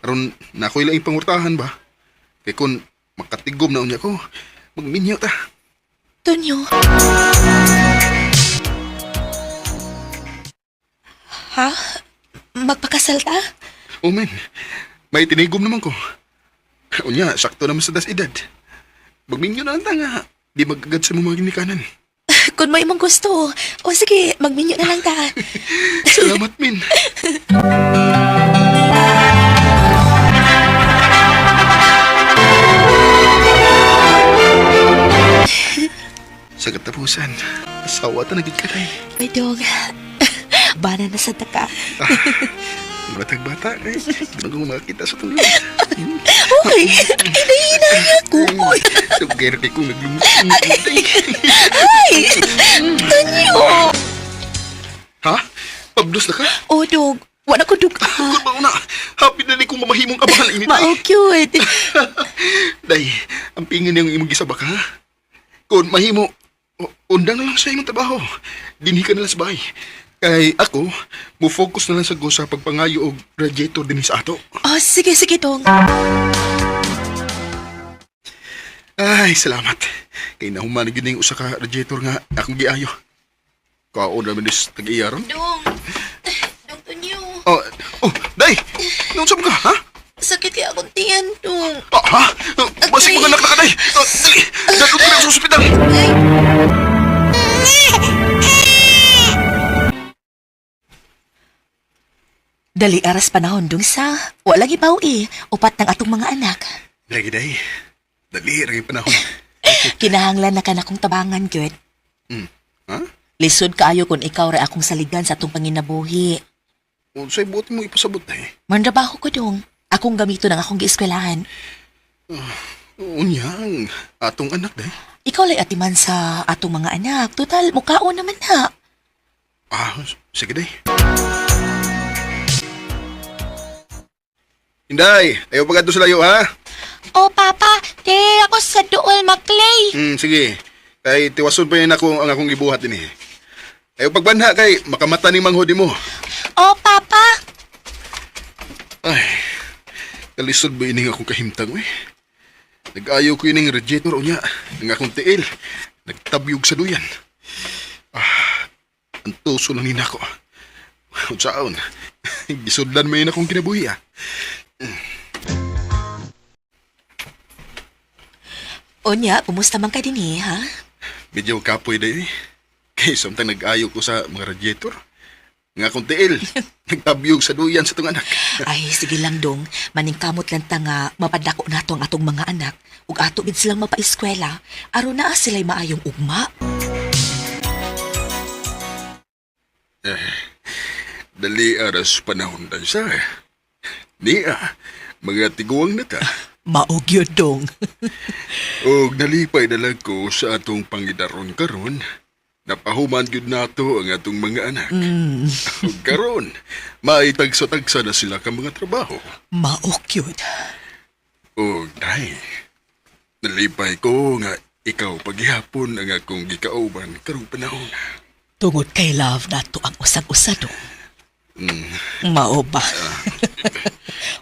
aron na ako'y laing pangurtahan ba? Kay kung makatigom na unya ko, magminyo ta. Tonyo. Ha? Magpakasal ta? O men, may tinigom naman ko. Unya, sakto naman sa das edad. Magminyo na lang ta nga, di magagad sa mga ginikanan. Kung may imong gusto. O sige, magminyo na lang ta. Salamat, min. Sa katapusan, asawa ta naging katay. Ay, dong. Bana na sa taka. Batag bata, eh. Di na ko makakita sa tulog. Uy, inahinaya ko. Sugero kay kong naglumot. Ay, Tonyo. Ha? Pablos na ka? O, dong. Wala ko dug. Kung ba na? Happy na ni kong mamahimong abahan ini. Mao cute. Day, ang pingin niyang imong gisabak ha? Kung mahimo, undang na lang sa imong trabaho. Dinhi ka na lang sa bahay. Kay ako, mo-focus na lang sa go sa pagpangayo og radiator dinhi sa ato. Oh, sige, sige, dong. Ay, salamat. Kay nahuman na gyud ning usa ka radiator nga akong giayo. Kaon na man dis tag-iya ron. Dong. Dong, Tonyo. Oh, oh, day! Naunsa man ka, ha? Sakit kay akong tiyan, dong. Ah, ha? Basig mga anak na ka, day! Ah, dali! Dalot ka na sa ospital! Dali aras panahon dong sa. Wala gibaw eh. Upat ng atong mga anak. Lagi, day. Dali, ragi panahon. Kinahanglan na ka na kong tabangan, gyud. Hmm. Ha? Lisod kaayo kung ikaw ra akong saligan sa atong panginabuhi. Unsay buot mo ipasabot, day? Manrabaho ko dong. Akong gamito ng akong gieskwelahan. Unya, ang atong anak day. Ikaw lay atiman sa atong mga anak. Total, mukaon naman na. Ah, sige day. Inday, ayaw pagkadto sa layo ha. Oh, Papa, te ako sa duol maklay. Sige. Kay tiwason pa yun ako ang akong gibuhat dinhi. Ayaw pagbanha kay makamata ni manghod mo. Oh, Papa. Ay, kalisod ba ining akong kahimtang, eh? Nag-ayaw ko ining radiator unya, ang akong tiil. Nagtabyog sa duyan. Ah, ang tuso lang nina ko. Unsaon? Gisudlan mo yun akong kinabuhi, ah. Unya, kumusta man ka dinhi, ha? Medyo kapoy day, eh. Kay samtang nag-ayaw ko sa mga radiator. Ang akong tiil, nagtabyog sa duyan sa itong anak. Ay, sige lang dong. Maningkamot lang ta nga mapadako nato ang atong mga anak ug ato gid silang mapaeskwela aron naa sila'y maayong ugma. Eh, dali aras panahon day sa. Niya, mga tiguang na ta. Mao gyud dong. Og nalipay na lang ko sa atong pangidaron karon. Napahuman gyud nato ang atong mga anak. Ug karon, maitagsa-tagsa na sila ka mga trabaho. Mao gyud. Og day, nalipay ko nga ikaw paghihapon ang akong gikauban karong panahon. Tungod kay love nato ang usag-usa dong. Mao ba?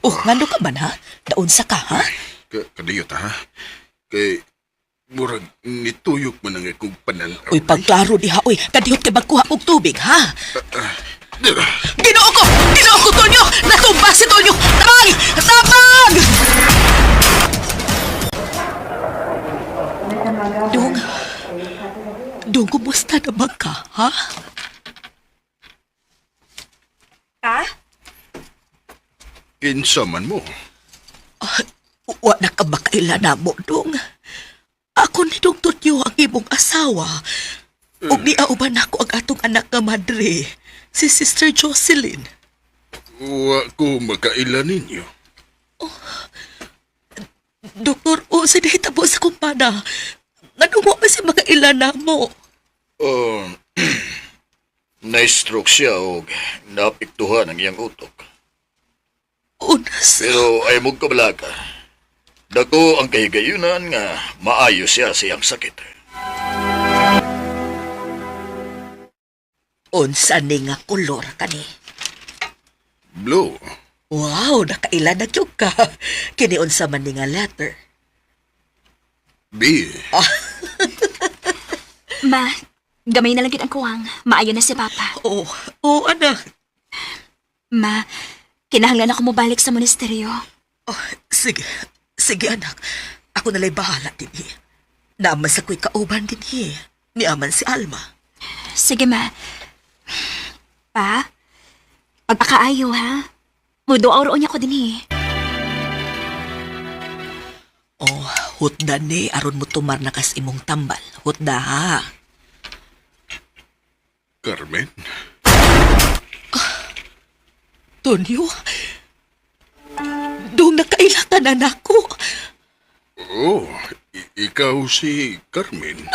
Oh, ngano ka man ha? Naunsa ka ha? Kadiyot ha? Kay murag nituyok man ang akong pananaw. Uy, pagklaro diha uy, kadiyot kay magkuha og tubig ha. Ginoo ko! Ginoo ko, Tonyo! Natumba si Tonyo! Tabang! Tabang! Dong, Dong, kumusta naman ka, ha? Pa? Kinsa man mo? Wa na ka makaila na mo, Dong. Ako ni Dong Tonyo ang imong asawa. Ug niauban ako ang atong anak nga madre, si Sister Jocelyn. Wa ko makaila ninyo. Doktor, o sa nahitabo sa kumpana. Nganong wa man siya makaila na mo? Oh, na-stroke siya o naapektuhan ang iyang utok. Unas. Pero ay mo kabalaga. Dako ang kahigayunan nga maayo siya sa iyang sakit. Unsa ni nga kolor kani? Blue. Wow, nakaila na gyud ka. Kini unsa man ni nga letter? B. Ma, gamay na lang gid ang kuwang. Maayo na si Papa. Oh, oh anak. Ma, kinahanglan ako mobalik sa monasteryo. Oh, sige. Sige anak. Ako nalay bahala dinhi. Naaman sa ko'y kauban dinhi. Niaman si Alma. Sige, ma. Pa, pagpakaayo, ha? Muduaw roon niya ko din eh. Oh, hutda ni aron mo tumar na kas imong tambal. Hutda ha. Carmen? Tonyo, dong nakaila ka na nako. Oh, ikaw si Carmen.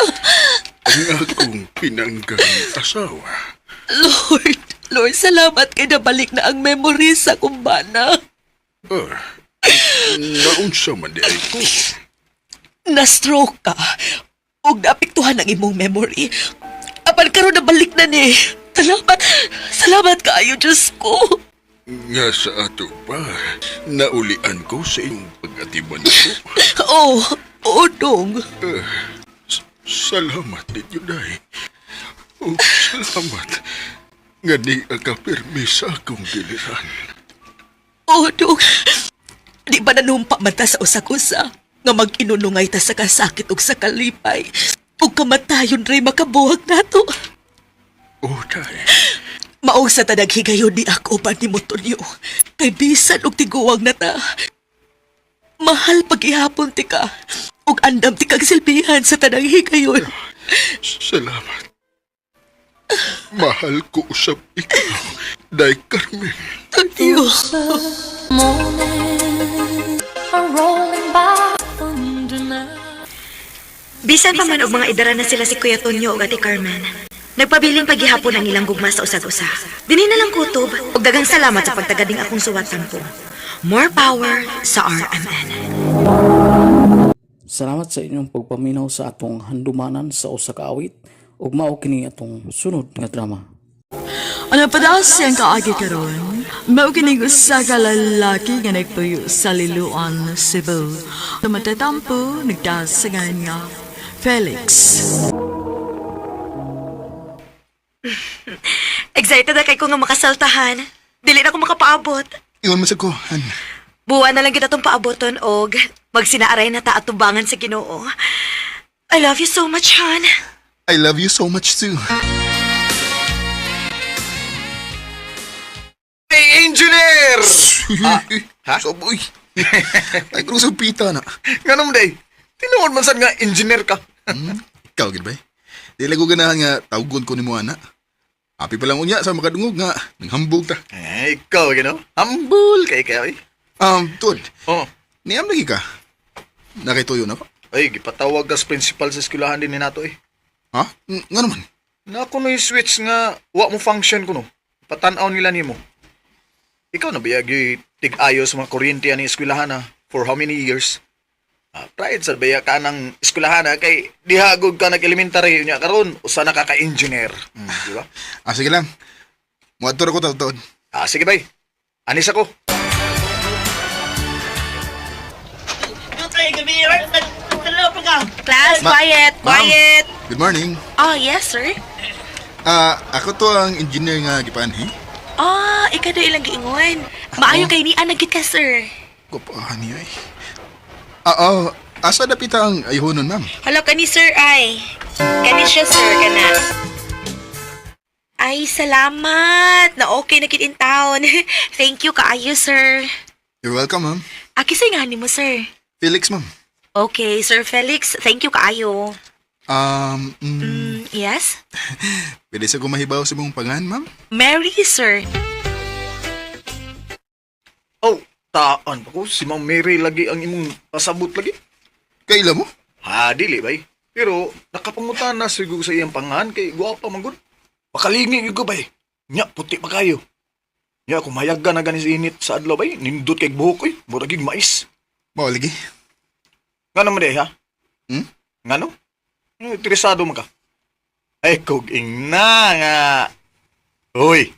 Ang akong pinanggang asawa. Lord, Lord, salamat kay nabalik na ang memory sa kumbana. Ah, naunsa man di ay ko. Na-stroke ka. Ug naapektuhan ang imong memory. Apan karon nabalik na ni. Salamat. Salamat kaayo, Diyos ko. Nga sa ato pa, naulian ko sa iyong pag-atiman ko. Oh, oh, dong. Ah, salamat ninyo, Day. Oh, salamat. Nga di akapirmi sa akong giliran. Oh, dong. Di ba nanumpa man ta sa usag-usa nga mag-inunungay ta sa kasakit ug sa kalipay ug kamatayon ray makabuhag nato. Oh, Day. Maong sa tanag higayon ni ako ba ni Motonyo. Kay bisan og tiguwang na ta. Mahal pag-ihapon ti ka. Ug andam ti kag silbihan sa tanang higayon. Salamat. Mahal ko usab ikaw, Day Carmen. Tonyo. Bisan pa man og mga idara na sila si Kuya Tonyo ug Ate Carmen. Nagpabiling paghihapon ang ilang gugma sa usag-usa. Dinhi na lang kutob ug daghang salamat sa pagtagading akong suwat tampo. More power sa RMN. Salamat sa inyong pagpaminaw sa atong handumanan sa usa ka awit ug mao kini atong sunod nga drama. Ano pa daw siyang kaagi karon? Mao kining usa ka lalaki nga nagpuyo sa Liloan, Cebu. Tumatatampo, nagdasangan nga Felix. Excited na kay ko nga makasaltahan. Dili na ko makapaabot. Ingon man sa ko, han. Buwan na lang kita tong paaboton og magsinaaray na ta at tubangan sa Ginoo. I love you so much, Han. I love you so much too. Hey, engineer! Ah, ha? Soboy. Ay, kung sa pita na. Ganun day. Tinuod man sad nga engineer ka. Ikaw, gid ba? Dili ko ganahan nga tawgon ko ni mo, ana. Happy pa lang unya sa makadungog nga. Nanghambog ta. Eh, ikaw, gano? Hambol kay kayo eh. Tol. Oh. Niam lagi ka. Nakituyo na ko. Ay, gipatawag ka sa principal sa eskwelahan din ni nato eh. Ha? Nga naman? Na kuno yung switch nga wa mo function kuno. Patan-aw nila nimo. Ikaw na biyag yung tig-ayo sa mga kuryente ani eskwelahan ha for how many years? Ah, pride sa baya ka ng eskwelahan ha kay dihagog ka nag-elementary unya karon usa na ka ka-engineer. Di ba? Ah, sige lang. Muadto ra ko taon. Ah, sige bay. Anis ako. Class, quiet, Ma'am. quiet. Good morning. Oh, yes, sir. Ah, ako to ang engineer nga gipaanhi. Ah, ikaw daw ilang giingon. Maayo kay ni anagit ka, sir. Kupahan niya eh. Ah, oh, asa dapita ang ayhonon, ma'am? Hello, kani sir ay. Kani siya, sir, kana. Ay, salamat. Na okay na kit in town. Thank you kaayo, sir. You're welcome, ma'am. Aki sa nga nimo, sir. Felix, ma'am. Okay, Sir Felix, thank you kaayo. Yes? Pwede sa kumahibaw sa mong pangan, ma'am? Mary, sir. Oh, taan pa ko. Si Ma'am Mary lagi ang imong pasabot lagi. Kaila mo? Ha, dili bay. Pero nakapangutan na siguro sa iyang pangan kay guwapa man gud. Makalingi gyud ko bay. Nya puti pa kayo. Nya kung mayaga na gani sa init sa adlaw bay, nindot kay buhok oy, murag gyud mais. Mao lagi. Ngano man day ha? Hmm? Ngano? Eh, interesado man ka. Ay kog ingna nga. Uy,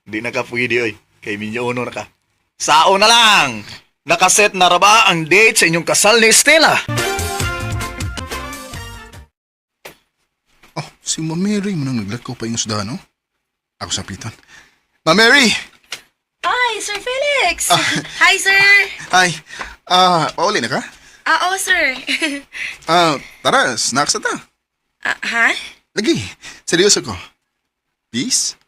di na ka pwede oy. Kay minyo na ka. Sao na lang. Nakaset na ra ba ang date sa inyong kasal ni Stella? Oh, si Ma'am Mary mo nang naglakaw pa yung sudahan, no? Ako sa pitan. Ma'am Mary! Ay, Sir Felix. Hi, sir. Ay, ah, pauli na ka? Ah, oh, sir. Ah, tara, snacks na ta. Ah, ha? Lagi, seryoso ko. Peace?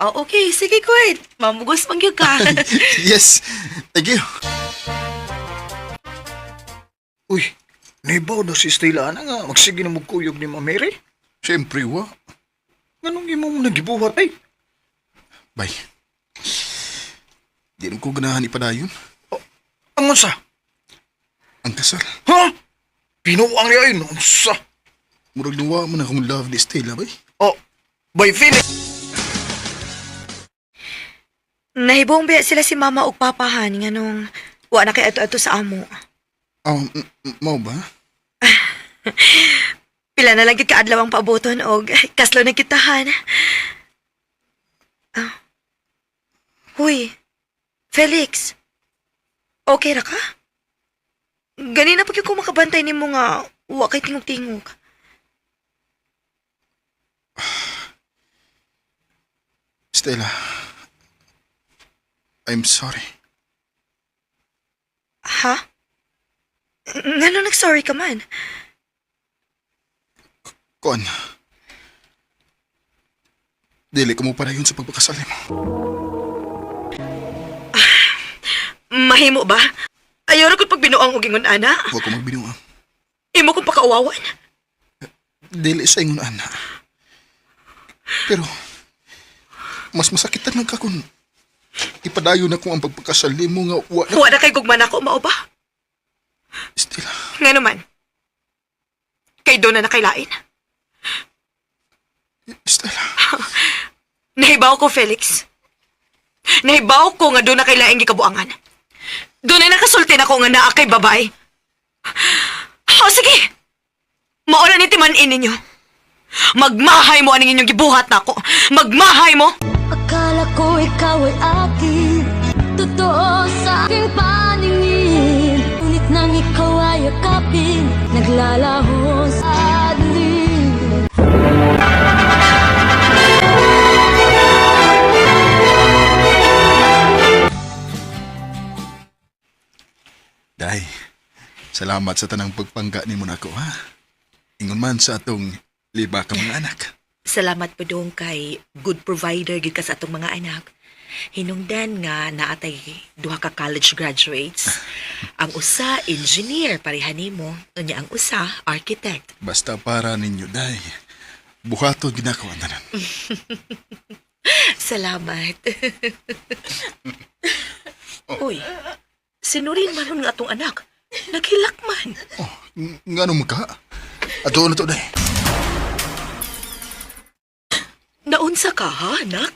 Oh, okay. Sige, good. Mamugos man gyud ka. Yes, thank you. Uy, naibaw na si Stella ana nga magsige na magkuyog ni Ma'am Mary. Siyempre, wa. Nganong imo mo nagibuhat ay? Bay. Di na ko ganahan ipadayon. Ang unsa? Ang kasal. Ha? Pinuang niya ay unsa? Murag nawa mo na akong love ni Stella, bay. Oh, by Felix. Nahibong biya sila si mama ug papahan nganong wa na kay ato-ato sa amo. Oh, mao ba? Pila na lang gid kaadlaw ang paaboton og kaslo na kitahan. Ah. Huy, Felix. Okay ra ka? Ganina pa gyud ko makabantay nimo nga wa kay tingog-tingog. Stella, I'm sorry. Ha? Ngano nag-sorry ka man? Kuan. Dili ko mo padayon sa pagpakasal nimo. Mahimo ba? Ayaw ra gud pagbinuang og ingon ana. Wa ko magbinuang. Imo kong pakauwawan. Dili sa ingon ana. Pero, mas masakitan lang ka kung ipadayon na kung ang pagpakasal nimo nga wa na. Wa na kay gugma nako mao ba? Stella. Nga naman. Kay doon na nakailain. Stella. Nahibaw ko, Felix. Nahibaw ko nga doon na kailaing gikabuangan. Doon ay nakasulti na ko nga naa kay babae. O sige! Mauna ni timanin ninyo. Magmahay mo aning inyong gibuhat nako. Magmahay mo! Akala ko ikaw ay akin, totoo sa aking paningin. Ngunit nang ikaw ay yakapin, naglalaho sa dilim. Day, salamat sa tanang pagpangga nimo nako ha. Ingon man sa atong liba ka mga anak. Salamat po dong kay good provider gid ka sa atong mga anak. Hinungdan nga naatay duha ka college graduates. Ang usa engineer pareha nimo, unya ang usa architect. Basta para ninyo, Day. Buhato ginakaw ang tanan. Salamat. Uy, sinurin man nun nga atong anak. Naghilak man. Nga mo ka? Ato na to, Day. Naunsa ka ha, anak?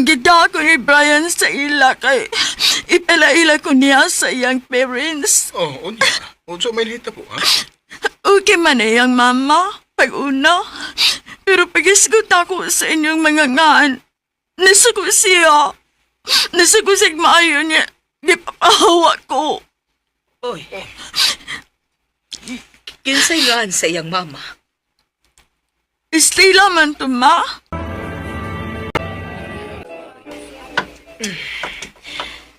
Gida ko ni Brian sa ila kay ipalaila ko niya sa iyang parents. Oh, unya. Unsa may nahita po, ha? Okay man na iyang mama, pag una. Pero pag-isgot ako sa inyong mga ngaan, nasuko siya. Nasuko siya maayo niya. Di papahawa ko. Oy. Kinsay ngan sa iyang mama? Estela man to, ma.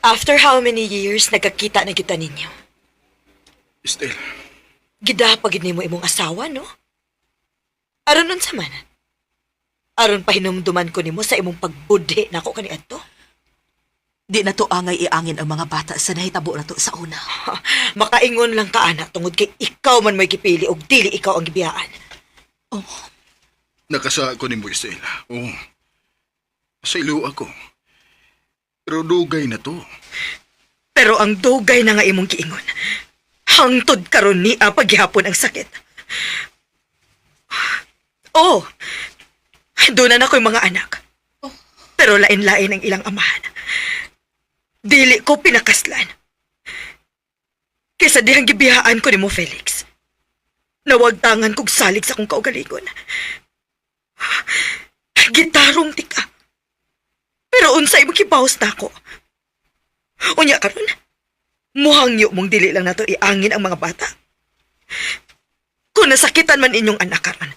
After how many years nagkakita na kita ninyo? Estela. Gida pagid nimo imong asawa, no? Aron unsa man? Aron pahinumduman ko nimo sa imong pagbudhi nako kaniadto. Di na to angay iangin ang mga bata sa nahitabo na to sa una. Makaingon lang ka ana tungod kay ikaw man mo'y gipili og dili ikaw ang gibiyaan. Nakasa ko nimo, Estela. Oo. Sa ilo ako. Pero dugay na to. Pero ang dugay na nga imong giingon. Hangtod karon niya paghihapon ang sakit. Oh, doon na ako'y mga anak. Pero lain-lain ang ilang amahan. Dili ko pinakaslan. Kaysa dihang gibiyaan ko nimo, Felix. Nawagtangan kog salig sa akong kaugalingon. Gitarong tika. Pero unsay mo kibawas na ako. Unya karon, muhangyo mong dili lang nato iangin ang mga bata. Kung nasakitan man inyong anak karon,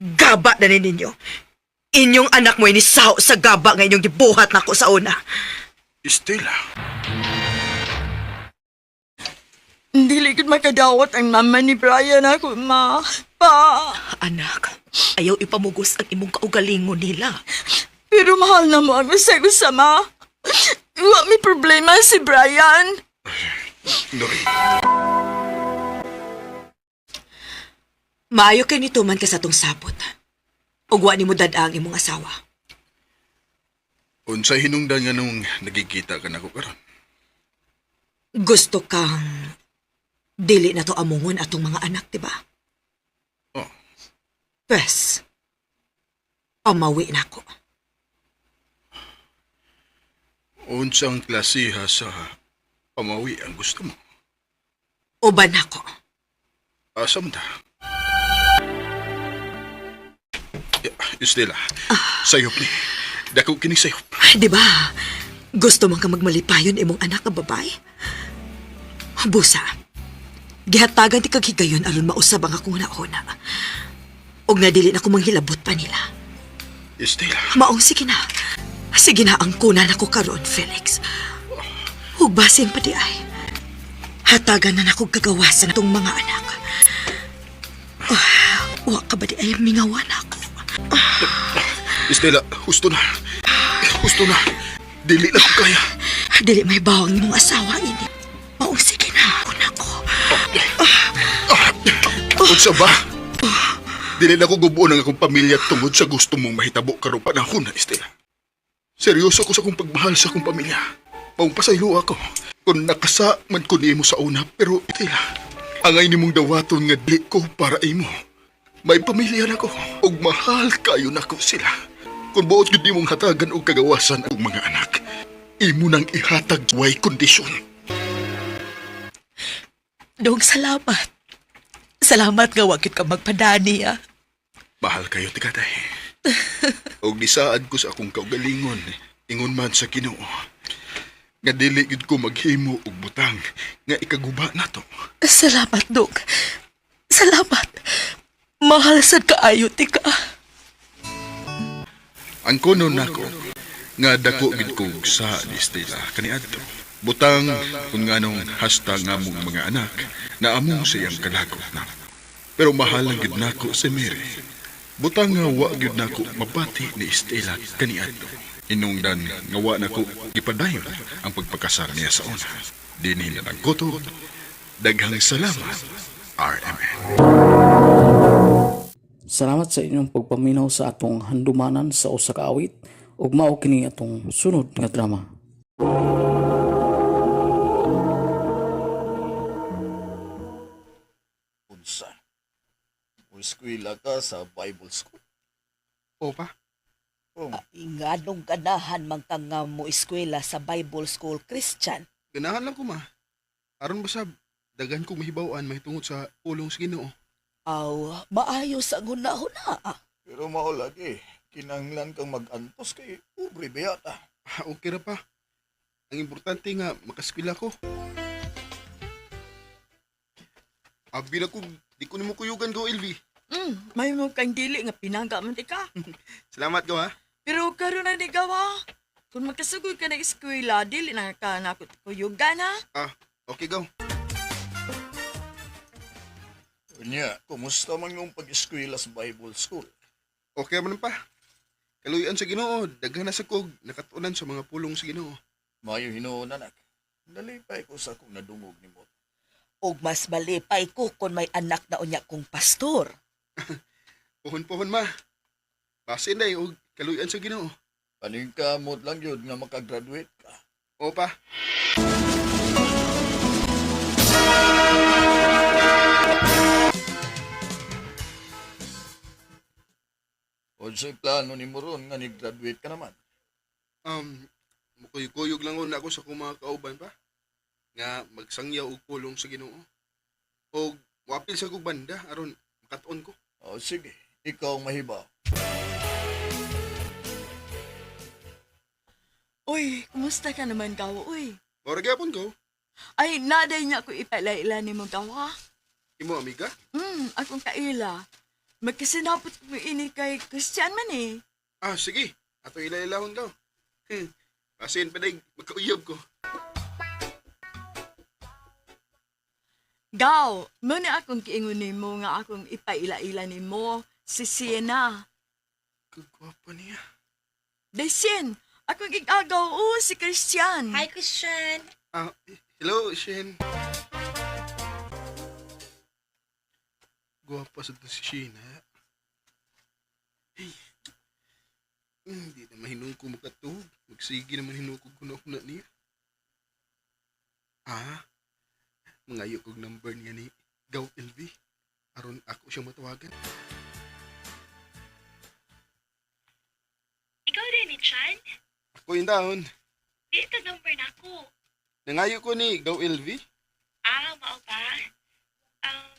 gaba na ni ninyo. Inyong anak mo inisaho sa gaba nga inyong gibuhat nako sa una. Estela. Dili gud makadawat ang mama ni Brian ako, ma. Pa. Anak, ayaw ipamugos ang imong kaugalingon nila. Pero mahal na mo ang usag usa, ma. Wa may problema si Brian. Noreen. Maayo kay nituman ka sa atong sapot. Ug wa nimo dad-a ang imong asawa. Unsay hinungdan nga nung nagkikita ka nako karon? Gusto kang dili na to amungon atong mga anak, di ba? Oh. Pwes, pamawi na ako. Unsang klasiha sa pamawi ang gusto mo? Uban ako. Asa man ta? Estela, sayop ni. Dako kini sayop. Ay, di ba? Gusto man ka magmalipayon imong anak nga babae? Busa, gihatagan ti kag higayon aron mausab ang akong nauna. Og nga dili na ko manghilabot pa nila. Estela. Maong sige na. Sige na ang kunan ako karon, Felix. Ug basin pa di ay. Hatagan na nako kagawasan atong mga anak. Ah, wa ka ba di ay mingawan ako? Estela, husto na. Husto na. Dili na ko kaya. Dili may bawang imong asawa ini. Maong sige na. Kuna ko. Unsa ba? Dili na ko gubuon ang akong pamilya tungod sa gusto mong mahitabo karong panahon na, Estela. Seryoso ko sa akong pagmahal sa akong pamilya. Maong pasaylo ako. Kung nakasa man ko nimo sa una, pero Estela, angay nimong dawaton nga dili ko para imo. May pamilya na ko, ug mahal kayo nako sila. Kung buot gyud nimong hatagan og kagawasan ang mga anak, imo nang ihatag way kondisyon. Dong, salamat. Salamat nga wag gyud ka magpadani, ah. Mahal kayo, tikatay. Og nisaad ko sa akong kaugalingon, ingon man sa Ginoo. Nga dili gyud ko maghimo og butang nga ikaguba nato. Salamat, Dong. Salamat. Mahal sad kaayo ti ka. Ang kuno nako nga dako gid ko sa ni Stella kaniadto. Butang kung nganong hasta nga mong mga anak na among sa iyang kalagot na. Pero mahal lang gid nako si Mary. Butang nga wa gyud nako mabati ni Stella kaniadto. Inungdan nga wa nako gipadayon ang pagpakasal niya sa una. Dinhi na lang kutob. Daghang salamat, RMN. Salamat sa inyong pagpaminaw sa atong handumanan sa usa ka awit ug mao kini atong sunod nga drama. Unsa? Eskwela ka sa Bible School. Opa. Oh. Nganong ganahan man ka nga mo eskwela sa Bible School Christian? Ganahan lang ko ma. Aron ba daghan kong mahibaw-an mahitungod sa pulong sa Ginoo. Aw, maayo sa hunahuna. Pero mao lagi, kinahanglan kang mag-antos kay pobre biyata. Ah, okay ra pa. Ang importante nga makaskwela ko. Abi na ko, di ko nimo kuyugan go LV. May mo kang dili nga pinangga man ti ka. Salamat go ha. Pero karon na ni gawa. Kung makasugod ka ng eskwela, dili na ka nakot kuyugan ha. Ah, okay go. Unya, kumusta man yung pag-eskwela sa Bible School? Okay man pa. Kaluyan sa Ginoo, daghan na sa kog nakatunan sa mga pulong sa Ginoo. Mayo hinuon anak. Nalipay ko sa akong nadungog nimo. Og mas malipay ko kung may anak na unya kong pastor. Puhon-puhon ma. Basin day og kaluyan sa Ginoo. Paningkamot lang yun nga makagraduate ka. Opa. Unsay plano nimo ron nga ni-graduate ka naman? Um, mukuyog-kuyog lang una ako sa akong mga kauban pa. Nga magsangyaw og pulong sa Ginoo. Og moapil sa kog banda aron makatuon ko. O sige, ikaw ang mahibaw. Uy, kumusta ka naman gawa, uy? Mora gyapon ko. Ay, naday niya ako ipalaila ni mo gawa. Imo amiga? Akong kaila. Magkasinapot ko ini kay Christian man eh. Ah, sige. Ato ila-ilahon daw. Basin pa day magkauyab ko. Gaw, mo ni akong kiingon nimo nga akong ipaila-ila nimo si Siena. Kagwapa niya. Day Sien, akong igagaw o si Christian. Hi, Christian. Ah, hello, Shin. Gwapa sa to si Sheena. Hey. Hindi na mahinong ko makatug. Magsige naman hinukog ko na na niya. Ah, mangayo kog number niya ni Gaw LV. Aron ako siya matawagan. Ikaw rin ni Chan? Ako yung taon. Di ka number na ako. Nangayo ko ni Gaw LV. Ah, mao ba? Um,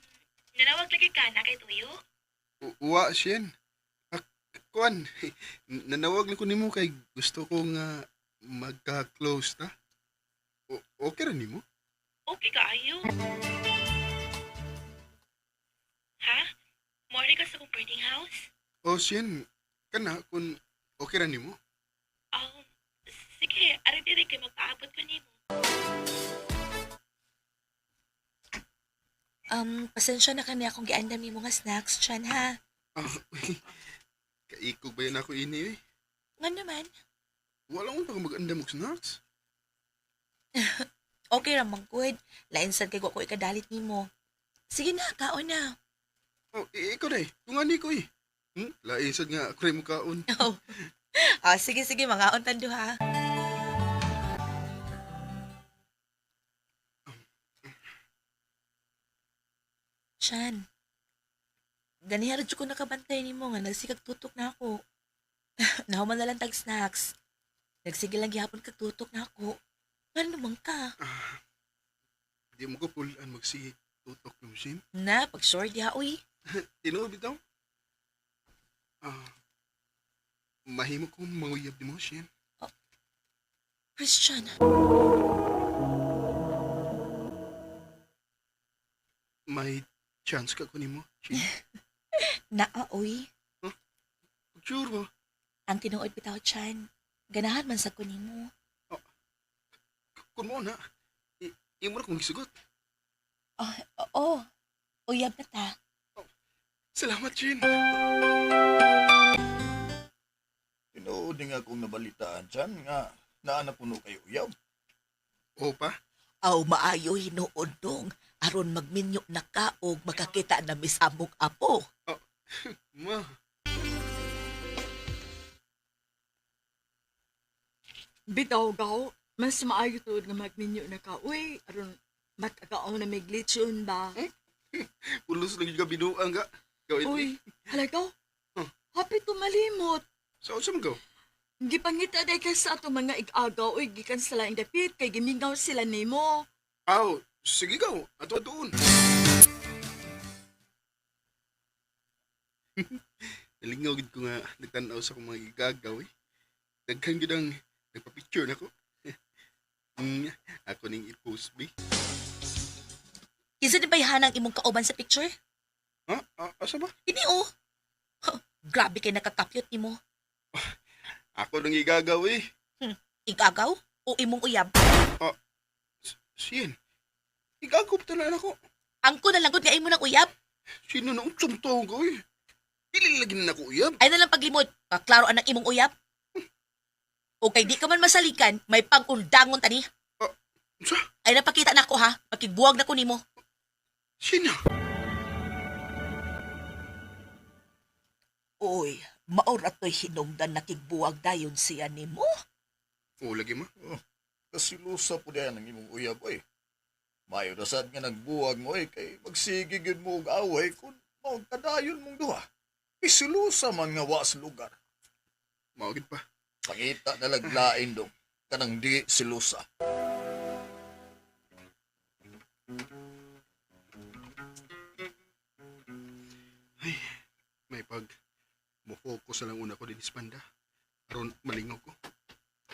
nanawag lagi ka na kay Tuyo? Uwa, Shen. Ah, kuan, nanawag lang ko nimo kay gusto ko nga magka-close ta. Okay ra nimo? Okay kaayo. Ha? Mori ka sa akong boarding house? O, Shen, kana kun okay ra nimo? Sige, ari diri kay magpaabot ko nimo. Pasensya na kami akong giandam nimo nga snacks, Chan, ha? Ah, kaikog ba yan ako ini eh? Nga naman. Wala akong pag mag-andam og snacks. Okay ra man good. Lain sad kay wa ko ikadalit nimo. Sige na, kaon na. Oh, ikaw day. Tungani ko eh. Lain sad nga ako rin mukaon. Oh. Ah, sige, sige, mga untan duha. Chan, ganiha ra jud ko nakabantay nimo nga nagsigag tutok na ako. Nahuman na lang tag snacks. Nagsige lang gihapon kag tutok na ako. Ngano man ka? Ah, di mo ko pulaan magsige tutok ng sim. Na, pag sure diha uy. Tinuod bitaw. Ah, mahimo ko manguyab nimo, Shin. Christian. May chance ka ko nimo, Shin. Naa uy. Sure ba? Ang tinuod bitaw Chan. Ganahan man sa ko nimo. Kun mo na, imo na kong gisugot. Oh, oo. Uyab na ta. Salamat, Shin. Tinuod nga akong nabalitaan dyan nga naa na puno kayo uyab. Oo pa? Aw maayo hinuon dong aron magminyo na ka og makakita na misamong apo. Oh, ma. Bitaw gaw, mas maayo tuod nga magminyo na ka. Uy, aron makakaon na may glitchon ba? Ulos lagi ka binuang ka. Gaw ito. Uy, halagaw. Huh. Happy to malimot. Sa unsa man gaw? Gipangita day kay sa ato mga ig-agaw, uy, gikan sa laing dapit kay gimingaw sila nimo. Aw, sige gaw. Ato atuon. Nalingaw gid ko nga nagtan-aw sa akong mga igagaw eh. Daghan gid ang nagpa-picture nako. Ako ning i-post bi. Kinsa di bayhanang imong kauban sa picture? Ha? Ah, asa ba? Ini oh. Huh, grabe kay nakakapyot nimo. Ako nang igagaw eh. Igagaw o imong uyab? Ah, Sien. Igagaw pa talaan ako. Angko na lang gud nga imo ng uyab. Sino na unsang tawag ko eh? Dili lagi na ako uyab. Ay na lang paglimod. Kaklaro anak imong uyab. O kay di ka man masalikan, may pag-undangon tani. Ah, unsa? Ay napakita na ako ha. Makigbuwag na ko nimo. Sino? Uy, maora to'y hinungdan nakigbuwag dayon siya nimo. Oo, lagi ma. Oh, kasilusa po diyan ang imong uyab oy. Mayo na sad nga nagbuwag mo eh, kay magsige gyud mo og away kung mao kadayon mong duha. Isilusa man nga wa sa lugar. Mao gid pa. Pangita na laglain dong kanang di silusa. Ay, may pag mo-focus na lang una ko din Panda. Aron malingaw ko.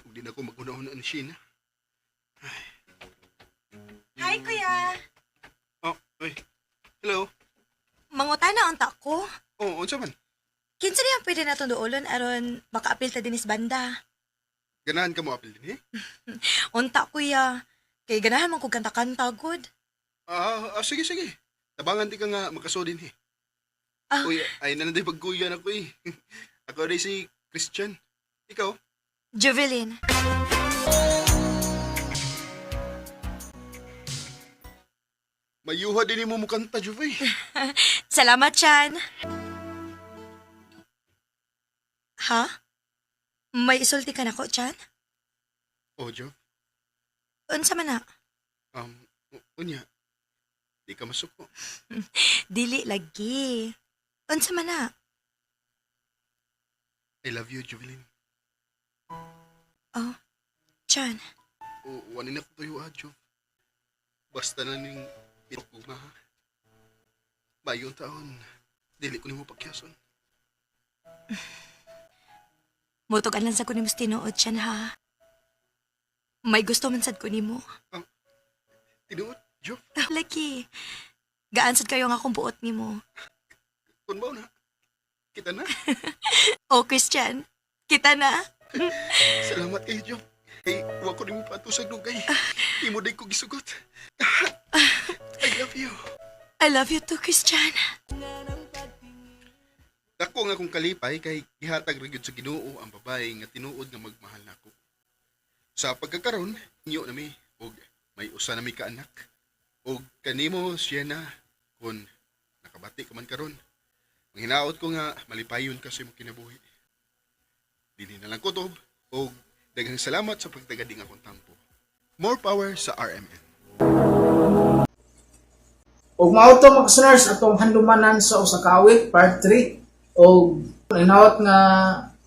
Ug di na ko mag-una-una ni Sheena. Hi, kuya. Oh, oy. Hello. Mangutana unta ko. Oh, unsa man? Kinsa niya pwede natong duolon aron makaapil ta dinis banda. Ganahan ka mo apil din eh? Unta kuya. Kay ganahan man kog kanta-kanta gud. Ah, ah, sige sige. Tabangan di ka nga makaso din eh. Ah. Uy, ay na nanday pagkuya na ko eh. Ako rin si Christian. Ikaw? Juvelin. Mayuha din mo mukanta, Juve. Salamat, Chan. Ha? May isulti ka na ko, Chan? Oh, Jove. Unsa man na? Unya. Di ka masuko. Dili lagi. Unsa man na? I love you, Juvelin. Oh, Chan. O, wanin ako tuyo, ah, Jove. Basta na ning pinukuma, ha? Bayong taon, dili ko nimo pagkyason. Mutugan lang sa ko nimo sa tinuod, Chan, ha? May gusto man sad ko nimo. Tinuod, Jove? Lagi. Gaan sad kayo nga akong buot nimo. Kun ba na? Kita na. Oh, Christian. Kita na. Salamat kay Jove. Kay, wa ko nimo patusag dugay. Imo day ko gisugot. I love you. I love you too, Christian. Dako nga akong kalipay kay gihatag ra gyud sa Ginoo ang babae nga tinuod nga magmahal nako. Sa pagkakaron, inyo na mi og may usa na mi ka anak. Og kanimo siya na kun nakabati ka man karon. Hinaot ko nga malipayon ka sa imong kinabuhi. Dili na lang kutob og daghang salamat sa pagtagading akong tampo. More power sa RMN. Og mao to, mga listeners, atong handumanan sa usa ka awit part 3, og hinaot nga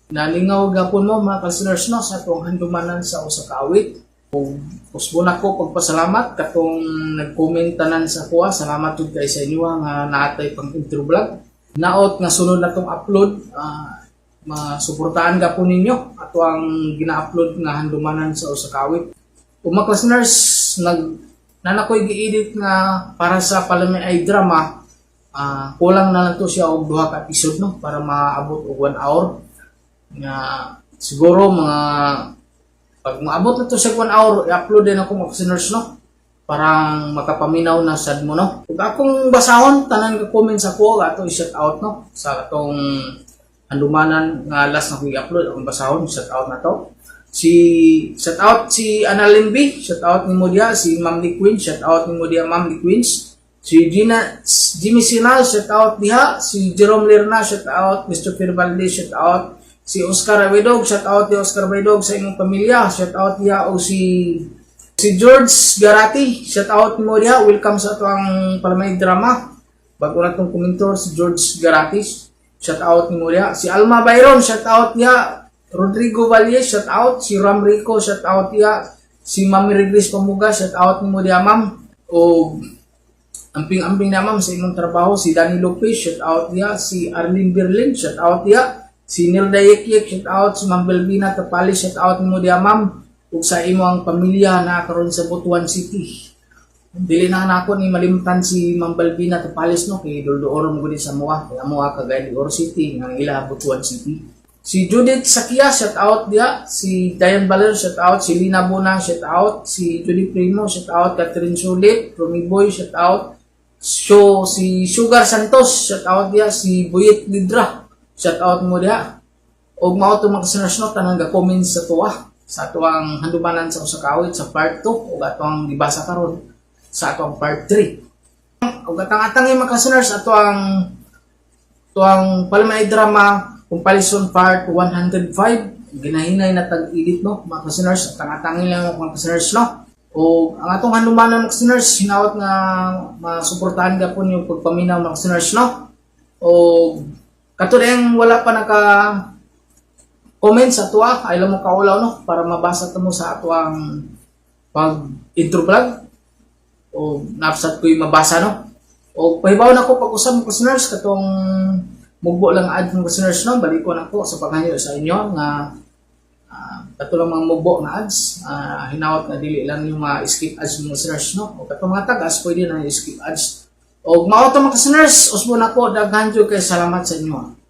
nalingaw gapon mo, mga listeners, no, sa atong handumanan sa usa ka awit. Ug usbon ako pagpasalamat katong nag-comment tanan sa kuha. Salamat jud kay sa inyo nga naatay pang intro vlog. Naot nga sunod na tong upload, masuportahan gapon ninyo ato ang gina-upload nga handumanan sa usa ka awit. Ug mga listeners, nag nanakoy gi-edit nga para sa Palami ay drama, kulang na lang to siya og duha ka episode, no, para maabot og 1 hour nga. Siguro mga pag maabot na to sa 1 hour, i-upload din ako, mga listeners, no, parang makapaminaw na sad mo, no. Ug akong basahon tanan ka comment sa ko ato i-shout out, no, sa atong handumanan nga last na ko i-upload. Akong basahon, shout out na to. Si shout out si Annalyn B, shout out nimo diha. Si Ma'am Lee Queen, shout out nimo diha, Ma'am Lee Queens. Si Gina Jimmy Sinal, shout out diha. Si Jerome Lerna, shout out. Mr. Valdez, shout out. Si Oscar Awedog, shout out di Oscar Awedog sa imong pamilya, shout out diha. O si George Garati, shout out nimo diha. Welcome sa atoang Palamay Drama. Bago na tong komentor si George Garati, shout out nimo diha. Si Alma Byron, shout out diha. Rodrigo Valle, shout out. Si Ram Rico, shout out diha. Si Ma'am Regris Pamuga, shout out nimo diha, ma'am. O amping-amping na, ma'am, sa imong trabaho. Si Danny Lopez, shout out diha. Si Arlene Berlin, shout out diha. Si Nilda Yekyek, shout out. Si Ma'am Belvina Tapali, shout out nimo diha, ma'am. Ug sa imong pamilya na karon sa Butuan City. Dili na nako ni malimtan si Ma'am Balbina Tapales, no, kay Doldooro mo gud sa mua, kay amo Cagayan de Oro City nga ila Butuan City. Si Judith Sakia, shout out diha. Si Diane Baler, shout out. Si Lina Bona, shout out. Si Judy Primo, shout out. Catherine Sulit, Romy Boy, shout out. So, si Sugar Santos, shout out diha. Si Buyit Lidra, shout out mo diha. Og mao to, mga listeners, no, tanang ga-comment sa tuwa sa atuang handumanan sa usa ka awit sa part 2 ug atuang gibasa karon sa atuang part 3. Ug atang-atang mga listeners, atuang tuang Palamay Drama Compilation part 105, ginahinay na tag-edit, no, mga listeners. Atang-atangin lang, mga listeners, no. O ang atong handumanan, mga listeners, hinaot nga masuportahan gapon yung pagpaminaw, mga listeners, no. O kato wala pa naka comment sa tuwa, ay mo kaulaw, no, para mabasa ta mo sa atuang pag intro vlog o napsat ko yung mabasa, no. O pahibaw na ko pag-usap, mga listeners, katong mugbo lang ad, mga listeners, no. Balikon ako sa paghanyo sa inyo nga kato lang mga mugbo nga ads, hinawat na dili lang yung mga skip ads, mga listeners, no. O katong mga tagas pwede na skip ads. O mao to, mga listeners, usbo na ko. Daghan jud kay salamat sa inyo.